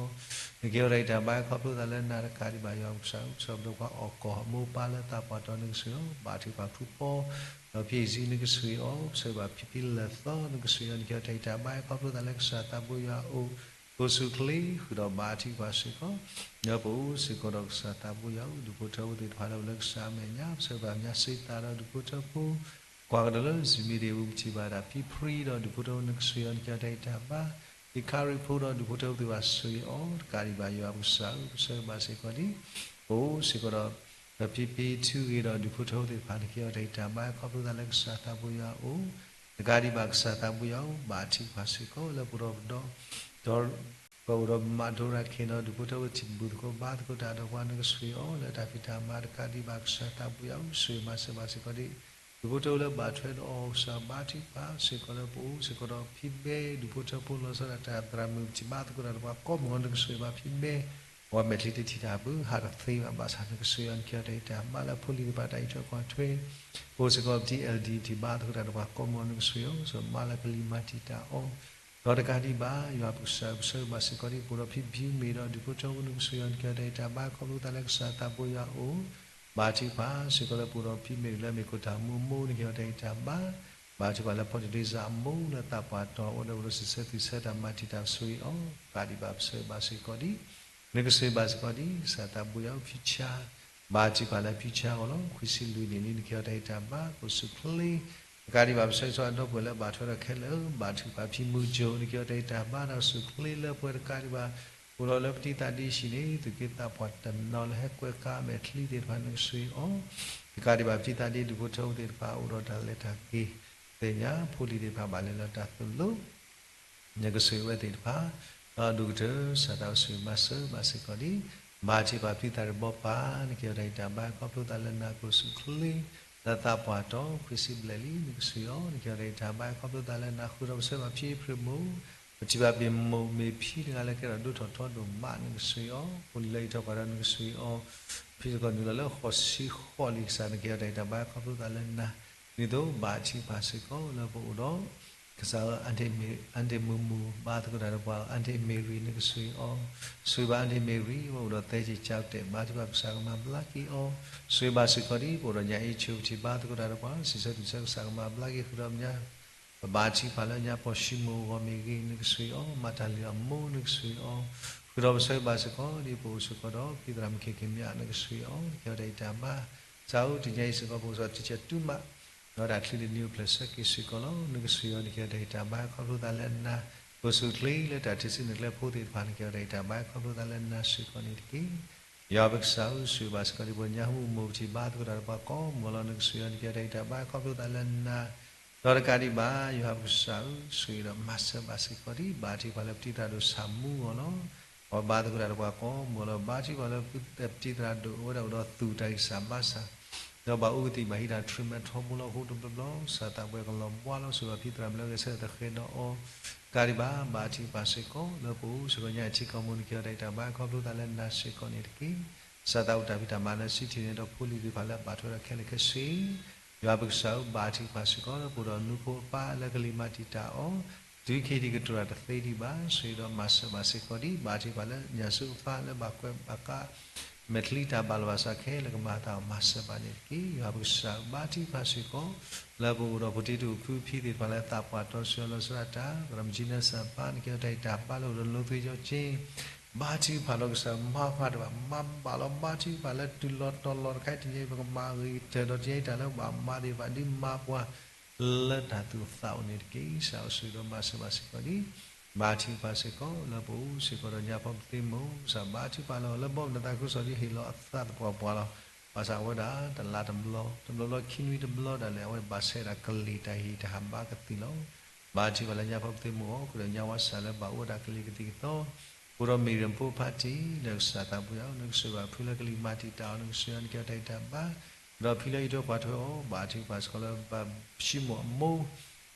နကဲအီၤတၢ်ဂံၢ်တၢ်ဘါ ဟဲခီဖျိသးလၢနၤ တကးဒံးဘၣ် ယွၤပကစၢ် ကစၢ်ပဒိၣ်ပှၤအီၣ်ကီၢ်အမိၢ်ပၢ်လၢသးပှၢ်တီၤ နကစၢ်အီၤ ဘါထုကဖၣ်ဖုပီ ဒီးဖံအံၤစံ နကစၢ်အီၤ ကစၢ်ဘၣ်ဖံဖံလၢာ်သီ နကစၢ်အီၤ နကဲအီၤတၢ်ဂံၢ်တၢ်ဘါ ဟဲခီဖျိသးလၢကစၢ်သးပူၤယွၤအအိၣ် ကအိၣ်ဆူၣ်အိၣ်ချ့ ဃုာ်ဒီးဘါထုကဖၣ်စ့ၢ်ကီး ဒီးပအိၣ်စ့ၢ်ကီးဒီးကစၢ်သးပူၤယွၤအအိၣ် ဒူၣ်ဖိထၢဖိသ့ၣ်တဖၣ်လၢအိၣ်လၢကစၢ်အမဲာ်ညါ ကစၢ်ဘၣ်ညါစံးသးဒီးဒူၣ်ဖိထၢဖိ ကွၢ်ကဒီးလၢ Zoom meeting ပူၤ ပထံၣ်ဘၣ်ဒၣ်ဖံဖှံဒီးဒူၣ်ဖိထၢဖိ နကစၢ်အီၤ နကဲအီၤတၢ်ဂံၢ်တၢ်ဘါ ဖံခါရံဖိဒီးဒူၣ်ဖိထၢဖိသ့ၣ်တဖၣ် စံးအီၤ တကးဒံးဘၣ် ယွၤပကစၢ်ဧၢ ကစၢ်ဘၣ်စ့ၢ်ကီးဒ် ပအိၣ်စ့ၢ်ကီးဒီး ပဖံဖံထူဂ့ၤဒီးဒူၣ်ဖိထၢဖိသ့ၣ်တဖၣ် နကဲအီၤတၢ်ဂံၢ်တၢ်ဘါ ဟဲခီဖျိသးလၢကစၢ်သးပူၤယွၤအအိၣ် တကးဒံးဘၣ် ကစၢ်သးပူၤယွၤအအိၣ် ဘါထုကဖၣ်စ့ၢ်ကီးလၢပအိၣ်ဒီးပဒီ ဒီး ပအိၣ်ဒီးမၤဒိရၣ်တခ့ဒီး ဒူၣ်ဖိထၢဖိ ထံၣ်ဘူၣ်သကိးဘါသကိးတၢ်ဒီးပှၤ နကစၢ်အီၤ လၢတၢ်ဖံးတၢ်မၤ တကးဒံးဘၣ် ကစၢ်သးပူၤယွၤအအိၣ် စံးမၤစၢၤဘၣ်စ့ၢ်ကီးဒ် ဒူၣ်ဖိထၢဖိလၢဘၣ်ထွဲဒီးအီၤ ကစၢ်ဘါထုကဖၣ်စ့ၢ်ကီးလၢပအိၣ်စ့ၢ်ကီးဒီးဖံဘဲ ဒူၣ်ဖိထၢဖိ လီၤဆီဒၣ်တၢ်သရၣ်မုၣ် ပထံၣ်ဘါသကိးတၢ်ဒီးပှၤကိးမုၢ်နံၤ နကစၢ်ဘၣ်ဖံဘဲ ပှၤမဲာ်ချံတထံၣ်တၢ်ဘုး ဟးတသ့ဘၣ် ဘၣ်ဆၣ်နကစၢ်အီၤ နကဲအီၤတၢ်ဂံၢ်တၢ်ဘါလၢဖိလံၤတဖၣ် တၢ်အံးထွဲကွၢ်ထွဲ ပအိၣ်စ့ၢ်ကီးပတံၤ LD ထံၣ်ဘါသကိးတၢ်ဒီးပှၤကိးမုၢ်နံၤ နကစၢ်အီၤ စံးမၤလၢကလံၤမၤတံာ်တာ်အီၤ ဒီးတကးဒံးဘၣ် ယွၤပကစၢ် ပဆၢဂ့ၤဘၣ်စ့ၢ်ကီးဒ် ပအိၣ်ဒီးဖံဘံမ့ၢ်ဒီးဒူၣ်ဖိထၢဖိ နကစၢ်အီၤ နကဲအီၤတၢ်ဂံၢ်တၢ်ဘါ ခီဖျိသးလၢကစၢ်သးပူၤယွၤအအိၣ် ဘါထုကဖၣ်စ့ၢ်ကီးလၢပအိၣ်ဒီးဖံမ့ၢ်လၢမ့ၢ်ခိၣ်တၢ်မူအမိၢ် နကဲအီၤတၢ်ဂံၢ်တၢ်ဘါ ဘါထုကဖၣ်လၢဖီတံၢ်ဒ့စၢ်အမိၢ်လၢသးပှၢ်တီၤ အိၣ်ဒီးအိၣ်ဒီးစံးဆၢသံဆၢတၢ် မၤတံာ်တာ်ဆိၣ်ဂ့ၤအီၤ တကးဒံးဘၣ် ပဆၢဂ့ၤဘၣ်စ့ၢ်ကီးဒ် နကစၢ်ဘၣ်စ့ၢ်ကီးဒ် ကစၢ်သးပူၤယွၤအအိၣ် ဖံဆါ ဘါထုကဖၣ်လၢဖံဆါအဂီၢ်လီၤ. ခွံဆံလွံၢ်နံၣ်လံ နကဲအီၤတၢ်ဂံၢ်တၢ်ဘါ ကအိၣ်ဆူၣ်အိၣ်ချ့ တကးဒံးဘၣ် ပဆၢဂ့ၤဆၢဝါဒီပုၢ်ဝဲၢ်လၢဘၣ်ထွဲဒီးခဲလၢာ် ဘါထုကဖၣ်ဖံမူကၠိ နကဲအီၤတၢ်ဂံၢ်တၢ်ဘါ တၢ်အိၣ်ဆူၣ်အိၣ်ချ့လၢပှဲၤ တကးဒံးဘၣ် အိၣ်ဒီးလၢပတံၤသးဒ့ဆံးန့ၣ် သူၣ်က့သးပှၢ်တနီၤလၢဟဲကွဲးကါမဲာ်ချံသ့ၣ်တဖၣ် နကစၢ်အီၤ တကးဒံးဘၣ် ပတံၤသးဒ့ဒူၣ်ဖိထၢဖိသ့ၣ်တဖၣ် အိၣ်ဒီးတၢ်လဲၤတၢ်က့ၤ သ့ၣ်ညါ ဖိလံၤသ့ၣ်တဖၣ် ဘၣ်လဲၤလၢတၢ်သိၣ်လိ နကစၢ်ဝဲသ့ၣ်တဖၣ် ဒီးဒိၣ်ကတၢၢ် ကစၢ်သးစီဆှံမၤစၢၤဘၣ်စ့ၢ်ကီးဒ် ဘါထုကဖၣ်ဖံသးတဘီပၢ် နကဲအီၤတၢ်ဂံၢ်တၢ်ဘါ ခီဖျိသးလၢနၤ ကအိၣ်ဆူၣ်အိၣ်ချ့ လၢသးပှၢ်တီၤ ခွံဆံဘျဲၣ်လံ နကစၢ်အီၤ နကဲအီၤတၢ်ဂံၢ်တၢ်ဘါ ခီဖျိသးလၢနၤ ဃုာ်ဒီးပဆၢဘၣ်ဖံအ့ဖြ့ၣ်မိၢ် ပထံၣ်ဘၣ်ပ့ၢ်မိၢ်မ့ၢ်ဖံတဂၤလၢကဲထီၣ်ဒိၣ်ထီၣ်ထီဒိၣ်မး နကစၢ်အီၤ ဖိလံၤလၢအံးထွဲကွၢ်ထွဲ နကစၢ်အီၤ ဖံသကိးနုာ်လီၤလၢဃိးဆံဃိးလံ ကစၢ် နကဲအီၤတၢ်ဂံၢ်တၢ်ဘါ ခီဖျိသးလၢနၤ ဒ်သိးဘါထုကဖၣ်စ့ၢ်ကီးလၢပအိၣ်ဒီး ကစၢ်ဧၢ, အၣ်တ့ၢ်မုၢ်မုၢ် ဘါသကိးတၢ်ဒီးပှၤ, အၣ်တ့ၢ်မ့ၢ်ရံ နကဆိၣ်ဂ့ၤအီၤ, ဆိၣ်ဂ့ၤဘၣ်အၣ်တ့ၢ်မ့ၢ်ရံ အဝဲအိၣ်ဒီးသဲက့ၤကၠီတဲာ်, ဘါထုကဖၣ်ကစၢ်ကမၤဘျါက့ၤအီၤ, ဆိၣ်ဂ့ၤဘၣ်စ့ၢ်ကီးဒ် ပအိၣ်ဒီးညၣ်အ့ၣ်ဆူၣ်ပထံး ဘါသကိးတၢ်ဒီးပှၤ, စံးဆၢတၢ်စံးဆၢကစၢ်ကမၤဘျါက့ၤ ဃုာ်ဒီးပှၤ ပဘါထုကဖၣ်လၢညါပီၢ်ၡံမိၣ်အဂီၢ်မ့ၢ်ဂ့ၤ နကဆိၣ်ဂ့ၤအီၤ, မၤတၢ်လုၢ်အမိၢ် နကဆိၣ်ဂ့ၤအီၤ, ဃုာ်ဒီးပဆိၣ်ဂ့ၤဘၣ်စ့ၢ်ကီးဒ် ပအိၣ်စ့ၢ်ကီးဒီး ဖံသရၣ်မုၣ် ခင်ခင်မြတ် နကဆိၣ်ဂ့ၤအီၤ နကဟ့ၣ်အီၤတၢ်အံၤတၢ်ဘါ, ကစၢ်ဧၢ, တနံၤအံၤစ့ၢ်ကီး ပအိၣ်စ့ၢ်ကီး တကဲတူၢ်မး ဒီးတၢ်ချုးတနံၤအိၣ်ဖျဲၣ်ဆၢက့ၤစ့ၢ်ကီးလီၤ. နကဆိၣ်ဂ့ၤအီၤ နကဟ့ၣ်အီၤတၢ်အံၤတၢ်ဘါ ခီဖျိသးလၢနၤ, ပအိၣ်ဆူၣ်အိၣ်ချ့လၢတၢ်ထုးစုနဲၣ်ကျဲဖိသ့ၣ်တဖၣ် နကဟ့ၣ်အီၤတၢ်အံၤတၢ်ဘါ ခီဖျိသးလၢနၤစ့ၢ်ကီးန့ၣ်တက့ၢ်. ယွၤပကစၢ်ဧၢ, ဆိၣ်ဂ့ၤဘၣ်စ့ၢ်ကီးဒ် ပအိၣ်ဒီးညါဟူမူးမိၢ်ပထံး ဘါသကိးတၢ်ဒီးပှၤကိးမုၢ်ဂီၤလီၤ. နကဆိၣ်ဂ့ၤအီၤ နကဟ့ၣ်အီၤတၢ်အံၤတၢ်ဘါ ခီဖျိသးလၢနၤ, ဒီးတကးဒံးဘၣ် ယွၤပကစၢ်ဧၢ, ဆိၣ်ဂ့ၤဒီးမၤစၢၤဘၣ်စ့ၢ်ကီးဒ် ဘါထုကဖၣ်လၢပတံၤသရၣ်ဒိၣ်ဆၣ်မူအဂီၢ်လီၤ. အဝဲဘါသကိးတၢ်ဒီးပှၤကိးမုၢ်ဂီၤလီၤ. ဘါထုကဖၣ်လၢပတံၤသရၣ်ဒိၣ် အဝဲဒၣ်အိၣ်ဒီးသူၣ်တၢ်ဂံၢ်စၢ်ဘါစၢ် ဒီးဘၣ်အူကသံၣ်ဘၣ်ဟံးတၢ် treatment ထီဘိလီၤ. အဃိတဘျီဘျီ ကစၢ်သးပှၢ်ကလီၤဘှါလီၤ. ဆိၣ်ဂ့ၤဘၣ်ဖံသရၣ်မုၣ်လၢအဂဲၤဆၢထၢၣ်ဃဲၤဒီးအီၤ, တကးဒံးဘၣ် ဘါထုကဖၣ်စ့ၢ်ကီး လၢပအိၣ်စ့ၢ်ကီးညါအံၤထံကီၢ်မူ နကဟ့ၣ်အီၤတၢ်အံၤတၢ်ဘါ ခီဖျိသးလၢနၤစ့ၢ်ကီးန့ၣ်တက့ၢ်. ကစၢ်သးအိၣ်တၢ်ဖံးတၢ်မၤလၢ စံးထီၣ်န့ၣ်ဒီး ဖိလံၤသ့ၣ်တဖၣ်လၢဘၣ်ထွဲဒီးခဲလၢာ်ခဲဆ့ ယွၤပကစၢ်ဧၢ, ဘါထုကဖၣ်စ့ၢ်ကီး လၢပအိၣ်ဒီးနူဖိအပၢ်လၢကလံၤမၤတံာ်တာ်အီၤ, တုၤခဲအံၤဒံးကတိၤတၢ်တသ့ဒံးဘၣ်, ဆိၣ်ဂ့ၤဒီးမၤစၢၤဘၣ်စ့ၢ်ကီးဒ် ဘါထုကဖၣ်လၢညၣ်စိအပၢ်လၢဘၣ်ကွဲးဘၣ်ကး မဲာ်ချံတၢ်ဘၣ်လီၤဘၣ်စးခဲလၢာ်ကမၤအသးအီၤ မၤစၢၤဘၣ်န့ၣ်တက့ၢ်. ယွၤပကစၢ်ဧၢ, ဘါထုကဖၣ်စ့ၢ်ကီး လၢပအိၣ်ဒီးဖိတံၤဖိသ့ၣ်တဖၣ်လၢသးပှၢ်တီဆှၢလီၤစရၣ်တၢ် သရၣ်မုၣ်ကၠံနၢစၢ်ပၢ် နကဟ့ၣ်အီၤတၢ်အံၤတၢ်ဘါလၢအိၣ်ဒီးလိၤသ့ယီက့ ဘါထုကဖၣ်လီၤကစၢ် မၤဖးတဘၣ် မၤဘၣ်လီၤ ဘါထုကဖၣ်လၢတုၤလီၤတီၤလီၤတခါအံၤ တနံၤအံၤပကမၤအဂ့ၤကတၢၢ်ဒီး တနံၤအံၤတၢ်လၢပဘၣ်မၤသ့ၣ်တဖၣ် ဒ်မၤပှၤလၢတၢ်သူၣ်အိၣ်သးအိၣ်န့ၣ်တက့ၢ်. ကစၢ်ဧၢ ဆိၣ်ဂ့ၤဒီးမၤစၢၤဘၣ်စ့ၢ်ကီးဒ် ဘါထုကဖၣ်စ့ၢ်ကီး လၢပအိၣ်စ့ၢ်ကီးဒီးညါဖီပသ့မိၢ် ကစၢ်ဘါထုကဖၣ်လီၤ လၢဘီမုၢ်နသးခုကစီၣ်ဒ်ဟ့ၣ်လီၤအသးသပှၢ်ပှၢ်လီၤ. ဘၣ်ဆၣ်အဝဲဒၣ် တလါတဘျီ တဘျီဘျီခံနွံတဘျီဒၣ်လဲာ် အဝဲဘၣ်ဆဲးဒၣ်ကလံၤတၢ်ဟ့ၣ်တၢ်ဟးဘါကသံၣ်လီၤ. ဘါထုကဖၣ်လၢညါဖီပသ့မိၢ်အီၤ ဃုာ်ဒီးညါဝါစၢ်လၢဘၣ်အိၣ်ဝဲဒၣ်ကလံၤကသံၣ်ကသီ ပအိၣ်ဒီးမ့ၢ်ရံဖိဖးတံၢ် လၢကစၢ်သးပူၤယၤ နကဆိၣ်ဂ့ၤဘၣ်ဖုလၢကလံၤမၤတံာ်တာ်အီၤ နကဆိၣ်ဂ့ၤအီၤ နကဟ့ၣ်အီၤတၢ်အံၤတၢ်ဘါ ဒီးဖံလၢအအံးထွဲကွၢ်ထွဲအီၤ ဘါထုကဖၣ်စ့ၢ်ကီးလၢပၢ်ၡံမိၣ်အမိၢ်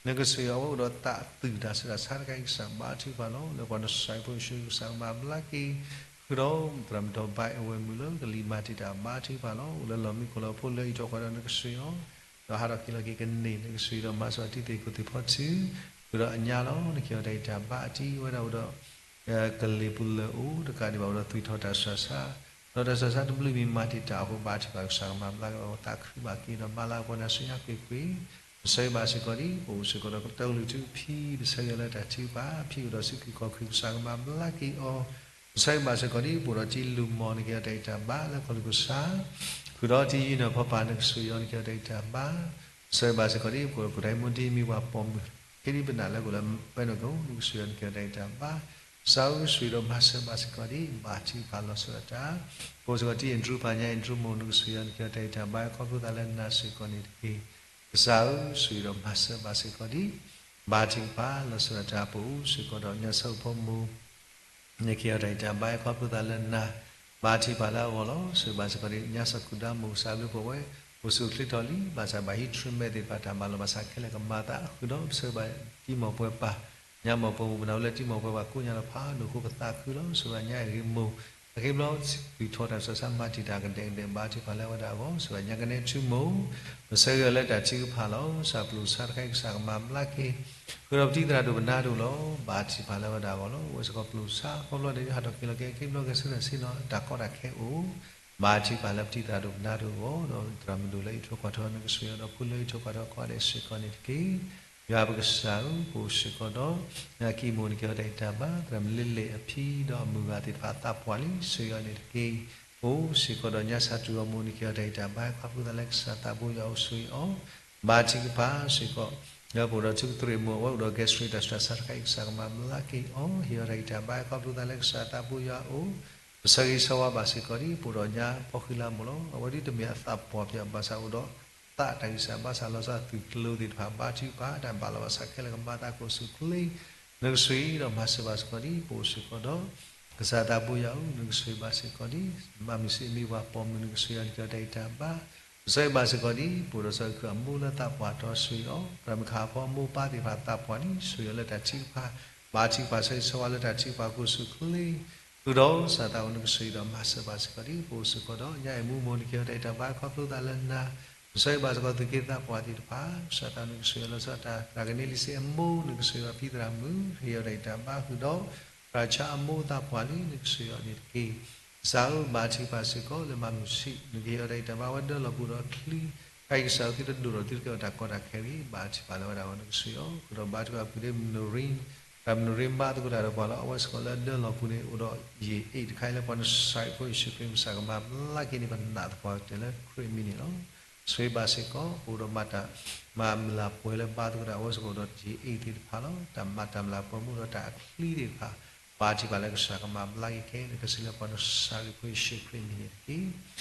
နကဆိၣ်ဂ့ၤအီၤ အဝဲအိၣ်ဒီးသးအသုးတၢ်ဆူးတၢ်ဆါတခါအံၤ ကစၢ်ဘါထုကဖၣ်လီၤ. လၢပှၤနစဲးဖိယ့ၣ်ၡူး ကစၢ်ကမၤဘျါက့ၤ ဃုာ်ဒီးသရၣ်မုၣ်ဒီးဘါအဝဲမုၣ်လၢကလံၤမၤတံာ်တာ် ဘါထုကဖၣ်လီၤ. အိၣ်လၢလီၢ်မံခိၣ်လၢဖိလၢအအံးထွဲကွၢ်ထွဲအီၤ နကဆိၣ်ဂ့ၤအီၤ ဒီးဟးထီၣ်က့ၤလီၤက့ၤကန့ၢ် နကဆိၣ်ဂ့ၤဒီးမၤစၢၤတံၤသကိးသ့ၣ်ဖီထူ ဃုာ်ဒီးအညါလီၤ နကဟ့ၣ်အီၤတၢ်အံၤတၢ်ဘါ အတံၤဝဲဒၣ်အိၣ်ဒီး ကလံၤပူၤလၢအအိၣ် တကးဒံးဘၣ်အိၣ်ဒီးသွံၣ်ထီၣ်တၢ်ဆူးတၢ်ဆါ ဒီးတၢ်ဆူးတၢ်ဆါတဘျုးမံၤမၤတံာ်တာ်အဃိ ဘါထုကဖၣ်ကစၢ်ကမၤဘျါက့ၤအီၤ သးခုဘၣ်က့ၤဒီးမၤလၤကပီၤနၤဆူညါကွ့ၢ်ကွ့ၢ် ပဆၢဂ့ၤဘၣ်စ့ၢ်ကီးဒ် ပအိၣ်စ့ၢ်ကီးဒီးကတၢၢ်ကလုၢ်ထူဖံ ပဆၢဂ့ၤလၢတၢ်ထုကဖၣ် ဖံအိၣ်ဒီးစုခူၣ်ခီၣ်ခူၣ် ကစၢ်ကမၤဘျါက့ၤအီၤ ပဆၢဂ့ၤဘၣ်စ့ၢ်ကီးဒ် ပအိၣ်ဒီးတံၤလူၢ်မီၢ် နကဟ့ၣ်အီၤတၢ်အံးတၢ်ဘါလၢကီၢ်လူၢ်ကစၢ် ဃုာ်ဒီးတံၤယုၢ်နီၢ်ဖီပာ် နကဆိၣ်ဂ့ၤအီၤ နကဟ့ၣ်အီၤတၢ်အံးတၢ်ဘါ ပဆၢဂ့ၤဘၣ်စ့ၢ်ကီးဒ် ပအိၣ်ဒီးကီၢ်ဒၢမူတံၤမံၤပှၤပိာ်မုၣ် ခ့ဒံပနၢ်လၢကအိၣ်လၢပှဲၤနီၢ်ကအိၣ် နကဆိၣ်ဂ့ၤအီၤ နကဟ့ၣ်အီၤတၢ်အံးတၢ်ဘါ ကစၢ်ဧၢ ဆိၣ်ဂ့ၤဒီးမၤစၢၤဘၣ်စ့ၢ်ကီးဒ် ဘါထုကဖၣ်လီၤဆီဒၣ်တၢ် ပအိၣ်စ့ၢ်ကီးတံၤအ့ၣ်ဒြူပၢ်ညါအ့ၣ်ဒြူမိၢ် နကဆိၣ်ဂ့ၤအီၤ နကဟ့ၣ်အီၤတၢ်အံးတၢ်ဘါ ခီဖျိသးလၢနၤစ့ၢ်ကီးန့ၣ်တက့ၢ်. ကစၢ်ဧၢ ဆိၣ်ဂ့ၤဒီးမၤစၢၤဘၣ်စ့ၢ်ကီးဒ် ဘါထုကဖၣ်လီၤဆီဒၣ်တၢ် ပအိၣ်စ့ၢ်ကီးဒီးညါဆၢဖိမိၢ် နကဟ့ၣ်အီၤတၢ်အံးတၢ်ဘါ ခီဖျိသးလၢနၤ ဘါထုကဖၣ်လၢအဂီၢ်လီၤ. ဆိၣ်ဂ့ၤဘၣ်စ့ၢ်ကီးဒ် ညါစၢ်ကူၣ်ဒါမိၢ် ကစၢ်ဘျုးဖှိၣ်ဝဲ အိၣ်ဆူၣ်အိၣ်ချ့ထီၣ်လံ ဘၣ်ဆၣ်ဘၣ်ဟံး treatment သ့ၣ်တဖၣ် တၢ်ဘၣ်လီၤဘၣ်ဆးခဲလၢာ်ကမၤအသး ဃုာ်ဒီးပဆၢဂ့ၤဘၣ်တံၤမီၢ်ပှဲၤပၢ် ညါမီၢ်ပှဲၤမိၢ် ပနာ်ဝဲလၢတံၤမီၢ်ပှဲၤပၢ်ကိးညါလီၤဖးဒိၣ်အဃိ ပသးခုလီၤ. ဆိၣ်ဂ့ၤဘၣ်ညါအ့ၣ်ဂ့ၤမိၢ် အဂ့ၢ်ဘျီ သွံၣ်ထီၣ်တၢ်ဆူးတၢ်ဆါ မၤတံာ်တာ်ကဒဲကဒဲ ဘါထုကဖၣ်လၢအဝဲဒၣ်အဂီၢ် ဆိၣ်ဂ့ၤဘၣ်ညါကနဲထူမိၢ် ပဆၢဂ့ၤအီၤလၢတၢ်ထုကဖၣ်လီၤ. ကစၢ်ပျိာ်ဆါတခါအံၤ ကစၢ်ကမၤဘျါက့ၤ ဃုာ်ဒီးပတံၤသရၣ်ဒိၣ်ပနါဒိၣ်လီၤ. ဘါထုကဖၣ်လၢအဝဲဒၣ်အဂီၢ်လီၤ. အဝဲစ့ၢ်ကီးပျိာ်ဆါ ခီဖျိလၢဟးထီၣ်က့ၤလီၤက့ၤ အဂ့ၢ်ဘျီဂဲၤဆၢထၢၣ်ဆ့ၣ်နီၤ တၢ်ကီတၢ်ခဲအိၣ် ဘါထုကဖၣ်လၢပတံၤသရၣ်ဒိၣ်ပနါဒိၣ်အဂီၢ် ဒီးသရၣ်မုၣ်ဒိၣ်လၢအံးထွဲကွၢ်ထွဲ နကဆိၣ်ဂ့ၤအီၤဒီးဖိလၢအံးထွဲကွၢ်ထွဲကိးဂၤဒဲးစ့ၢ်ကီးန့ၣ်တက့ၢ်. ယွၤပကစၢ်ဧၢ ပအိၣ်စ့ၢ်ကီးဒီး ညါကံမိၢ် နကဟ့ၣ်အီၤတၢ်အံးတၢ်ဘါ သရၣ်မုၣ်လ့လ့ၣ်အဖံဒီးအမုၢ်ဂၤသ့ၣ်တဖၣ်အသးပှၢ်လံ ဆိၣ်ဂ့ၤအီၤန့ၣ်တက့ၢ်. ပအိၣ်စ့ၢ်ကီးဒီးညါဆၣ်တူၢ်အမိၢ် နကဟ့ၣ်အီၤတၢ်အံးတၢ်ဘါ ခီဖျိသးလၢကစၢ်သးဘိယွၤအိၣ်ဆိၣ်ဂ့ၤအီၤ ဘါထုကဖၣ်စ့ၢ်ကီး လၢပအိၣ်ဒီးထူကသရ့ၣ်မိၢ် အဝဲအိၣ်ဒီး gastric တၢ်ဆူးတၢ်ဆါတခါအံၤ ကစၢ်ကမၤဘျါက့ၤအီၤ ဟ့ၣ်အီၤတၢ်အံးတၢ်ဘါ ခီဖျိသးလၢကစၢ်သးဘိယွၤအိၣ် ပဆၢဂ့ၤဆၢဝါဘၣ်စ့ၢ်ကီးဒ် ပအိၣ်ဒီးညါဖီဃံလၤမိၢ်လီၤ. အဝဲဒ်တမ့ၢ်အသးပှၢ်ပၠး ဘၣ်ဆၣ်အိၣ်ဒီးသးတၢ်ဂံၢ်စၢ်ဘါစၢ်လီၤဆီ အသုးကျိၤသ့ၣ်တဖၣ် ဘါထုကဖၣ် တၢ်ဘၣ်လီၤဘၣ်ဆးခဲလၢာ်ကမၤသးကအိၣ်ဆူၣ်အိၣ်ချ့ နကဆိၣ်ဂ့ၤဒီးမၤစၢၤဘၣ်စ့ၢ်ကီးဒ် ပအိၣ်စ့ၢ်ကီးဒီး ကစၢ်သးဘိယွၤအိၣ် နကဆိၣ်ဂ့ၤဘၣ်စ့ၢ်ကီးဒ် မၤမုၢ်စ့ၣ်မံပှၤပိာ်မုၣ် နကဆိၣ်ဂ့ၤအီၤ နကဟ့ၣ်အီၤတၢ်အံးတၢ်ဘါ ပဆၢဂ့ၤဘၣ်စ့ၢ်ကီးဒ် ပအိၣ်ဒီးစီၤခုၣ်အမိၢ်လၢသးပှၢ်တီဆိၣ်ဂ့ၤအီၤ သရၣ်မုၣ်ခးဖီအမိၢ်အပၢ်သ့ၣ်တဖၣ်သးပှၢ်လံ ဆိၣ်ဂ့ၤအီၤလၢတၢ်ထုကဖၣ် ဘါထုကဖၣ်ဆၢဂ့ၤဆၢဝါလၢတၢ်ထုကဖၣ်ကအိၣ်ဆူၣ်အိၣ်ချ့ ဃုာ်ဒီးကစၢ်သးဘိ နကဆိၣ်ဂ့ၤဒီးမၤစၢၤဘၣ်စ့ၢ်ကီးဒ် ပအိၣ်စ့ၢ်ကီးဒီး ညါအံၤမူမိၢ် နကဟ့ၣ်အီၤတၢ်အံးတၢ်ဘါ ခီဖျိသးလၢနၤ ကစၢ်ယွၤဘၣ်စ့ၢ်ကီးသုးက့သးပှၢ်သ့ၣ်တဖၣ်, ကစၢ်သးနကဆိၣ်ဂ့ၤအီၤလၢစီၤတၢ်သရၣ်ကန့လံစ့အမိၢ်, နကဆိၣ်ဂ့ၤအီၤဖံသရၣ်မုၣ်, ဟ့ၣ်အီၤတၢ်ဂံၢ်တၢ်ဘါဃုာ်ဒီး သရၣ်ဆါအမိၢ်သးပှၢ်လံ နကဆိၣ်ဂ့ၤအီၤန့ၣ်တက့ၢ်. ကစၢ်ဧၢ, ဘၣ်ထံးပာ်စ့ၢ်ကီးလၢမၤမုၢ်ဆံး, နကဟ့ၣ်အီၤတၢ်ဂံၢ်တၢ်ဘါဝဲဒၢလီၤပူၤဒီးချံ, တၢ်အံၤကစၢ်ဧၢ သုတဒိၣ်ထီၣ်သုတကဲထီၣ်တၢ်ကီတၢ်ခဲဂ့ၤ, ဘၣ်ထံးပာ်လၢဝဲဒၣ်အဂီၢ် နကဆိၣ်ဂ့ၤအီၤ, ဃုာ်ဒီးဘါထုကဖၣ်ဃုာ်ဒီးမနုၤရံ, တၢ်မနုၤရံဘါသကိးတၢ်ဒီးပှၤလၢအဝဲစ့ၢ်ကီးလၢဒၢလီၤပူၤန့ၣ် အိၣ်ဒီးယ့ၣ်အ့ၣ်တခါအံၤလၢပှၤနစၤရ့းဖိယ့ၣ်ၡူးခရံာ် ကစၢ်ကမၤဘျါက့ၤန့ၣ် ပနာ်သပှၢ်ကတၢၢ်လၢခရံာ်အမံၤန့ၣ်လီၤ. ဆိၣ်ဂ့ၤဘၣ်စ့ၢ်ကီး ပအိၣ်ဒီးမၤတၢ် မၤမုၢ်လၢ်ပှဲၤလၢဘါသကိးတၢ်အဝဲစ့ၢ်ကီးဒီးယ့ၣ်အ့ၣ်သ့ၣ်တဖၣ်လီၤ. တၢ်မၤတၢ်မုၢ်လၢ်ပှဲၤမူဒီးတၢ်အချံသ့ၣ်တဖၣ်, ဘၣ်ထံးပာ်လၢကစၢ်ကမၤဘျါက့ၤခဲလၢာ် ကစၢ်လၢပှၤနစၤရ့းဖိယ့ၣ်ၡူးခရံာ်အမံၤန့ၣ်တက့ၢ်.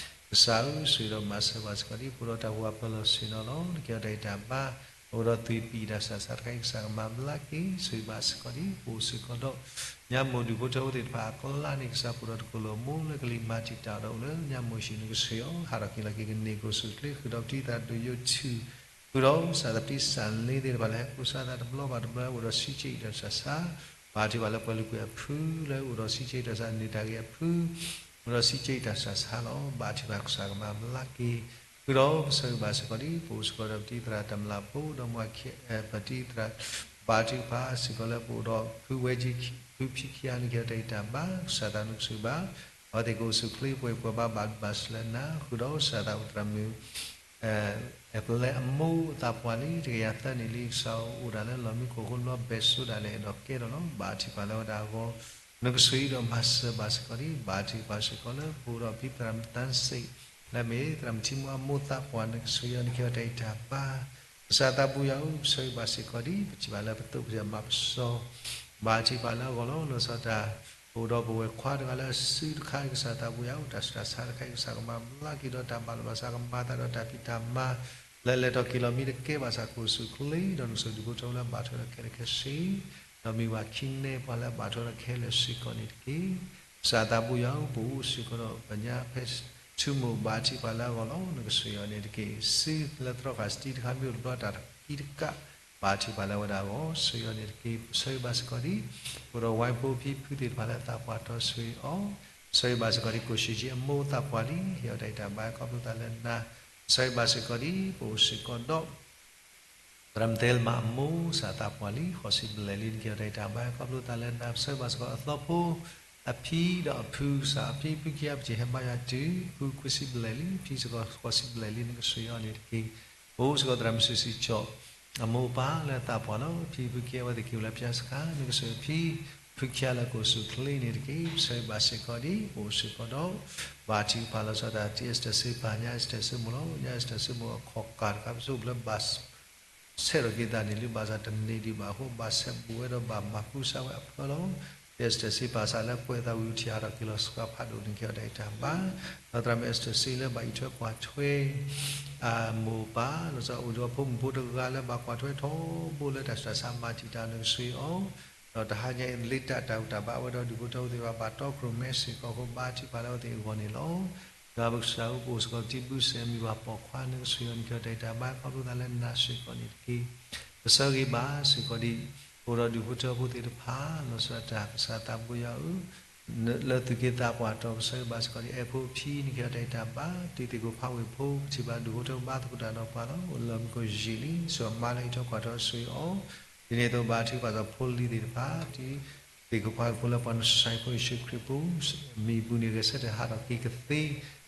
ကစၢ်ဧၢ, ဆိၣ်ဂ့ၤဒီးမၤစၢၤဘၣ်စ့ၢ်ကီးဒ် ပအိၣ်ဒီးတၢ်ဟူးအပၢၤလီၤဆ့ၣ်နီၤလီၤ. နကဲထီၣ်တၢ်အံၤတၢ်ဘါ, အိၣ်ဒီးသွံၣ်ပံၣ်တၢ်စၢ်ဆါတခါအံၤ ကစၢ်ကမၤဘျါက့ၤ, ဆိၣ်ဂ့ၤဘၣ်စ့ၢ်ကီးဒ် ပအိၣ်စ့ၢ်ကီးဒီး ညါမိၢ်ဒူၣ်ဖိထၢဖိသ့ၣ်တဖၣ်အကျါန့ၣ် ကစၢ်ပအိၣ်ဒီးတကိၢ်လိာ်မူလၢကလံၤမၤတံာ်တာ်ဒီးအိၣ်လၢညါမိၢ်ဟံၣ် နကဆိၣ်ဂ့ၤအီၤ ဟးထီၣ်က့ၤလီၤက့ၤကန့ၢ်ကိၣ်ဆူၣ်ချ့ ဃုာ်ဒီးပတံၤသရၣ်ဒိၣ်ယိးထူၣ် ဃုာ်ဒီးကစၢ်သးပတံၢ်စၢ်လ့သ့ၣ်တဖၣ်လၢဟဲကိးဆါသးတဘျီဘၣ်တဘျီ အိၣ်ဒီးစံးက့အံၤတၢ်စၢ်ဆါ, ဘၣ်ထံးပာ်လၢပှၤလုၢ်ကွံာ်အဖု လၢအိၣ်ဒီးစံးက့အံၤတၢ်စၢ်န့ၢ်တၢ်ဂ့ၤအဖု အိၣ်ဒီးစံးက့အံၤတၢ်စၢ်ဆါလီၤ. ဘၣ်ထံးပာ်ကစၢ်ကမၤဘျါက့ၤ, ဃုာ်ဒီးကစၢ်ဂ့ၤဘၣ်စ့ၢ်ကီးဒ် ပအိၣ်စ့ၢ်ကီးဒီးပတံၤသရၣ်တၢ်မုၢ်လၢ်ဖိ ဒီးမ့ၢ် ပတံၤသရၣ် ဘၣ်ထံးပာ်စ့ၢ်ကီးလၢပအိၣ်ဒီးဖုဝဲကံ ဖုဖံခံဂၤ နကဲထီၣ်တၢ်အံၤတၢ်ဘါ, ကစၢ်သးနကဆိၣ်ဂ့ၤဘၣ် အဝဲသ့ၣ်ကအိၣ်ဆူၣ်ချ့ပှဲၤပှဲၤဘၣ်ဘၣ်ဘၣ်စၢၤလၢနၤ, ဃုာ်ဒီးကစၢ်သးအိၣ်သရၣ်မုၣ် ပလဲအမိၢ်သးပှၢ်လံ တကယၤသၢနံၣ်လံ ကစၢ်အိၣ်ဒၣ်လၢလီၢ်မံခိၣ်ဃိလီၤ ဘဲၣ်စိဒၣ်လဲာ်အဲၣ်ဒိးကဲထီၣ်လီၤ. ဘၣ်ထံးပာ်လၢဝဲဒၣ်အဂီၢ် နကဆိၣ်ဂ့ၤဒီးမၤစၢၤဘၣ်စ့ၢ်ကီးဒ် ဘၣ်ထံးပာ်စ့ၢ်ကီးလၢပအိၣ်ဒီးဖံသရၣ်မုၣ်သၢစ့ၣ် လၢမ့ၢ်သရၣ်မုၣ်ထံမူအမိၢ်သးပှၢ် နကဆိၣ်ဂ့ၤအီၤ နကဲထီၣ်တၢ်အံၤတၢ်ဘါ, ကစၢ်သးပူၤယွၤဧၢ, ပဆိၣ်ဂ့ၤဘၣ်စ့ၢ်ကီးဒ် ပထံၣ်ဘၣ်လၢပသိးပယီၤမၤပစီ ဘၣ်ထံးပာ်လၢအဂီၢ်လီၤ. လီၤဆီဒၣ်တၢ် ပအိၣ်ဒီးပဝဲၢ်ခွါတဂၤလၢအစုတခါအံၤ ကစၢ်သးပူၤယွၤဧၢ, တၢ်ဆူးတၢ်ဆါတခါအံၤ ကစၢ်ကမၤဘျါက့ၤဒီးတၢ်ဘၣ်လီၤဘၣ်စး ကမၤသးဒီးတၢ်ဖံးတၢ်မၤ လၢလဲၤထီၣ်က့ၤလီၤမံတကဲဘၣ်ဆၣ် ကအိၣ်ဆူၣ်ချ့ ဒီးနကဆိၣ်ဂ့ၤဒူၣ်ဖိထၢဖိလၢအဘၣ်ထွဲဒီးခဲလၢာ်ခဲဆ့ ဒီးမ့ၢ်ပှၤခံန့ၢ်ပှၤလၢအဘၣ်ထွဲဒီးခဲလၢာ်စ့ၢ်ကီးန့ၣ်တက့ၢ်. ကစၢ်သးပူၤယွၤဧၢ, ပအိၣ်စ့ၢ်ကီးဒီးပညါဖဲထူမိၢ် ဘၣ်ထံးပာ်လၢအဂီၢ်လီၤ. နကဆိၣ်ဂ့ၤအီၤန့ၣ်တက့ၢ်. စုလၢသရီခါစတံတခါမ့ၢ်အိၣ်တဘျီ တၢ်တကံတကး ဘၣ်ထံးပာ်လၢဝဲဒၣ်အဂီၢ် ဆိၣ်ဂ့ၤအီၤန့ၣ်တက့ၢ်. ပဆိၣ်ဂ့ၤဘၣ်စ့ၢ်ကီးဒ် ပအိၣ်ဒီးဝါဖိဖံဖုသ့ၣ်တဖၣ်လၢအသးပှၢ်တီဆိၣ်ဂ့ၤအီၤ, ဆိၣ်ဂ့ၤဘၣ်စ့ၢ်ကီးဒ် ကိၣ်ဆံးက့အမိၢ်သးပှၢ်လံ ဟ့ၣ်အီၤတၢ်အံၤတၢ်ဘါ ခီဖျိသးလၢနၤ, ဆိၣ်ဂ့ၤဘၣ်စ့ၢ်ကီးဒ် ပအိၣ်စ့ၢ်ကီးဒီး သရၣ်မုၣ်တဲလ်မၤအမိၢ် ကစၢ်သးပှၢ်လံ ဃိးဆံဘျဲၣ်လံ နကဟ့ၣ်အီၤတၢ်အံၤတၢ်ဘါ ခီဖျိသးလၢနၤ, ပဆိၣ်ဂ့ၤဘၣ်စ့ၢ်ကီးအသီဖိ အဖံဒီးအဖု ကစၢ်အဖံဖုခံဂၤ ပကဟဲဘါယွၤတုၤ ဖုခွံဆံဘျဲၣ်လံ ဖံစ့ၢ်ကီးဃိးဆံဘျဲၣ်လံ နကဆိၣ်ဂ့ၤအီၤန့ၣ်တက့ၢ်. ပအိၣ်စ့ၢ်ကီးသရၣ်မုၣ်စုစံကၠီၣ် အမိၢ်အပၢ်လၢအသးပှၢ်လီၤ. ဖံဖုခံဂၤအဝဲသ့ၣ်က့ၤအိၣ်လၢပၠါစခါ နကဆိၣ်ဂ့ၤဖံဖုခံဂၤလၢကအိၣ်ဆူၣ်ချ့န့ၣ်တက့ၢ်. ပဆိၣ်ဂ့ၤဘၣ်စ့ၢ်ကီးဒ် ပအိၣ်စ့ၢ်ကီးဒီး ဘၣ်ထံးပာ်လီၤဆီဒၣ်တၢ် တံၤအ့စတၢၣ်စ့ပၢ် ညါအ့စတၢၣ်စ့မိၢ်လီၤ. ညါအ့စတၢၣ်စ့မိၢ်အခီၣ်ကၢ်တခါ ပဆိကမိၣ်လၢဘၣ် ဆဲးထီၣ်က့ၤသးန့ၣ်လံ ဘၣ်ဆၣ်တန့ၢ်ဒံးဘၣ်အဃိ ဘၣ်ဆဲးဘူးဝဲဒီးဘၣ်မၤကူစါဝဲအဖၢလီၤ. တံၤအ့စတၢၣ်စ့ပၢ်စးလၢကွဲးသးဝံၤ ထံၣ်ဟးထီၣ်က့ၤလီၤစှၤဖးဒိၣ်န့ၣ် ကဟ့ၣ်အီၤတၢ်အံၤတၢ်ဘါ, ဒီးသရၣ်မုၣ်အ့စတၢၣ်စ့လၢဘၣ်အံးထွဲကွၢ်ထွဲ အမိၢ်ပၢ် လီၤဆီအိၣ်ဒီးဖိမုၣ်ဖိတဂၤလၢဘၣ်ကွၢ်ထွဲထီဘိလၢတၢ်ဆူးတၢ်ဆါမၤတံာ်တာ် နကဆိၣ်ဂ့ၤအီၤ, ဒီးတဟါညါအံၤ လ့တၢ်တၢ်ဘူၣ်တၢ်ဘါဝဲဒီးဒူၣ်ဖိထၢဖိသ့ၣ်တဖၣ် ဘၣ်တီခိၣ်ရိၣ်မဲစ့ၢ်ကီးအဃိ ဘၣ်ထံးပာ်လၢအဝဲသ့ၣ်အဂီၢ်န့ၣ်လီၤ. ယွၤပကစၢ်ဧၢ ပအိၣ်စ့ၢ်ကီးပတံၤဘုစဲး မ့ၢ်ပှၤပိာ်ခွါ နကဆိၣ်ဂ့ၤအီၤ နကဟ့ၣ်အီၤတၢ်အံၤတၢ်ဘါ ခီဖျိသးလၢနၤစ့ၢ်ကီးန့ၣ်တက့ၢ်. ပဆိၣ်ဂ့ၤဘၣ်စ့ၢ်ကီးဒ် ပအိၣ်ဒီးဒူၣ်ဖိထၢဖိသ့ၣ်တဖၣ် လီၤဆီဒၣ်တၢ် ကစၢ်သးပူၤယွၤဧၢ လၢသုးက့သးပှၢ်တီၤ ပဆိၣ်ဂ့ၤဘၣ်စ့ၢ်ကီးဒ် အဲၣ်ဖိအဖံ နကဟ့ၣ်အီၤတၢ်အံၤတၢ်ဘါ တံၤသကိးဖးဝ့ၢ်ဖိ ကထံၣ်ဘၣ်ဒူၣ်ဖိထၢဖိဘါသကိးတၢ်ဒီးပှၤလီၤ အိၣ်လၢမူခိၣ်ယံာ်လံ စီၤမါလၢအံးထွဲကွၢ်ထွဲဆိၣ်ဂ့ၤအီၤ, ဒ်န့ၣ်အသိးဘၣ်ထံးပာ်စီၤဖိလံၤသ့ၣ်တဖၣ် တံၤသကိးဖးဝ့ၢ်ဖိလၢပှၤနစၤရ့းဖိယ့ၣ်ၡူးခရံာ်ပူၤ မံၤပူၤန့ၣ် ဂဲၤဆၢထၢၣ်ဟးထီၣ်က့ၤကသ့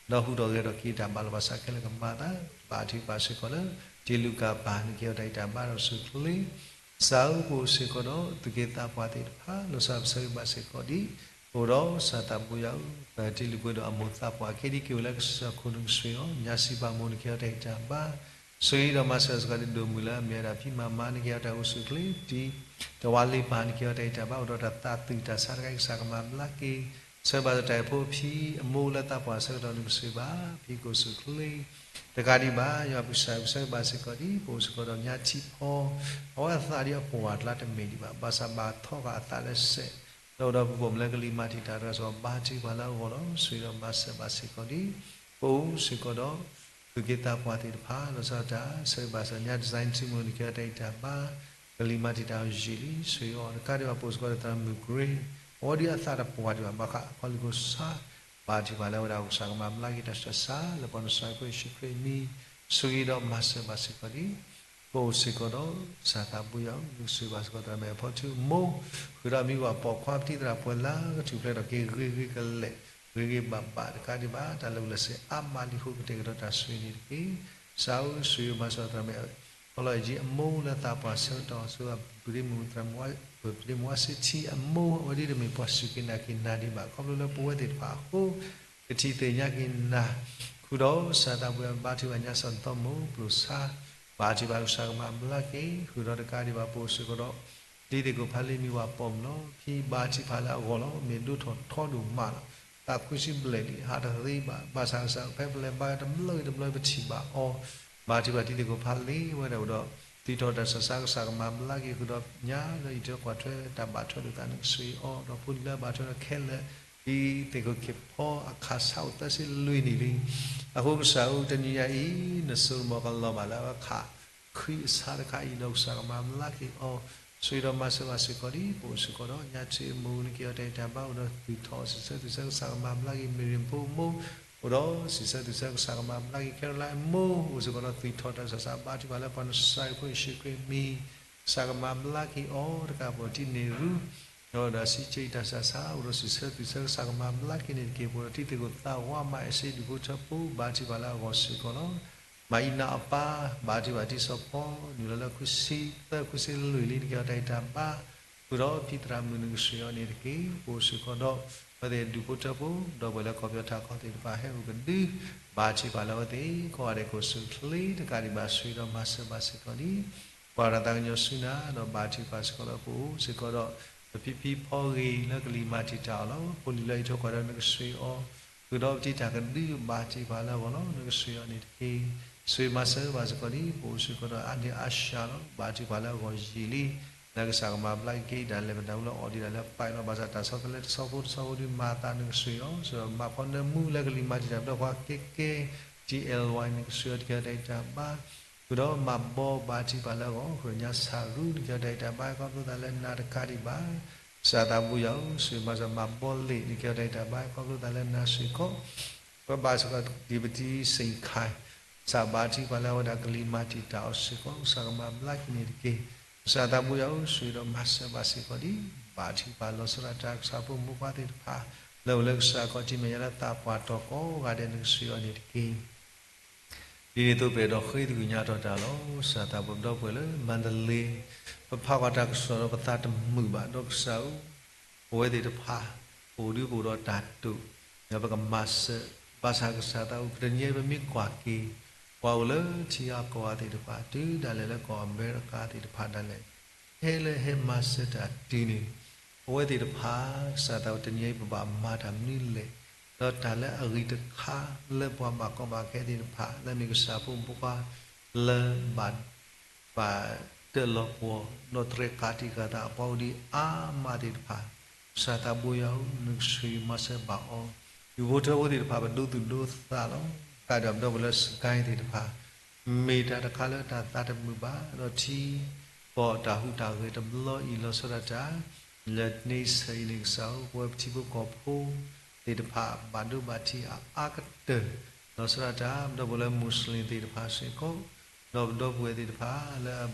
ဒီးဟူးထီၣ်ဂဲၤထီၣ်က့ၤတၢ်ဘၣ်လီၤဘၣ်စးခဲလၢာ်ကမၤသး ဘၣ်ထံးပာ်စ့ၢ်ကီးလၢ တံၤလူၤကၣ်ပၢ် နကဟ့ၣ်အီၤတၢ်အံၤတၢ်ဘါဒီးဆူၣ်ချ့ ကစၢ်ဧၢ ပအိၣ်စ့ၢ်ကီးဒီးသုးက့သးပှၢ်သ့ၣ်တဖၣ် လီၤဆီဒၣ်ပဆိၣ်ဂ့ၤဘၣ်စ့ၢ်ကီးဒ် ပအိၣ်ဒီးစီၤသးပူၤယွၤဧၢ ပတံၤလုၢ်ပှ့ၤဒီးအမိၢ်သးပှၢ် ကဲဒ်က့ၤအိၣ်လၢကစၢၢ်ခိၣ် နကဆိၣ်ဂ့ၤအီၤ ညါစံးပာ်မိၢ် နကဟ့ၣ်အီၤတၢ်အံၤတၢ်ဘါ ဆိၣ်ဂ့ၤဒီးမၤစၢၤစ့ၢ်ကီးဒ် ဒိၣ်မုၢ်လၢအမ့ၢ်ဝဲဒၣ်ဖံမၤမါ နကဟ့ၣ်အီၤတၢ်အိၣ်ဆူၣ်ချ့ တံၤတဝါလ့ပၢ် နကဟ့ၣ်အီၤတၢ်အံၤတၢ်ဘါ အိၣ်ဒီးတၢ်သးသုၣ်တၢ်ဆါတခါအံၤ ကစၢ်ကမၤဘျါက့ၤ ဆိၣ်ဂ့ၤဘၣ်တၢ်အဲၣ်ဖိအဖံအမိၢ်လၢသးပှၢ်ဆၢကတီၢ် နကဆိၣ်ဂ့ၤဘၣ် ဖံကအိၣ်ဆူၣ်ချ့ တကးဒံးဘၣ် ယွၤပကစၢ် ပဆိၣ်ဂ့ၤဘၣ်စ့ၢ်ကီးဒ် ပအိၣ်စ့ၢ်ကီးဒီးညါထံဖီ အဝဲအသးဒ်အပှၢ်အကျါတမ့ၢ်ဒံးဘၣ် ဘၣ်ဆၣ်ဘၣ်ထီၣ်ဃာ်အသးလၢစဲး လၢအိၣ်ဒီးပကိၣ်မုၣ်လၢကလံၤမၤတံာ်တာ်တဂၤစ့ၢ်ကီး ဘါထုကဖၣ်လၢအဂီၢ်လီၤ. ဆိၣ်ဂ့ၤဒီးမၤစၢၤဘၣ်စ့ၢ်ကီးဒ် ပအိၣ်စ့ၢ်ကီးဒီး သုးက့သးပှၢ်သ့ၣ်တဖၣ် လီၤဆီဒၣ်တၢ် ဆိၣ်ဂ့ၤဘၣ်စ့ၢ်ကီးညါ design team နကဟ့ၣ်အီၤတၢ်အံၤတၢ်ဘါ ကလံၤမၤတံာ်တာ်ယံာ်လံ ဆိၣ်ဂ့ၤအီၤ တကးဒံးဘၣ် ပအိၣ်စ့ၢ်ကီးဒီးသရၣ်မုၣ် Grace အဝဲဒ်အသးတပှၢ်ဒံးဘၣ် ဘၣ်ဃးခီလ့ၣ်ခိၣ်ဆါ ဘါထုကဖၣ်လၢအဝဲဒၣ်ကစၢ်ကမၤဘျါက့ၤတၢ်ဆူးတၢ်ဆါ လၢပှၤနစၤရ့းဖိယ့ၣ်ၡူးခရံာ်အမံၤ ဆိၣ်ဂ့ၤဒီးမၤစၢၤဘၣ်စ့ၢ်ကီးလံ. ပအိၣ်စ့ၢ်ကီးဒီး ကစၢ်သးဘိယွၤဧၢ, နဆိၣ်ဂ့ၤဘၣ်စ့ၢ်ကီးသရၣ်မုၣ်အဖီထူအမိၢ်, ဃုာ်ဒီးမံဝၤပိာ်ခွါ ပတံၤသရၣ်ပှဲၤလၢကထူၣ်ဖျဲးထီၣ်က့ၤ ဂ့ၤဂ့ၤကလဲာ် ဂ့ၤဂ့ၤဘၣ်ဘၣ်တကးဒံးဘၣ် တၢ်လၢာ်လၢာ်ဆ့အါမးလံအဃိ ကတဲာ်ကတီၤတၢ်ဆိၣ်ဂ့ၤန့ၣ်တက့ၢ်. ကစၢ်ဧၢ, ဆိၣ်ဂ့ၤမၤစၢၤသရၣ်မုၣ် ဖီလီၤအ့ၣ်ကၠံအမိၢ်လၢသးပှၢ်ဆၢကတီၢ် ဆိၣ်ဂ့ၤပဒ့မုၣ်သရၣ်မုၣ် ပဒ့မုၣ်ဝါစ့ထံအမိၢ် အဝဲဒၣ်တမ့ၢ်ပှၤစူၢ်က့ၤနာ်က့ၤနၤဒံးဘၣ် ခီဖျိလၢပဝဲသ့ၣ်တဖၣ်အဃိ ကထံၣ်သ့ၣ်ညါက့ၤနၤ, ဃုာ်ဒီးကစၢ်သးဘိယွၤ ဘါထုကဖၣ်ညါစီၣ်သီမိၢ် ပျိၢ်ဆါ, ဘါထုကဖၣ်ကစၢ်ကမၤဘျါက့ၤ, ဃုာ်ဒီးတကးဒံးဘၣ် ပအိၣ်စ့ၢ်ကီးဒီး ဒ်သ့ၣ်ကိးဖးလံမံဝၤပိာ်မုၣ်လီၤ. ဖံဘါထုကဖၣ်လၢအဂီၢ်လီၤ. မ့ၢ်ဒိၣ်ထီၣ်ထီဒိၣ်မးလီၤ. သးခုဆံဘျဲၣ်လံ ဟးတသ့ဘၣ်. ဘၣ်ဆၣ်ကစၢ်ဖဲပလဲၤဘါတဘျီဂ့ၤတဘျီပထံၣ်ဘၣ်အီၤ, ဘါထုကဖၣ်ဒ်သ့ၣ်ကိးဖးလံဝဲဒၣ်အိၣ်ဒီး သုးထီၣ်တၢ်ဆူးတၢ်ဆါ ကစၢ်ကမၤဘျါက့ၤ ဃုာ်ဒီးညါလၢအံးထွဲကွၢ်ထွဲတၢ်ဘၣ်ထွဲလိာ်သး နကဆိၣ်ဂ့ၤအီၤ ဒီးဖိလံၤလၢအဘၣ်ထွဲဒီးခဲလၢာ် ဒ်သ့ၣ်ခိၣ်ခ့ၣ်ဖီအခးဆါအိၣ်သၢဆံလွံၢ်နံၣ်လံ. အဃိကစၢ်ဧၢ တနံၤညါအံၤ နစိကမီၤကလီၤဘၣ်လၢအခး ခွံအဆါတခါအံၤ ဒီးကစၢ်ကမၤဘျါက့ၤအီၤ, ဆိၣ်ဂ့ၤဒီးမၤစၢၤဘၣ်စ့ၢ်ကီးလံ. ပအိၣ်စ့ၢ်ကီးဒီးညါထံအမိၢ် နက့ၤအီၤတၢ်အံၤတၢ်ဘါ အိၣ်ဒီးသုးထီၣ်စံးဆၢသုးဆၢ ကစၢ်ကမၤဘျါက့ၤ မ့ၢ်ရ့ၣ်ဖိမိၢ်, အိၣ်ဒီးစံးဆၢသုးဆၢ ကစၢ်ကမၤဘျါက့ၤ ခဲရလါအမိၢ်, အိၣ်စ့ၢ်ကီးဒီးသုးထီၣ်တၢ်ဆူးတၢ်ဆါ ဘါထုကဖၣ်လၢပှၤနစၤရ့းဖိယ့ၣ်ၡူးခရံာ်အမံၤ ကစၢ်ကမၤဘျါက့ၤအီၤတကး ပှၤတံၤန့ၢ်ရူ ဒီးဒၣ်စံးဆၢအံၤတၢ်ဆူးတၢ်ဆါ အိၣ်ဒီးစံးဆၢသုးဆၢ ကစၢ်ကမၤဘျါက့ၤန့ၣ်တက့ၢ်. ပှၤတံၤသ့ၣ်ကိးသးဝါမး အဲၣ်စ့ဒူၣ်ဖိထၢဖိ ဘါထုကဖၣ်လၢအဂီၢ်စ့ၢ်ကီးလီၤ. မၤအံၤနၤအပၢ် ဘါထုကဖၣ်တံၤစီၤဖီ နုာ်လီၤလၢခွံဆံသၢ ခွံဆံလွံၢ်လံ နက့ၤအီၤတၢ်အံၤတၢ်ဘါ, ဃုာ်ဒီးဖံသရၣ်မုၣ် နကဆိၣ်ဂ့ၤအီၤန့ၣ်တက့ၢ်. ပအိၣ်စ့ၢ်ကီးဒီး အဝဲသ့ၣ်ဒူၣ်ဖိထၢဖိ ဒီပုၢ်ဝဲၢ်လၢကီၢ်ပယီၤထးခီသ့ၣ်တဖၣ် ဟဲအိၣ်ကဒု ဘါထုကဖၣ်လၢအဝဲသ့ၣ် ကိးဂၤဒဲး ကအိၣ်ဆူၣ်အိၣ်ချ့တကးဒံးဘၣ် ဆိၣ်ဂ့ၤဒီးမၤစၢၤဘၣ်စ့ၢ်ကီးလံ. ကွၢ်တၢ်သးကညီၤဆူနၤ ဒီးဘါထုကဖၣ်စ့ၢ်ကီးလၢပအိၣ်စ့ၢ်ကီးဒီး ပဖံဖံဖီဂ့ၤလၢကလံၤမၤတံာ်တာ်အီၤလီၤ. ဖိလံၤလၢအံးထွဲကွၢ်ထွဲ နကဆိၣ်ဂ့ၤအီၤ, ဃုာ်ဒီးပတံၤတၢ်ကဒု ဘါထုကဖၣ်လၢအဂီၢ်လီၤ. နကဆိၣ်ဂ့ၤအီၤန့ၣ်တက့ၢ်. ဆိၣ်ဂ့ၤမၤစၢၤဘၣ်စ့ၢ်ကီးလံ. ပအိၣ်စ့ၢ်ကီးဒီးအါန့ၢ်အါစှၤလီၤ. ဘါထုကဖၣ်လၢအဂီၢ်ယံာ်လံ. လၢကစၢ်ကမၤဘျါက့ၤ ဒၣ်လဲာ်ပတၢ်အိၣ်လၢအီၣ်ဒံးဒၣ်လၢပာ်လီၤ ဘၣ်ဆၣ်တၢ်ဆီတလဲတဆီဖိတဆီဖိဒု မၤသးနကဆိၣ်ဂ့ၤအီၤ, ဆိၣ်ဂ့ၤမၤဖီနၢမူလၢကလံၤမၤတံာ်တာ် ဒီးပှၤကဲကဲ တံၢ်အဲၣ်ဝါ နကဆိၣ်ဂ့ၤအီၤတက့ၢ် တၢ်အံၤတၢ်ဘါ, ဃုာ်ဒီးမၤဘီ ဘါထုကဖၣ်လၢအဂီၢ် ဃုာ်ညါဆၣ်ရူ နက့ၤအီၤတၢ်အံၤတၢ်ဘါ ခီဖျိသးလၢနၤတကးဒံးဘၣ်. ကစၢ်သးဘိယွၤဧၢ, ဆိၣ်ဂ့ၤမၤစၢၤ မၤဘီလ့ၣ် နက့ၤအီၤတၢ်အံၤတၢ်ဘါ ခီဖျိသးလၢနၤစ့ၢ်ကီး ပဘါစ့ၢ်ကီးဒံးပတံၤစ့ၣ်ခါ, ကစၢ်ဘါထုကဖၣ်လၢအဝဲဒၣ်ကလံၤမၤတံာ်တာ်အီၤစ့ၢ်ကီး ကစၢ်ကမၤဘျါက့ၤန့ၣ်တက့ၢ်. ကစၢ်သးဘိယွၤဧၢ, ဆိၣ်ဂ့ၤဒီးမၤစၢၤဘၣ်စ့ၢ်ကီးလံ. ဘါထုကဖၣ်လီၤဆီဒၣ်တၢ် ကစၢ်ဖိမုၣ်ဖိခွါသ့ၣ်တဖၣ် လၢအိၣ်လၢကစၢ်ခီၣ်ထံးမဲာ်ညါလၢသးပှၢ်တီၤကိးဂၤဒဲး နကဆိၣ်ဂ့ၤအီၤန့ၣ်တက့ၢ်. ဒ်န့ၣ်အသိးပအဲၣ်ဒိးဃ့သကွံာ်ညါထီၣ်တၢ်လီၤ. ကစၢ်သးဘိပဒီပုၢ်ဝဲၢ်လၢ မါဒလ့, ပဖးကွၢ်တၢ်ကစီၣ်ဒီးပသးတမုာ်ဘၣ် ဒီးကစၢ်ဧၢ, ပဝဲသ့ၣ်တဖၣ် ပအိၣ်ဒုးပအိၣ်ဒီးတၢ်တိာ်, ဒီးပကမၤစၢၤ, ဘၣ်ဆၣ်ကစၢ်သးဘိ ပတနံၤအံၤပမ့ၢ်ကွၢ်က့ၤ ပှၤအိၣ်လၢထံဂၤကီၢ်ဂၤသ့ၣ်တဖၣ် တုၤဒၣ်လဲာ်လၢကီၢ်အမဲရကၤသ့ၣ်တဖၣ်ဒၣ်လဲာ် ဟဲလၢဟဲမၤစၢၤတၢ်တုၤန့ၣ်, ပဝဲသ့ၣ်တဖၣ် ကစၢ်သးဘိ တနံၤအံၤ ပဘၣ်မၤတၢ်မနုၤလဲၣ်, ဒီးတၢ်လၢအဂ့ၤတခါလၢပှၤဘၣ်ကီဘၣ်ခဲသ့ၣ်တဖၣ် လၢမ့ၢ်ကစၢ်ဖိမုၣ်ဖိခွါ လၢဘၣ် ဘၣ်တၢၣ်လီၤပှီၢ် ဒီးတြဲၤကးတံာ်ဃာ်သးအပှၤအိၣ်ဒံးအါမးသ့ၣ်တဖၣ်, ကစၢ်သးဘိယွၤဧၢ, နကဆိၣ်ဂ့ၤမၤစၢၤဘၣ်အီၤ, ဒူၣ်ဖိထၢဖိသ့ၣ်တဖၣ် ပဒိသူၣ်ဒိသးလီၤ. ကဒီးပဒီပုၢ်ဝဲၢ်လၢစကဲသ့ၣ်တဖၣ် မ့ၢ်တၢ်တခါလၢတၢ်သးတမုာ်ဘၣ်, ဒီးထံကီၢ်တၢ်ဟူးတၢ်ဂဲၤတဘျီအံၤ လီၤဆီဒၣ်တၢ် လၢန့ဆၢၣ်အံၤန့ၣ် ကစၢ်ဧၢ, ပဝဲပထံဖိကီၢ်ဖိသ့ၣ်တဖၣ် ဘၣ်ဒိဘၣ်ထံးအအါကတၢၢ်, လီၤဆီဒၣ်တၢ် ပဒီပုၢ်ဝဲၢ်လၢမူးစလ့ၣ်သ့ၣ်တဖၣ်စ့ၢ်ကီး, ဒီးပဒီပုၢ်ဝဲၢ်သ့ၣ်တဖၣ်လၢ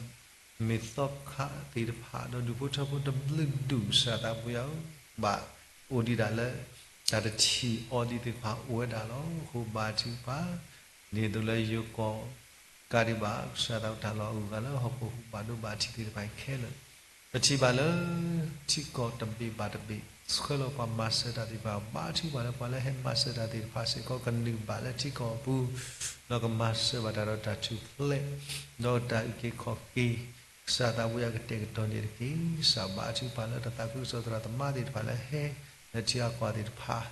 မ့ၢ်သီခါသ့ၣ်တဖၣ် ဒီးဒူၣ်ဖိထၢဖိတဘျုးဒူၣ် ကစၢ်သးဘိယွၤဧၢ, ဘၣ်အိၣ်ဒံးဒၣ်လၢ တၢ်တထံၣ်အီၤဒံးသ့ၣ်တဖၣ်အိၣ်ဝဲဒၣ်လီၤ. အဃိဘါထုကဖၣ် ဒ်သိးလၢယိၤကီၢ် ကးဒံးဘၣ် ကစၢ်သးဘိတၢ်လီၤအဂုၤအဂၤလၢဟီၣ်ခိၣ်ဟူး ဘၣ်ဒိဘၣ်ထံးသ့ၣ်တဖၣ်ခဲလၢာ်, ပထံၣ်ဘၣ်လၢ ထံကီၢ်တဘ့ၣ်ဘၣ်တဘ့ၣ် ဆှၢလီၤပှၤမၤစၢၤတၢ်သ့ၣ်တဖၣ် ဘါထုကဖၣ်လၢပှၤလၢဟဲမၤစၢၤတၢ်သ့ၣ်တဖၣ်စ့ၢ်ကီး ကနုာ်ဘၣ်လၢထံကီၢ်အပူၤ, ဒီးကမၤစၢၤဘၣ်တၢ်ဒီးတၢ်ထူၣ်ဖျဲး ဒီးတၢ်အုၣ်က့ၤခီၣ်က့ၤ ကစၢ်သးဘိယွၤကတဲာ်ကတီၤန့ၣ်တက့ၢ်. ကစၢ်ဘါထုကဖၣ်လၢတၢ်သးခုကစီၣ်သရၣ်သမါသ့ၣ်တဖၣ်လၢဟဲ လၢထံဂၤကီၢ်ဂၤသ့ၣ်တဖၣ်,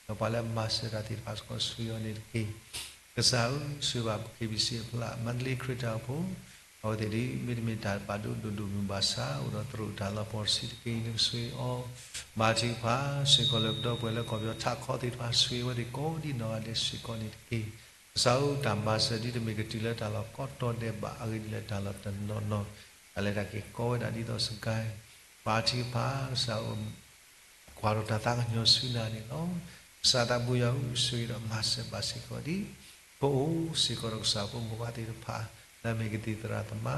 ဒီးပှၤလၢမၤစၢၤတၢ်သ့ၣ်တဖၣ်စ့ၢ်ကီး ဆိၣ်ဂ့ၤအီၤန့ၣ်တက့ၢ်. ကစၢ်ဧၢ, ဆိၣ်ဂ့ၤဘၣ် KBC အဖျါ မါဒလ့ခရံာ်တၢ်အိၣ်ဖှိၣ် အဝဲသ့ၣ်ဒ် မ့တမ့ၢ်တၢ်ဘၣ်ဒိဒိၣ်ဒိၣ်မုၢ်ဘၣ်ဆၣ် အိၣ်ဒီးသရူးတၢ်လီၤပှီၢ်တဆံးတက့ၢ် နကဆိၣ်ဂ့ၤအီၤ, ဘါထုကဖၣ်စ့ၢ်ကီးလၢပဒီပုၢ်ဝဲၢ်လၢကီၢ်ပယီၤထးခီသ့ၣ်တဖၣ် ဆိၣ်ဂ့ၤအဝဲသ့ၣ်ကိးဒံးနီၢ်ဂၤဒဲးစ့ၢ်ကီးန့ၣ်တက့ၢ်. ကစၢ်ဧၢ, တၢ်မၤစၢၤဒ်တမ့ၢ်ကတုၤလၢတၢ်လီၢ်ကိးတီၤဒဲးဘၣ် အဂ့ၢ်ဒ်လဲၣ်တၢ်လီၢ်တနီၤနီၤ တၢ်လဲၤတၢ်က့ၤကိးဝဲဒၣ်ဒ်သိးစကဲ ဘါထုကဖၣ် ကစၢ်ဧၢ ကွၢ်ထီၣ်တၢ်သးကညီၤဆူနၤန့ၣ်လီၤ. ကစၢ်သးဘိယွၤဧၢ, ဆိၣ်ဂ့ၤဒီးမၤစၢၤဘၣ်စ့ၢ်ကီးဒံး ပအိၣ်စ့ၢ်ကီးဒီးကစၢ်ဖိမုၣ်ဖိခွါသ့ၣ်တဖၣ် လၢအမ့ၢ်ကသံၣ်သရၣ်သမါ,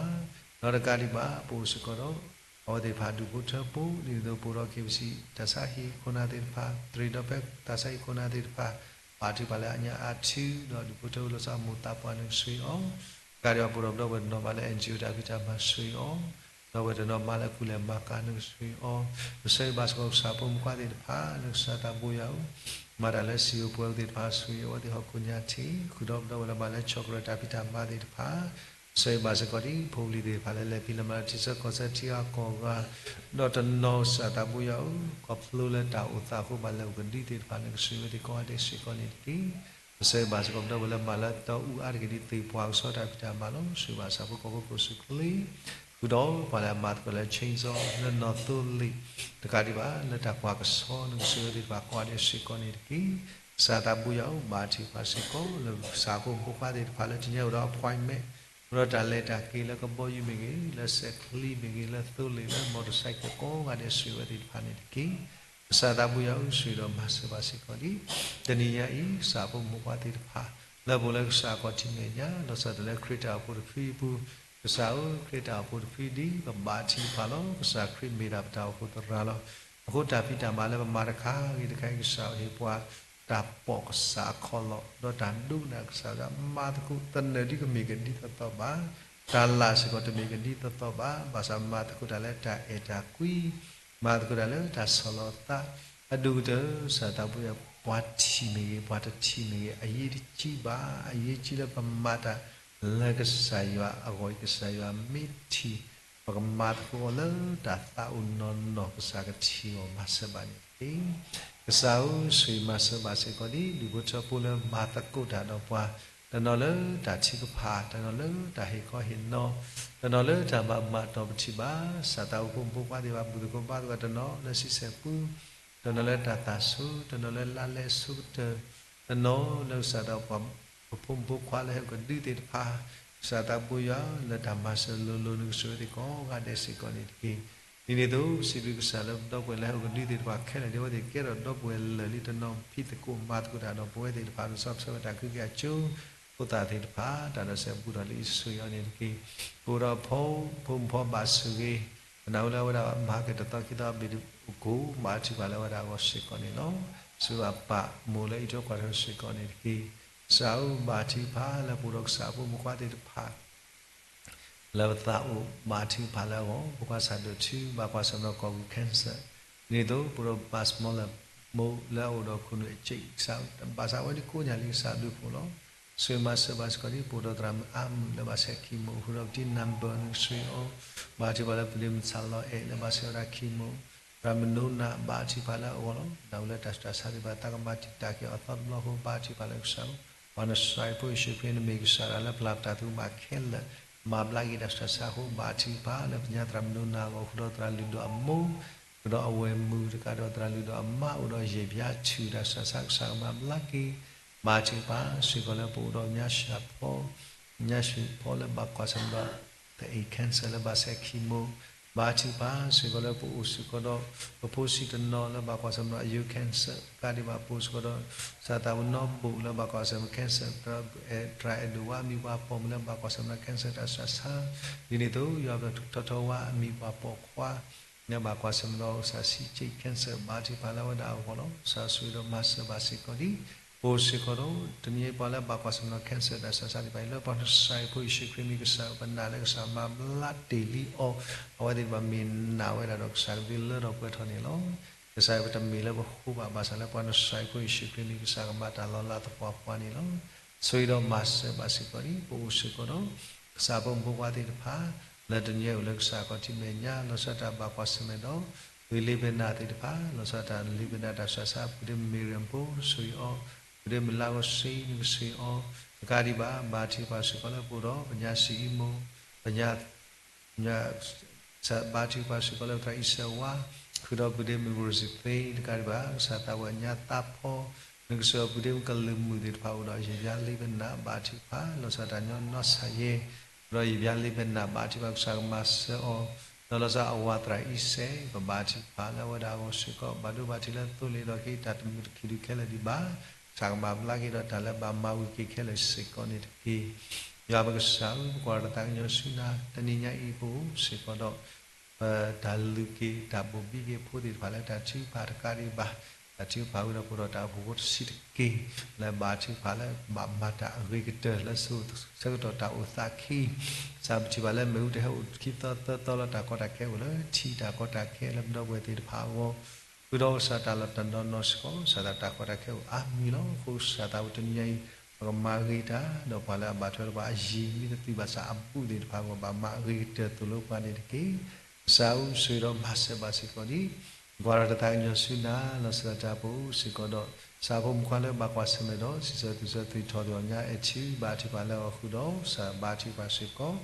ဒီးတကးဒံးဘၣ် ပအိၣ်စ့ၢ်ကီးဒီး အဝဲသ့ၣ်တဖၣ်ဒူၣ်ဖိထၢဖိ ဒ်သိးပအိၣ်ဒီး KBC တၢ်ဆါဟံၣ်ခိၣ်နၢ်သ့ၣ်တဖၣ်, တရံးဒီးဖဲတၢ်ဆါဟံၣ်ခိၣ်နၢ်သ့ၣ်တဖၣ်, ဘၣ်ထုကဖၣ်လၢအညါအါထု ဒီးဒူၣ်ဖိထၢဖိလီၤဆီအမိၢ်သးပှၢ် နကဆိၣ်ဂ့ၤအီၤ, တကးဒံးဘၣ် ပအိၣ်ဒီးပဒီပုၢ်ဝဲၢ်တနီၤဘၣ်လၢ NGO တၢ်ဖံးတၢ်မၤဆိၣ်ဂ့ၤအီၤ, ဒီးပဝဲၢ်တနီၤမၤလၢကူလဲၢ်မၤကၤ နကဆိၣ်ဂ့ၤအီၤ, ကစၢ်ယွၤဘၣ်စ့ၢ်ကီးကစၢ်ဖိမုၣ်ဖိခွါသ့ၣ်တဖၣ် လၢကစၢ်သးဘိယွၤဧၢ, မၤတၢ်လၢစံယိၤပဝဲသ့ၣ်တဖၣ် ဆိၣ်ဂ့ၤအဝဲသ့ၣ်ဟီၣ်ခိၣ်ညါထံး, ဃုာ်ဒီးပဒီပုၢ်ဝဲၢ်လၢဘၣ်လၢဆီၣ်ကရၢၢ်တၢ်ဖံးတၢ်မၤသ့ၣ်တဖၣ်, ကစၢ်ယွၤဘၣ်စ့ၢ်ကီးဒ် ဖိပလံၤသ့ၣ်တဖၣ်လၢလဲၤဖံးလဲၤမၤလၢထံဆၢကီၢ်ဆၢထံဂၤကီၢ်ဂၤ, ဒီးတနီၤကစၢ်သးဘိယွၤဧၢ, ခီဖျိလၢတၢ်အိၣ်သးအဃိ ဘၣ်လဲၤအိၣ်ကဒုသ့ၣ်တဖၣ် နကဆိၣ်ဂ့ၤအဝဲသ့ၣ်ကိးဂၤဒဲးစ့ၢ်ကီးန့ၣ်တက့ၢ်. ကစၢ်ယွၤဘၣ်စ့ၢ်ကီးပဒီပုၢ်ဝဲၢ်လၢမၤလၢတီအူအါတက့ၢ်ဒ်သ့ၣ်ပှၢ်ကဆီတၢ်ဖံးတၢ်မၤလီၤ. ဆိၣ်ဂ့ၤဘၣ်ဆၣ်ဖိကီၢ်ဖိကီၢ်စူၣ်ချ့, ဃုာ်ဒီးပှၤလၢအမၤသကိးလၢ chainsaw လၢနီၣ်သိလ့ၣ်, တကးဒံးဘၣ် လၢတၢ်ကွၢ်ကဆီ နကဆိၣ်ဂ့ၤအဝဲသ့ၣ်တဖၣ်ကိးဂၤဒဲးစ့ၢ်ကီးန့ၣ်တက့ၢ်. ကစၢ်သးဘိယွၤဧၢ, ဘၣ်ထုကဖၣ်စ့ၢ်ကီးလၢကစၢ်ဖိမုၣ်ဖိခွါသ့ၣ်တဖၣ်လၢတနံၤအံၤအိၣ်ဒီး appointment အိၣ်ဒီးတၢ်လဲၤတၢ်က့ၤလၢကဘီယူၤမ့ၢ်ဂ့ၤ, လၢစဲးချံမ့ၢ်ဂ့ၤ, လၢသိလ့ၣ်, လၢ motorcycle ကိးဂၤဒဲး ဆိၣ်ဂ့ၤအဝဲသ့ၣ်တဖၣ်န့ၣ်တက့ၢ်. ကစၢ်သးဘိယွၤဧၢ, ဆိၣ်ဂ့ၤဒီးမၤစၢၤဘၣ်စ့ၢ်ကီးဒ် တနံၤညါအံၤ ကစၢ်ဖိမုၣ်ဖိခွါသ့ၣ်တဖၣ် လၢပအိၣ်လၢကစၢ်အခီၣ်ထံးမဲာ်ညါ လီၤဆီဒၣ်တၢ်လၢခရံာ်တၢ်အိၣ်ဖှိၣ်တဖုအပူၤ, ကစၢ်ဧၢ, ခရံာ်တၢ်အိၣ်ဖှိၣ်တဖုဒ်ပဘၣ်ထုကဖၣ်လီၤ. ကစၢ်ခရံာ်မ့ၢ်ဒၣ်ပတၢ်အိၣ်ဖှိၣ်သရၣ်လီၤ. အဃိတၢ်ဖံးတၢ်မၤလၢပမၤတခါဂ့ၤတခါဂ့ၤ ကစၢ်ဟ့ၣ်ပှၤတၢ်ပိာ်ကစၢ်အခီၣ်လီၢ်, ဒီးတၢ်ဒိကနၣ်ကစၢ်ဝဲဒၣ် မၤသကိးသနၢၣ်ဒ်ကမ့ၢ်ကဒ်သိးသိးဘၣ်, တၢ်လၢ်စ့ၢ်ကီးတမ့ၢ်ကဒ်သိးသိးဘၣ်, ဘၣ်ဆၣ်မၤသကိးတၢ်လၢတၢ်အဲၣ်တၢ်ကွံ, မၤသကိးတၢ်လၢတၢ်ဆီၣ်လီၤသး, အဒိၣ်ကတၢၢ် ကစၢ်သးဘိယွၤ ပှၤထံၣ်မ့ၢ်ဂ့ၤ ပှၤတထံၣ်မ့ၢ်ဂ့ၤ အရေးတကြီးဘၣ်, အရေးကြီးလၢပမၤတၢ်လၢကစၢ်ယွၤအဂီၢ်အံၤ ကစၢ်ယွၤမ့ၢ်ထံၣ် ပကမၤသကိးအီၤလၢတၢ်သးအိၣ်နီၢ်နီၢ် ကစၢ်ကထံၣ်အီၤ မၤစၢၤဘၣ်န့ၣ်တက့ၢ်. ကစၢ်ဧၢ, ဆိၣ်ဂ့ၤမၤစၢၤဘၣ်စ့ၢ်ကီးဒ် ဒူၣ်ဖိထၢဖိလၢမၤသကိးတၢ်ဒီးပှၤ, တနီၤလၢတၢ်ထုကဖၣ်, တနီၤလၢတၢ်ဟ့ၣ်ခီဟ့ၣ်နီၤ, တနီၤလၢတၢ်ဘၣ်မၤတီၢ်ပထံၣ်ဘၣ်, ကစၢ်သးဘိဖိမုၣ်ဖိခွါသ့ၣ်တဖၣ် ဘူၣ်သကိးဘါသကိး တနီၤလၢဆံဆဲၣ်ပူၤ, တနီၤလၢတၢ်သၣ်ဆိ, တနီၤလၢလါလဲအဆိကတၢၢ်, တနီၤလၢကစၢ်သးဘိ ပဖိမုၣ်ဖိခွါလၢဟဲအိၣ်ကဒုသ့ၣ်တဖၣ်, ကစၢ်သးဘိယွၤဧၢ, လၢတၢ်မၤစၢၤလိၤလိၤ နကဆိၣ်ဂ့ၤအဝဲသ့ၣ်ကိးဂၤဒဲးစ့ၢ်ကီးန့ၣ်တက့ၢ်. ဒ်န့ၣ်အသိး ပစံးဘျုးကစၢ်လၢပဒီပုၢ်ဝဲၢ်လၢဟဲအိၣ်ကဒုသ့ၣ်တဖၣ်ခဲလၢာ် ဒ်အဝဲသ့ၣ်ကဲထီၣ်ဒီပုၢ်ဝဲၢ်လၢာ်လံ တနီၤဖံးသကိးမၤသကိးတၢ်ဒီးပဝဲသ့ၣ်တဖၣ် လီၤဆီပဆၢဝဲတၢ်ကဟုကယာ်ကၠိ ဖိသၣ်သ့ၣ်တဖၣ် တၢ်ဒီးစဲးဘူးထီၣ်လၢအံၤ ဆိၣ်ဂ့ၤအီၤန့ၣ်တက့ၢ်. ပအိၣ်ဒီးဖိ ဖိမုၣ်ဖိခွါဘၣ်ဆိၣ်ဂ့ၤ, ပနၢ်ဟူလၢအဝဲဒၣ်မၤက့ၤတသီခံသီအဘ့ၣ်အကိၣ် ဘၣ်ထုကဖၣ်လၢအဝဲဒၣ်အဂီၢ်စ့ၢ်ကီးန့ၣ်လီၤ. ဆိၣ်ဂ့ၤအပၢ်မိၢ်လၢအံးထွဲကွၢ်ထွဲစ့ၢ်ကီးန့ၣ်တက့ၢ်. ကစၢ်ဧၢ, ဘၣ်ထုကဖၣ်လၢပအိၣ်ဒီးကစၢ်ဖိမုၣ်ဖိခွါသ့ၣ်တဖၣ် လၢပသးအိၣ်ဘၣ်ထုကဖၣ်လၢအဂီၢ် ဖိခွါစၢ်ဒိၣ်ထူ ဘၣ်ကွၢ်ဆၢၣ်မဲာ်ဒီးကီၢ်ပူၤ cancer, ဒ်န့ၣ်အသိး ပအိၣ်ဒီးပၢ်စမီလၢမိၢ်လၢအအိၣ်ဒီးခိၣ်နူာ်အစ့ၣ် ကစၢ် ဘၣ်ဆၣ်အဝဲဒၣ်ကိးညါလံ ကစၢ်ဘျုးဖှိၣ်လီၤ. ဆိၣ်ဂ့ၤမၤစၢၤဘၣ်စ့ၢ်ကီးဒ် ပအိၣ်ဒီးသရၣ်မုၣ်အါမုၣ်လၢဘၣ်ဆဲး chemo ဃုာ်ဒီးပတံၤ number နကဆိၣ်ဂ့ၤအီၤ, ဘၣ်ထုကဖၣ်လၢပဒ့မုၣ်စၢ်လီၤအဲၣ်လၢဘၣ်ဆဲးဝဲဒၣ် chemo, သရၣ်မုၣ်နိနၤဘၣ်ထုကဖၣ်လၢအဂီၢ်လီၤ. နၢ်ဟူလၢတၢ်ဆူးတၢ်ဆါသ့ၣ်တဖၣ် သးကမၤတံာ်တာ်က့ၤအီၤအသီတဘျီအဃိ ဘၣ်ထုကဖၣ်လၢကစၢ် ပှၤနစၢ်ဖိယ့ၣ်ၡူးခရံာ် နမ့ၢ်ကစၢ်ဒၣ်လၢပျၢ်ပတၢ်သးဘၣ်ခဲလၢာ် မၤဘျါက့ၤတၢ်ဆူးတၢ်ဆါအဃိ ဘၣ်ထုကဖၣ်လၢပညါသရၣ်မုၣ်နိနၤအဂီၢ် ဃုာ်ဒီးသရၣ်လုၢ်ဒိၣ်အမိၢ် ဃုာ်ဒီးအဝဲၢ်မုၣ်တကးဒီးသရၣ်လုၢ်ဒိၣ်အမါအိၣ်ဒီးယဲၢ်ပၠါထုး တၢ်ဆူးတၢ်ဆါကစၢ်ကမၤဘျါက့ၤ ဘၣ်ထုကဖၣ်စ့ၢ်ကီးလၢပအိၣ်ဒီးညါဆှၢဖီ ညါဆှၢဖီလၢဘၣ်ကွၢ်ဆၢၣ်မဲာ်ဒီး သအ့ၣ် cancer လၢဘၣ်ဆဲး chemo, ဘၣ်ထုကဖၣ်စ့ၢ်ကီးလၢပအိၣ်စ့ၢ်ကီးဒီး ပဖိဆံးတနီၤလၢဘၣ်ကွၢ်ဆၢၣ်မဲာ်ဒီး အယိၤ cancer တကးဒံးဘၣ် ပအိၣ်စ့ၢ်ကီးဒီး ကစၢ်သးဝံၣ်နီၢ်ဘိၣ်လၢဘၣ်ကွၢ်ဆၢၣ်မဲာ် cancer ဒီး သရၣ်အဲၣ်ဒိၣ်ဝါအမံၤပှၤပိာ်မုၣ်လၢဘၣ်ကွၢ်ဆၢၣ်မဲာ်ဒီး cancer တၢ်ဆူးတၢ်ဆါ, ဒ်န့ၣ်အသိး ယွၤပျဲၢ်ထီထီဝါအမံၤပှၤပိာ်ခွါ လၢဘၣ်ကွၢ်ဆၢၣ်မဲာ်ဒီး ကစၢ်ဆံးကၠ့ၣ် cancer ဘၣ်ထုကဖၣ်လၢအဝဲဒၣ်အဂီၢ်လီၤ. ကစၢ်ဆိၣ်ဂ့ၤဒီးမၤစၢၤဘၣ်စ့ၢ်ကီးဒ် ပအိၣ်စ့ၢ်ကီးဒီး တနံၤအံၤပှၤလၢဘၣ်ကွၢ်ဆၢၣ်မဲာ်ဒီး cancer တၢ်ဆူးတၢ်ဆါသ့ၣ်တဖၣ်အံၤ လၢပှၤနစၢ်ဖိယ့ၣ်ၡူးခရံာ်မံၤကစၢ် ပနာ်လၢကစၢ်မၤဘျါတ့ၢ်လံအီၤ, အဝဲသ့ၣ်တဖၣ်မ့ၢ်နာ်ဝဲဒၣ်ဒီးကစၢ်ကဒုးလၢထီၣ်ပှဲၤထီၣ်န့ၣ်လီၤ. ကစၢ်ပတမ့ၢ်လၢပဃိဘၣ် ဘၣ်ဆၣ်လၢပှၤနစၢ်ဖိယ့ၣ်ၡူးခရံာ်မံၤကစၢ်ကမၤတၢ်လီၤလးသပှၢ်ပှၢ်န့ၣ်လီၤ. ဆိၣ်ဂ့ၤဒီးမၤစၢၤဘၣ်စ့ၢ်ကီးဒ် ပအိၣ်စ့ၢ်ကီးဒီး ကစၢ်ဖိမုၣ်ဖိခွါသ့ၣ်တဖၣ် လၢတနံၤအံၤအိၣ်လၢကစၢ်အခီၣ်ထံးမဲာ်ညါ လီၤဆီဒၣ်တၢ်ဘၣ်ကွၢ်ဆၢၣ်မဲာ်ဒီး ဂ့ၤလံာ်ဘဲနၢ်သ့ၣ်တဖၣ် လီၤဆီဒၣ်တၢ်လံာ်ဘဲနၢ်တၢ်ဆူးတၢ်ဆါ ပုၢ်ဒ့မ့ၢ်ရံၣ်ဖိ နကဆိၣ်ဂ့ၤအီၤ, ပုၢ်ဒ့မ့ၢ်လါဂီၤစ့ နကဆိၣ်ဂ့ၤအီၤ, တကးဒံးဘၣ် ဘၣ်ထုကဖၣ်စ့ၢ်ကီးလၢပအိၣ်ဒီး ပညါစံးအံမူ ပညါ ဘၣ်ထုကဖၣ်စ့ၢ်ကီးလၢပသရၣ်အံၣ်စဲးဝါ ဃုာ်ဒီးပုၢ်ဒ့မုၣ်ဂရံၣ်စသ့ တကးဒံးဘၣ် ကစၢ်သးဝဲညါသးဖီ နကဆိၣ်ဂ့ၤအီၤ ပုၢ်ဒ့မုၣ်ကလုာ်မုၣ်သ့ၣ်တဖၣ်အိၣ်ဒီးယံာ်ဘျါလံာ်ဘဲနၢ် ဘၣ်ထုကဖၣ် လီၤဆီဒၣ်တၢ်ညီနီၢ်ဆါယဲ ဒီးယံာ်ဘျါလံာ်ဘဲနၢ် ဘၣ်ထုကဖၣ်ကစၢ်ကမၤစၢၤအီၤ ဒီးလီၤဆီအဝၤသရၣ်အံၣ်စဲး ပဘၣ်ထုကဖၣ်လၢအဝဲဒၣ်အဂီၢ်စ့ၢ်ကီး ဘၣ်ဒိဘၣ်ထံးလၢသိလ့ၣ်ဒီးက့ၤတၢ်တမုာ်တခံဒုးခဲလၢာ်ဒံးဘၣ် စးကမၤဘျါက့ၤဒီးတၢ်လၢဘၣ်မၤဝံၤက့ၤခဲလၢာ်စ့ၢ်ကီးန့ၣ်တက့ၢ်. ယွၤပကစၢ်ဧၢ, ပကွၢ်တၢ်သးကညီၤဆူနၤ, တနံၤညါအံၤပအိၣ်စ့ၢ်ကီးဒီး ပတၢ်လုၢ်က့ၤတၢ်ဘိၣ်ဘံက့ၤဖိသ့ၣ်တဖၣ်လၢတၢ်ထုကဖၣ်တကးဒံးဘၣ်, တၢ်ထုကဖၣ်ဝံၤဒီးပအိၣ်ဒီးတၢ်အိၣ်ဖှိၣ်ဖိတဆံးတက့ၢ်, လၢဘၣ်ထုကဖၣ်လၢဘၣ်မၤတၢ်အဂ့ၤကတၢၢ်လၢစိၤဆၢကတီၢ်တၢ်အိၣ်သးခံ, ကစၢ်ပထံၣ်ဘၣ်လၢမ့ၣ်အူတဟဲအိၣ်ခံသီသၢသီလၢတၢ်ကီတၢ်ခဲအိၣ်လၢထံတၢ်ကီတၢ်ခဲလၢပဒီပုၢ်ဝဲၢ်သ့ၣ်တဖၣ်အဂီၢ်, ဃုာ်ဒီးကစၢ်တၢ်လီၤတၢ်နီၢ်နီၢ်စ့ၢ်ကီး, ကစၢ်တၢ်ကီတၢ်ခဲအိၣ်အါမံၤလီၤ. အဃိကစၢ်သးဝံတနံၤညါအံၤ ပကမၤဂ့ၤတၢ်, ဒီးပှၤလၢအဘၣ်ထွဲဒီးပှၤအယံၤမ့ၢ်တသုးဘၣ်ဆၣ်အဘူးသ့ၣ်တဖၣ်အဂီၢ် ဘၣ်မၤအဂ့ၤကတၢၢ်သိၣ်လိပှၤန့ၣ်တက့ၢ်. ကစၢ်ဧၢဆိၣ်ဂ့ၤဒီးမၤစၢၤဘၣ်စ့ၢ်ကီးဒံး, ကွၢ်ဒီးတၢ်သးကညီၤဆူနၤ, လီၤဆီဒၣ်တၢ်ပအိၣ်စ့ၢ်ကီးဒီး ကစၢ်ဖိမုၣ်ခွါလၢဘၣ်ကွၢ်ဆၢၣ်မဲာ်ဒီး စံးဆၢသုဆၢသုထီၣ်သ့ၣ်ညါအဲၣ်ထံ ဘါထုကဖၣ်လၢအီၤဃုာ်ဒီး ကစၢ်ဘါထုကဖၣ်စ့ၢ်ကီး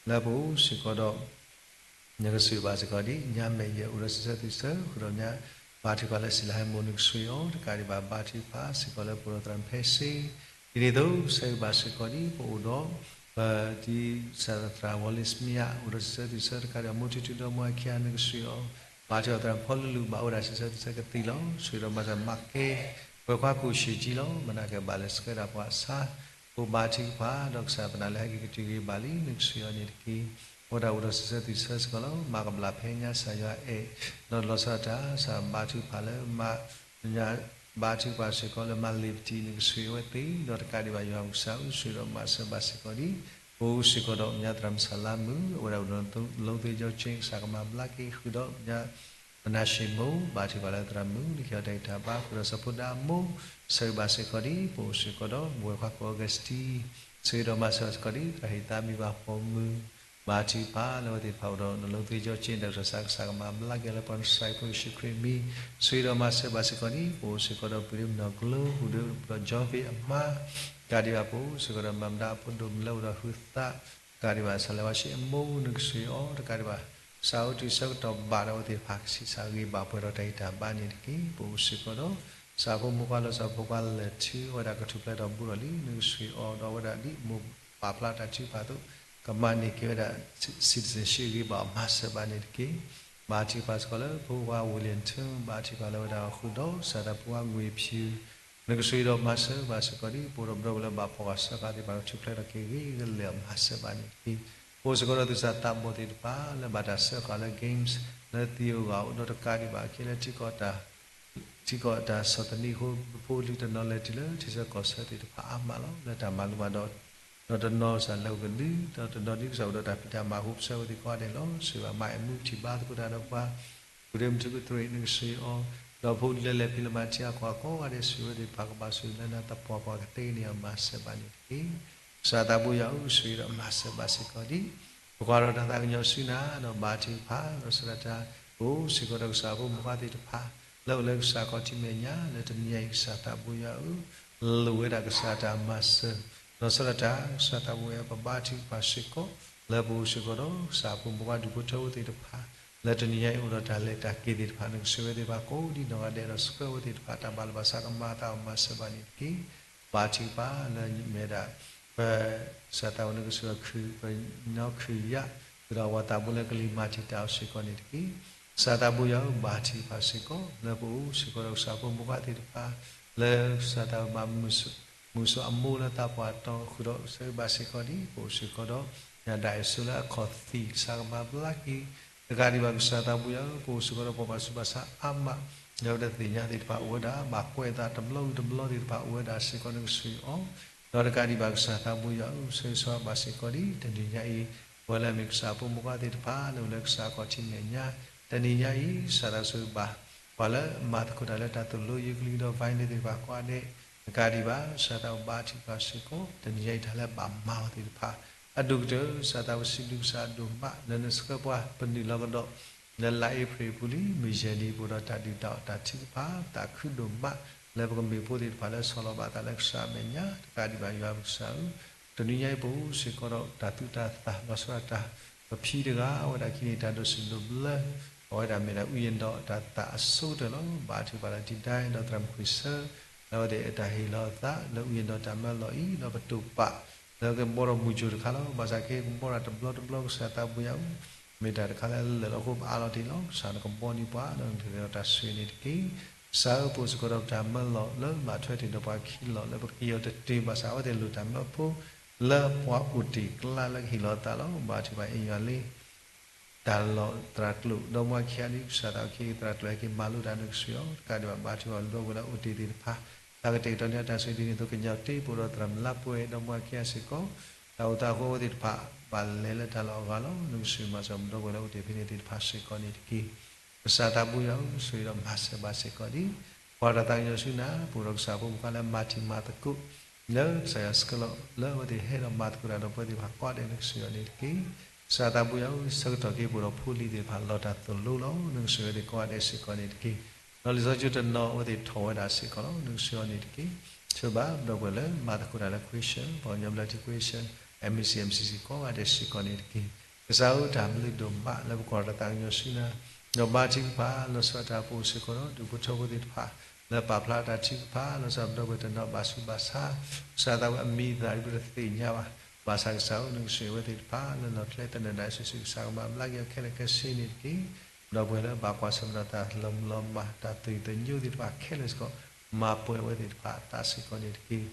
လၢပအိၣ်စ့ၢ်ကီးဒီး နကဆိၣ်ဂ့ၤဘၣ်စ့ၢ်ကီးဒံး, ညါမဲာ်ယဲၢ်အိၣ်ဒီးစံးဆၢသုဆၢဃုာ်ဒီးညါ, ဘါထုကဖၣ်လၢစံးလၢဟဲမိၢ်နကဆိၣ်ဂ့ၤအီၤ, တကးဒံးဘၣ်ဘါထုကဖၣ်စ့ၢ်ကီးလၢပအိၣ်ဒီးသရၣ်ဖဲစ့, ဒ်န့ၣ်အသိး ဆိၣ်ဂ့ၤဘၣ်စ့ၢ်ကီးဒံး ပအိၣ်ဒီး ပတံၢ်စၢ်သရၣ်ဝီလ့စမံယါ အိၣ်ဒီးစံးဆၢသုဆၢတကးဒံးဘၣ် မိၢ်ထူထူဒီးမိၢ်အခံဂၤနကဆိၣ်ဂ့ၤအီၤ, ဘါထုကဖၣ်သရၣ်ဖီလူလူဘၣ်အိၣ်ဝဲဒၣ်စံးဆၢသုဆၢကသံၣ်လီၤ. ဆိၣ်ဂ့ၤဒီးမၤစၢၤမၤကဲ ပှၤခွါကိၣ်ဆံးကံလီၤ. မနၤကဲဘၣ်လဲၤဆှၢဒၣ်ပှၤအဆါ ပဘါထုကဖၣ် ဒီးကစၢ်ပနာ်လၢဟဲက့ၤကတုၤဂ့ၤဘၣ်လံ နကဆိၣ်ဂ့ၤအီၤန့ၣ်တက့ၢ်. အိၣ်ဒၣ်အိၣ်ဒီးစံးဆၢသုဆၢစ့ၢ်ကီးလီၤ. မၤကဘျၣ်ဖဲညါစၢ်ယွၤအဲၣ်, ဒီးလီၤဆီဒၣ်တၢ် စၢ်ဘါထုကဖၣ်လၢမၤ ဘါထုကဖၣ်စ့ၢ်ကီးလၢမၤလ့ၤပတံၤ နကဆိၣ်ဂ့ၤအဝဲသ့ၣ်, ဒီးတကးဒံးဘၣ်ယွၤပကစၢ်ဧၢ ဆိၣ်ဂ့ၤဒီးမၤစၢၤဘၣ်စ့ၢ်ကီးဒံး ပအိၣ်စ့ၢ်ကီးဒီးညါသရၣ်မုၣ်စၢ်လါမုၣ် အိၣ်ဝဲဒၣ်အိၣ်ဒီး လုံးသွင်းကျောင်း ကစၢ်ကမၤဘျါက့ၤဃုာ်ဒီးညါ ပနၢ်ၡ့ၣ်မိၢ် ဘါထုကဖၣ်လၢသရၣ်မုၣ် လၢခံအီၤတၢ်ဂံၢ်တၢ်ဘါ ဃုာ်ဒီးစီၤဖိဒါအမိၢ် ဆိၣ်ဂ့ၤဘၣ်စ့ၢ်ကီးဒံး ပအိၣ်စ့ၢ်ကီးဒီး ပဝဲၢ်ခွါကိးအီကူးစတံ ဆိၣ်ဂ့ၤဒီးမၤစၢၤဘၣ်စ့ၢ်ကီးဒံး သရၣ်ဟ့ၣ်သါမံၤဘၣ်ပိာ်မုၣ် ဘါထုကဖၣ်လၢအဝဲသ့ၣ်တဖၣ်အိၣ်ဒီး လုံးသွင်းကျောင်း ကစၢ် ကစၢ်ကမၤဘျါက့ၤလၢပှၤနစၢ်ဖိယ့ၣ်ၡူးခရံာ်အမံၤ ဆိၣ်ဂ့ၤဒီးမၤစၢၤဘၣ်စ့ၢ်ကီးဒံး ပအိၣ်စ့ၢ်ကီးဒီးပုၢ်ဒ့မုၣ်နီၢ်ကျိ ပုၢ်ဒ့မုၣ်ဒီး John ဖံအမါ တကးဒံးဘၣ်ပအိၣ်စ့ၢ်ကီးဒီးမၤမတၤအဖိဒိၣ်မုၣ်လၢအိၣ်ဒီးဟုသး တကးဒံးဘၣ် စၢ်လၢဝါၡ့အမိၢ် နကဆိၣ်ဂ့ၤအီၤ တကးဒံးဘၣ် စးအိၣ်တုၤဆၢကတီၢ်ဘၣ်ဒီးအဝဲသ့ၣ်တဖၣ် ကဆံးစၢ်ဂ့ၤဘၣ်ပှဲၤဒီးတၢ်ဂံၢ်တၢ်ဘါန့ၣ်တက့ၢ်. ပအိၣ်စ့ၢ်ကီးဒီး စၢ်ဖိမုၣ်ခွါလီၤစၢ်ဖိခွါလဲၤထံ အဝဲဒၣ်ကထူၣ်ဖျဲးထီၣ်ဘူးထီၣ်လံ နကဆိၣ်ဂ့ၤအီၤ ဒီးအဝဲဒၣ်ဒ်မိၢ်ပာ်ဖျါတၢ်ထုကဖၣ်အသိး ကမၤန့ၢ်က့ၤဝဲဒၣ် citizenship ဂ့ၤဘၣ်အီၤ မၤစၢၤဘၣ်န့ၣ်တက့ၢ်. ဘါထုကဖၣ်စ့ၢ်ကီးလၢဖိခွါ William Tun ဘါထုကဖၣ်လၢအဝဲဒၣ်အီၤဃုာ်ဒီး စၢ်သးဖိခွါ ငွေဖြူ နကဆိၣ်ဂ့ၤဒီးမၤစၢၤဘၣ်စ့ၢ်ကီးဒံး ပအိၣ်ဒီးပဒီပုၢ်ဝဲၢ်လၢဘၣ်ဖှီၣ်ဃာ်စၢဃာ်သ့ၣ်တဖၣ် ကထူၣ်ဖျဲးထီၣ်က့ၤဂ့ၤကလဲာ်အီၤ မၤစၢၤဘၣ်န့ၣ်တက့ၢ်. ပအိၣ်စ့ၢ်ကီးဒီးသူၣ်စၢ်သးဘီၣ်သ့ၣ်တဖၣ် လၢဘၣ်တၢ်စၢဃာ်လၢ games လၢသံၣ်အိၣ်ဂၢ်အိၣ်ဒီးတကးဒံးဘၣ်အခံလၢ ထံကီၢ်တၢ်ဆီၣ်သနံးအဃိ ပဖိပလံၤတနီၤလဲၤတုၤလၢထံဆၢကီၢ်ဆၢသ့ၣ်တဖၣ်အါမးလီၤ. လၢတၢ်မၤလိဘၣ်ဒီး ဒီးတနီၤစၢ်လဲၤအိၣ်ကဒု ဒီးတနီၤဒ်ကစၢ်အိၣ်ဒီးတၢ်ဖံးတၢ်မၤအဃိ ပဆၢဝဲသ့ၣ်ကိးဂၤဒဲးလီၤ. ဆိၣ်ဂ့ၤဘၣ်မါအဲၣ်မူထံၣ်ဘါသကိးတၢ်ဒီးပှၤ ပုၢ်ဒ့မုၣ်ထူကတြ့ၣ် နကဆိၣ်ဂ့ၤအီၤ ဒီးဖိလၢလဲၤဖံးလၢမၤထံအကွၢ်ကိးဂၤဒဲး ဆိၣ်ဂ့ၤဝဲသ့ၣ်တဖၣ်ကဘၣ်ဆိၣ်ဂ့ၤလၢနၤသပှၢ်ပှၢ်ကသ့န့ၣ်အီၤ မၤစၢၤဘၣ်န့ၣ်တက့ၢ်. ကစၢ်သးဘိယွၤဧၢ ဆိၣ်ဂ့ၤဒီးမၤစၢၤဘၣ်စ့ၢ်ကီးဒံး ပကွၢ်ဒီးတၢ်သးကညီၤဆူနၤ ဒီးဘါထုကဖၣ် ဒီးစရတၢ် ပအိၣ်စ့ၢ်ကီးဒီးကစၢ်ဖိမုၣ်ဖိခွါသ့ၣ်တဖၣ် လၢအိၣ်လၢကစၢ်ခီၣ်ထံးမဲာ်ညါ လၢတနံၤညါအံၤ ကစၢ်သးဘိယွၤဧၢ လိၣ်ဝဲဒၣ်ကစၢ်တၢ်မၤစၢၤ ဒီးစရတၢ် ကစၢ်သးဘိယွၤ ပဘါထုကဖၣ်စ့ၢ်ကီး လၢပအိၣ်စ့ၢ်ကီးဒီး ကစၢ်ဖိမုၣ်ဖိခွါဒူၣ်ဖိထၢဖိသ့ၣ်တဖၣ် လၢတနံၤညါအံၤအိၣ်ဒီးတၢ်လဲၤတၢ်က့ၤသ့ၣ်တဖၣ် နကဆိၣ်ဂ့ၤဝဲသ့ၣ်တဖၣ်ကိးဒံးနီၢ်ဂၤဒဲး ဒီးဆှၢဝဲသ့ၣ်တဖၣ် တၢ်ဘၣ်လၢဘၣ်ဆၣ်ကမၤအသးအီၤမၤစၢၤဘၣ်န့ၣ်တက့ၢ်. ဘါထုကဖၣ်လၢမ့ၢ်ဝဲဒၣ် ပ ကစၢ်သးဘိ နကဆိၣ်ဂ့ၤ ပညီခရံာ်ယါ ဃုာ်ဒီးအဝၤသးဘိလၢကလံၤမၤတံာ်တာ်အီၤစ့ၢ်ကီးန့ၣ်တက့ၢ်. ကစၢ်သးဘိယွၤဧၢ ဘါထုကဖၣ်စ့ၢ်ကီး လၢပအိၣ်စ့ၢ်ကီးဒီးကစၢ်ဖိမုၣ်ဖိခွါသ့ၣ်တဖၣ် လၢကစၢ်သးဘိဘၣ်မုၢ်စိၣ် မုၢ်စိၣ်အမိၢ်လၢသးပှၢ်တီၤဃုာ်ဒီး ဆၢဂ့ၤဘၣ်စ့ၢ်ကီးဒံး ပအိၣ်စ့ၢ်ကီးဒီး ညၣ်ဒၣ်အ့ၣ်စိလၢအခီၣ်သံၣ် ကစၢ်ကမၤဘျါက့ၤ တကးဒံးဘၣ်ကစၢ်သးဘိယွၤဧၢ ပအိၣ်စ့ၢ်ကီးဒီးပှၤဘၣ်ဆူးဘၣ်ဆါအါမး လၢအဝဲဒၣ်သ့ၣ်ညါသ့ၣ်တဖၣ်အိၣ်ဝဲဒၣ် ဘၣ်ကွဲးအသးတဘျီဝံၤတဘျီသ့ၣ်တဖၣ်အိၣ်ဝဲဒၣ်စ့ၢ်ကီး နကဆိၣ်ဂ့ၤအီၤ ဒီးတကးဒံးဘၣ်ကစၢ်သးဘိယွၤဧၢ ဆၢဂ့ၤဆၢဝါဘၣ်စ့ၢ်ကီးဒံး တနံၤညါအံၤ ပဝဲလၢအမ့ၢ်ကစၢ်ဖိမုၣ်ဖိခွါသ့ၣ်တဖၣ် လၢအိၣ်လၢကစၢ်ခီၣ်ထံးမဲာ်ညါ တနံၤညါအံၤ ကစၢ်သးဘိယွၤ ပှၤလၢအမၤသကိးတၢ်လၢတၢ်သိၣ်လိယိၤကလံၤဒီး violence သ့ၣ်တဖၣ်ကိးဂၤဒဲး တကးဒံးဘၣ် ကစၢ်သးဘိဘါထုကဖၣ်စ့ၢ်ကီး တနံၤညါအံၤတၢ်လၢဘၣ်မၤအီၤသ့ၣ်တဖၣ် အဒိၣ်ကတၢၢ် ကစၢ်သးဘိစံးဘျုးကစၢ်ဒိၣ်မး လၢနဆှၢပှၤပနုာ်လီၤကဒီး လၢလါအ့ဖြ့ၣ်အပူၤလံ မုၢ်ယဲၢ်နံၤ ပအိၣ်ဒီးတၢ်ဒုၣ်တၢ်အီၣ်တၢ်ထုကဖၣ် သးခုဒိၣ်မး လၢပကမ့ၢ်ဖိသ့ၣ်တဖၣ်လၢဆီၣ်လီၤဘၣ်သးလၢကစၢ်အမဲာ်ညါ တကးဒံးဘၣ်ယွၤပကစၢ်ဧၢ တနံၤညါအံၤပအိၣ်စ့ၢ်ကီးဒီးတၢ်သူၣ်တၢ်သၣ်လီၤဆီဒၣ်တၢ် ပဖံတဂၤ အဝဲဒၣ်အခံန့ၣ် တၢ်ဒိးစံးဒိးဘျၢ အဝဲဒၣ်မ့ၢ်ဒၣ်အုၣ်ယံၤဒီးတၢ်သၣ်အဆိကတၢၢ်လီၤ. ဘါထုကဖၣ်လၢတံၤဒါဒီးသရၣ်မုၣ်ခွံဆၢ လၢအဝဲသ့ၣ်အတၢ်ဟ့ၣ်လီၤအသး လၢအုၣ်ယံၤဒီးတၢ်မၢလီၤအံၤ ဒီးပတိာ်ပာ် လၢကဘီထီၣ်မုၢ်ကၠိၣ်တခါလီၤ. ဘၣ်ဆၣ်က့ ကဘီထီၣ်တဘျီတဘျီ ကစၢ်သးဘိယွၤဧၢ မ့ၢ်တၢ်တခါလၢလၢာ်လီၤအဃိ ပအးလီၤတ့ၢ်လီၤ. ကစၢ်နကဘီန့ၢ်ပှၤ ဒီးနကဟ့ၣ်လီၤတၢ်ဆိၣ်ဂ့ၤန့ၣ်တက့ၢ်. ကစၢ်ဧၢ, ပအိၣ်စ့ၢ်ကီးဒီးပတၢ်မၢလီၤလၢဘၣ်ထွဲတ့ၢ်ဒီးပှၤခံလီၤ, လၢပကယီၤတတ့ၢ်ဘၣ်ဆၣ် အဝဲသ့ၣ်လိၣ်တၢ်မၢဖိလၢပှၤအိၣ်တ့ၢ်ကျါလၢကဟ့ၣ်လီၤသးလီၤ. ဘါထုကဖၣ်အ့ၣ်ယွၤလံ တၢ်လီၢ်သရၣ်ကျိာ် ဒီမါဝၤခံဂၤဒ်ကစၢ်သးအုးက့ၤသရၣ်ကျိာ်ဟဲက့ၤမၤလိတၢ်နုၢ်ကစၢ်အီၤ တကးဒံးဘၣ် ဘါထုကဖၣ်ဒီပုၢ်ဝဲၢ်လၢအိၣ်တ့ၢ်သ့ၣ်တဖၣ် တၢ်ကတဲာ်ကတီၤန့ၢ်တၢ်ဆၢဒ်န့ၣ်အသိး ကညီတ့ပအိၣ်ဒီးသရၣ်မုၢ်လါပှဲၤ ဒီမါဝၤခံဂၤစ့ၢ်ကီး တၢ်အိၣ်သးအဃိအဝဲသ့ၣ်တဖၣ် ဘၣ်လဲၤလၢတၢ်လီၢ်အဂၤလီၤ. နုၢ်ကစၢ်မၤစၢၤဒီပုၢ်ဝဲၢ်လၢအိၣ်တ့ၢ်ဖဲန့ၣ်သ့ၣ်တဖၣ်စ့ၢ်ကီးန့ၣ်တက့ၢ်. ကစၢ်သးဘိယွၤဧၢ, ဆိၣ်ဂ့ၤဒီးမၤစၢၤဘၣ်စ့ၢ်ကီးဒံး ပှၤတၢ်သးကညီၤဆူနၤ ပအိၣ်ဒီးကစၢ်ဖိမုၣ်ခွါလၢမၤတံၤမၤသကိး လၢကစၢ်ယွၤဆှၢလီၤ လၢအဝဲသ့ၣ်ဟဲဒီးမၤသကိးတၢ်ဒီးပဝဲသ့ၣ်တဖၣ်ကိးဂၤဒဲး နုၢ်ကစၢ်ယွၤန့ၣ်တက့ၢ်. ကစၢ်သးဘိယွၤဧၢ, ဆၢကတီၢ်က့ၤပအိၣ်ဒီးဖိလံၤသ့ၣ်တဖၣ်လီၤတၢ်သိၣ်လိလီၤ. နုၢ်ကစၢ်ယွၤသ့ၣ်ကိးဂၤဒဲးစ့ၢ်ကီးန့ၣ်တက့ၢ်. ဒီးလံာ်စီဆှံတနီၤအဝဲသ့ၣ်ထီၣ်ဝဲဒၣ်စ့ၢ်ကီးလီၤ. နုၢ်ကစၢ်ယွၤန့ၣ်တက့ၢ်. ဆိၣ်ဘၣ်ဒီပုၢ်ဝဲၢ်လၢမၤသကိးတၢ်လၢ Christian ပှၤကညီဘျၢထံ Christian, M C M C C ကိးဂၤဒဲးစ့ၢ်ကီးန့ၣ်တက့ၢ်. ကစၢ်ဧၢ, တၢ်ဘျုးဒိၣ်မးလၢပကွၢ်တၢ်သးကညီၤဆူနၤ, ဒီးဘါထုကဖၣ် လီၤဆီဒၣ်တၢ်ပအိၣ်စ့ၢ်ကီးဒီးဒူၣ်ဖိထၢဖိသ့ၣ်တဖၣ် လၢပာ်ဖျါတၢ်ထုကဖၣ် လီၤဆီဒၣ်ပဒီပုၢ်ဝဲၢ်တနီၤဘၣ်ဆူးဘၣ်ဆါ, ကစၢ်သးဝဲအမံၤအသၣ်ဒ်ပတသ့ၣ်ညါဘၣ်. ဘၣ်ဆၣ်ကစၢ်ဧၢ, နုၢ်ကစၢ်ယွၤအဝဲသ့ၣ်တဖၣ် လၢလီၢ်ကျဲသနၢၣ်ဒၣ်အံၤစုာ်စုာ် ကစၢ်ကမၤဘျါက့ၤအီၤခဲလၢာ်ခဲဆ့န့ၣ်တက့ၢ်. ဒီပုၢ်ဝဲၢ်လၢဘၣ်ကွၢ်ဆၢၣ်မဲာ်ဒီးတၢ်လီၤမုၢ်လီၤမၢ် တၢ်သယုၢ်သညိသ့ၣ်တဖၣ်ခဲလၢာ်စ့ၢ်ကီး မၤပှဲၤအဝဲသ့ၣ်တဖၣ်အသးစ့ၢ်ကီးန့ၣ်တက့ၢ်.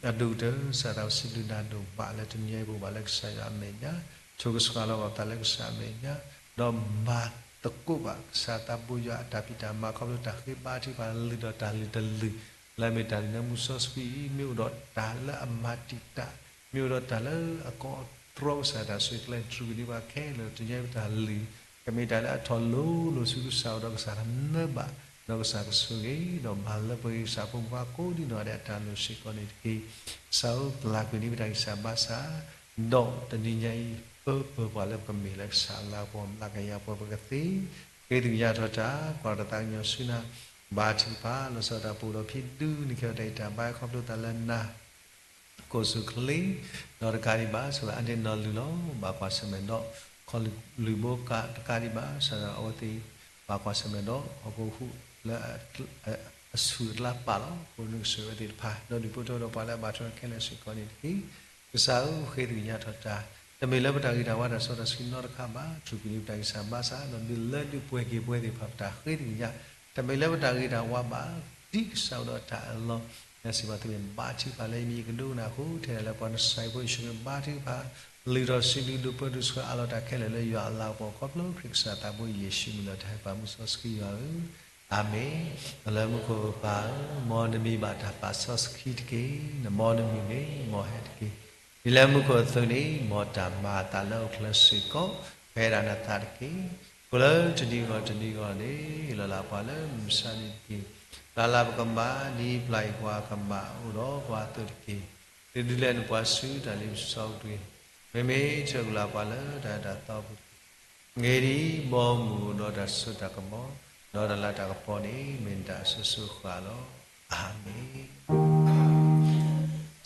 အဒိၣ်ကတၢၢ် ကစၢ်သးဝဲစံးဘျုးနၤဒိၣ်မးလၢတနံၤအံၤပအိၣ်ဘၣ်လၢကစၢ်ယွၤအမဲာ်ညါ, ဆိၣ်ဂ့ၤဆှၢလီၤဘၣ်ပသးလၢကစၢ်အမဲာ်ညါ, ဒီးမၤသကိးဘၣ်ကစၢ်သးဘိယွၤအတၢ်ဖံးတၢ်မၤ ခီဖျိတၢ်ဃ့ဘါထုကဖၣ်လုၢ်ဒီးတၢ်လုၢ်တလုၢ် လၢအမ့ၢ်တၢ်လုၢ်လၢမူစီဆှံအံၤ မ့ၢ်အိၣ်ဒီးတၢ်လၢအမၤတံာ်တာ်, မ့ၢ်အိၣ်ဒီးတၢ်လၢအကီတြီကစၢ်တၢ်ဆိၣ်ဂ့ၤကျဲ တြူာ်ကဒံးဘၣ်ခဲလၢာ် တနံၤအံၤပတၢ်လုၢ် ကမ့ၢ်တၢ်လၢအထီၣ်လိၤလိၤဆူကစၢ်အအိၣ်ဒီးကစၢ်ကနၢဘၣ်, ဒီးကစၢ်ကဆိၣ်ဂ့ၤ ဒီးမၤလၢပှဲၤက့ၤကစၢ်ဖိမုၣ်ခွါကိးဒံနီၢ်ဂၤဒဲးအတၢ်လိၣ်စ့ၢ်ကီးန့ၣ်တက့ၢ်. ကစၢ်ဧၢ, ပျၢ်ကွံာ်န့ၢ်ပတၢ်ဂံၢ်စၢ်ဘါစၢ်, ဒီးတနံၤညါအံၤ ပၢပၢၤပှၤလၢပကမ့ၢ်လၢကစၢ်အလၤကပီၤ မၤကယၤပှၤပကသ့, ဃ့သကွံာ်ညါထီၣ်တၢ် ကွၢ်တၢ်သးကညီၤဆူနၤ, ဘါထုကဖၣ် လီၤဆီဒၣ်တၢ်ပအိၣ်ဒီးဖံဒုးနံၤခဲအံၤတၢ်အံၤတၢ်ဘါ ခီဖျိသးလၢနၤ ကိၣ်ဆူၣ်ချ့, ဒီးတကးဒံးဘၣ် ဆိၣ်ဂ့ၤအါန့ၢ်နီၢ်လုၢ်လီၤ, ဘၣ်ကွၢ်ဆၢၣ်မဲာ်ဒီး ခီလုၢ်ဘိကးတကးဒံးဘၣ် စးထီၣ်အဝဲသ့ၣ် ဘၣ်ကွၢ်ဆၢၣ်မဲာ်ဒီး ဟီၣ်ခိၣ်ဟူးလၢ အဆူၣ်အကျါပာ်လီၤ, ပနုၤကစၢ်ဝဲသ့ၣ်တဖၣ် ဒီးဒူၣ်ဖိထၢဖိဒီးပှၤလၢအဘၣ်ထွဲခဲလၢာ်စ့ၢ်ကီးန့ၣ်တက့ၢ်. ကစၢ်ဧၢ, ဃ့သကွံာ်ညါထီၣ်တၢ်, တမ့ၢ်လၢပတၢ်ဂ့ၤတၢ်ဝါတၢ်စီတၢ်ဆှံနီတခါဘၣ်, ထူၣ်ကွံာ်န့ၢ်ပတၢ်ဂံၢ်စၢ်ဘါစၢ် ဒီးဒုးလၢဒုးပှဲၤက့ၤပဝဲသ့ၣ်တဖၣ်ပတၢ်ဃ့သကွံာ်ညါ, တမ့ၢ်လၢပတၢ်ဂ့ၤတၢ်ဝါဘၣ်, ဒ်ကစၢ်အိၣ်ဒီးတၢ်အလီၢ် လၢစံးဘၣ်သုမ့ၢ်ဘါထုကဖၣ်လၢယမံၤယကဒိကနၣ်အဃိ ထဲဒၣ်လၢပှၤနစၢ်ယွၤဖိယ့ၣ်ၡူးခရံာ်ဘါထုကဖၣ်, လုၢ်ထီၣ်စံးဘျုးဒိးပၢဒိးဆှၢအးလီၤတၢ်ခဲလၢာ်လၢယွၤအလၤကပီၤခီဖျိခရံာ်ကစၢ်သးဘိယ့ၣ်ၡူးမံၤလီၤတၢ်ဟဲပာ်မူစီဆှံယွၤဧၢ, အၤမ့ၣ်. လၢမူခိၣ်ပၢ်ဧၢ, မ်နမံၤဘၣ်တၢ်ပာ်စီဆှံတက့ၢ်. နမ်နမံၤမ့ၢ်မ်ဟဲတက့ၢ်. ဒ်လၢမူခိၣ်အသိးန့ၣ် မ်တၢ်မၤအသးလၢအအိၣ်ချၢစ့ၢ်ကီး ပှဲၤဒၣ်နသးတက့ၢ်. ဃိလၢတနံၤဂီၢ်တနံၤဂီၢ်န့ၣ် လီၤလးပှၤလၢမုၢ်မဆါတနံၤတက့ၢ်. လၢ်လၢ်ပကမၤဒ်ပျၢ်ယွၤကမၤအအိၣ်ဒီးပှၤအသိးတက့ၢ်. ဒုးဒုးလဲနပှၤဆူတၢ်လ့ပစီပူၤတဂ့ၤ. မ့မ့ၢ်ဆၢကလၤပှၤလၢတၢ်အဲၣ်တၢ်သီပူၤတက့ၢ်. မ့ၢ်ဒ်ဘီမုၢ်ဒီးတၢ်စိတၢ်ကမီၤ ဒီးတၢ်လၤတၢ်ကပီၤန့ၣ် မ့ၢ်နတၢ်အစိၤစိၤဃၣ်လီၤ. အၤမ့ၣ်.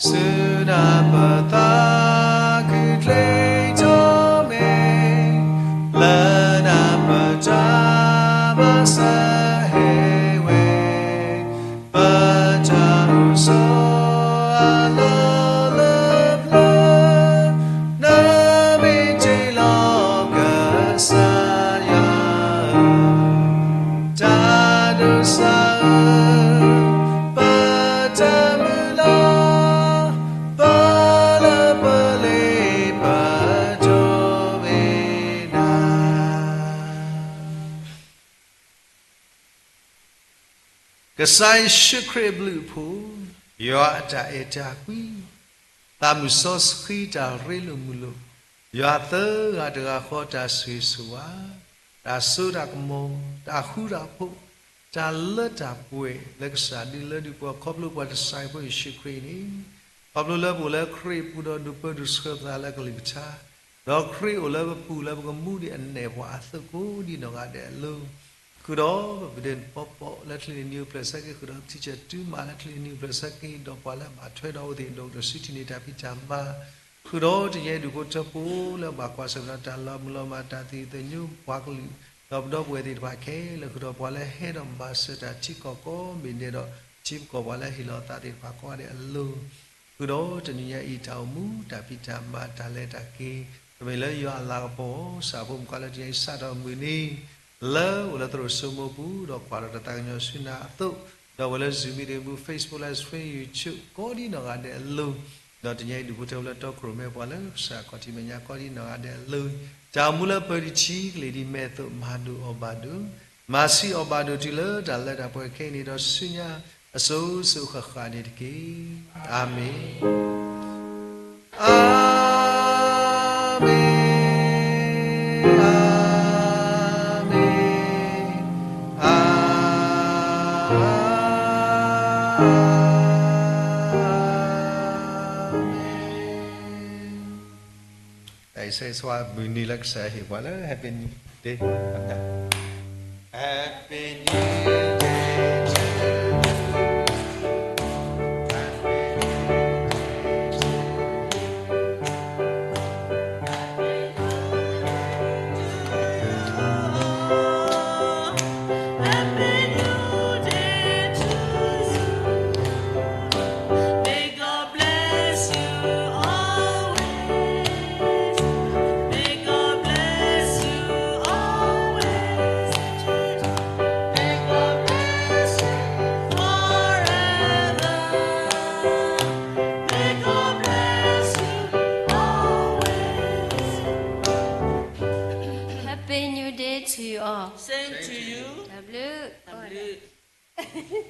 စူၢ်ဒၣ်ပသးခုၣ်ချ့ထီၣ်မ့ၢ် လၢနပတၢ်မၤစၢၤဟ့ၣ်ဝဲ ပတၢ်အိၣ်ဆိးအလီၢ်လၢပျၢၤ နမ့ၢ်တ့လီၤကစၢ်ယွၤဧၢ, တၢ်ဒိးစၢ်ဧၢ, ပတၢ်မုၢ်လၢ် ပလၢပလ့ပဒိးမ့ၢ်နၤ ကစၢ်ယ့ၣ်ၡူးခရံာ်အဘျုးအဖှိၣ်, ယွၤအတၢ်အဲၣ်တၢ်ကွံ, သးမုၢ်စီဆှံတၢ်ရ့လိာ်မုာ်လိာ်, ယွၤသၢဂၤတဂၤဃီတၢ်ဆိၣ်ဂ့ၤဆိၣ်ဝါ, တၢ်စိတၢ်ကမီၤ, တၢ်ဃူတၢ်ဖိး, တၢ်လၢတၢ်ပှဲၤလၢကစၢ်ဒုးလၢဒုးပှဲၤခီဖျိပှၤကစၢ်ယွၤဖိယ့ၣ်ၡူးခရံာ်န့ၣ်, ခီဖျိလၢပအိၣ်လၢခရံာ်အပူၤဒီးဒုးပၢဒုးဆှၢပသးလၢကလုၢ်ကထါ ဒီးခရံာ်အိၣ်လၢပပူၤလၢပကမူဒံးအနဲၣ်ပှၤအသိးကိးဒံးနီၢ်ဂၤဒဲးအလိၤ, ဃုာ်ဒီးပဒ့ၣ်ပီပီလၢချံးန့ၢ်နံၤအိၣ်ဖျဲၣ်ဆၢက့ၤ, ဃုာ်ဒီးထံဆၢတုၤမးလၢချံးန့ၢ်နံၤအိၣ်ဖျဲၣ်ဆၢက့ၤ, ဒီးပှၤလၢအဘၣ်ထွဲဒီးအဝဲသ့ၣ်အဒိၣ်ကတၢၢ်ဆူထံၣ်န့ၢ်တၢ်ဖံးတၢ်မၤ, ဃုာ်ဒီးတယဲဒုးဖိထၢဖိလၢအဘၣ်ကွၢ်ဆၢၣ်မဲာ်ဒီးတၢ်လီၤမုၢ်လီၤမၢ် တၢ်သယုၢ်သညိပှၤကလုာ်, ဒီးပဒီပုၢ်ဝဲၢ်သ့ၣ်တဖၣ်ခဲလၢာ်, ဃုာ်ဒီးပှၤလၢဟဲဒီးမၤစၢၤတၢ်ထံကီၢ်ကိးမံၤဒဲးဒီး ထံပကီၢ်ပှၤလၢဟ့ၣ်လီၤအသးသ့ၣ်တဖၣ်ကိးဂၤဒဲးအလိၤ ဃုာ်ဒီးတနံၤညါအံၤတၢ်အိၣ်မူ တၢ်ဖံးတၢ်မၤ တၢ်လဲၤတၢ်က့ၤ, တမ့ၢ်လၢယွၤအလၤကပီၤ, ကစၢ်ဖိမုၣ်ခွါလၢတနံၤညါအံၤစးထီၣ်မုၢ်နံၤ လၢအိၣ်လၢသရိာ်စိမိၢ်ပူၤ ဒီးကွၢ်ဒီးတၢ်သးကညီၤဆူနၤအသိး, ဒီးဝဲလၢ Zoom မံၤတမူ Facebook Live Stream YouTube ကိးဒံနီၢ်ဂၤဒဲးအလိၤ, ဒီးတနံၤအံၤဒုးဖိထၢဝဲလၢတီခိၣ်ရိၣ်မဲပှၤလၢကစၢ်ခီၣ်ထံးမဲာ်ညါကိးဒံနီၢ်ဂၤဒဲးအလိၤ, တၢ်အိၣ်မူလၢပၢၤတဆံကလ့ၢ်ဒ်မဲာ်အသိး မၤဒိၣ်အီၣ်ဘၣ်ဒိၣ်, မၤဆံးအီၣ်ဘၣ်ဒိၣ်တုၤလၢတၢ်လၢတၢ်ပှဲၤခဲအံၤန့ၣ် ဒီးဆူညါအစိၤစိၤဃၣ်ဃၣ်န့ၣ်တက့ၢ်. အၤမ့ၣ်. အၤမ့ၣ်, အၤမ့ၣ်, အၤမ့ၣ်. တၢ်အံၤဆၢဂ့ၤဆၢဝါမုၢ်နံၤလၢကစၢ်ဟ့ၣ်ပှၤလၢ Happy New Day, Happy New Day to you. Happy New Day to you. Happy New Day to you. Happy New Day to you. May God bless you always. May God bless you always. May God bless you forever. May God bless you always. Happy New Day to you all. Same to you. တၢ်ဘျုး, တၢ်ဘျုး.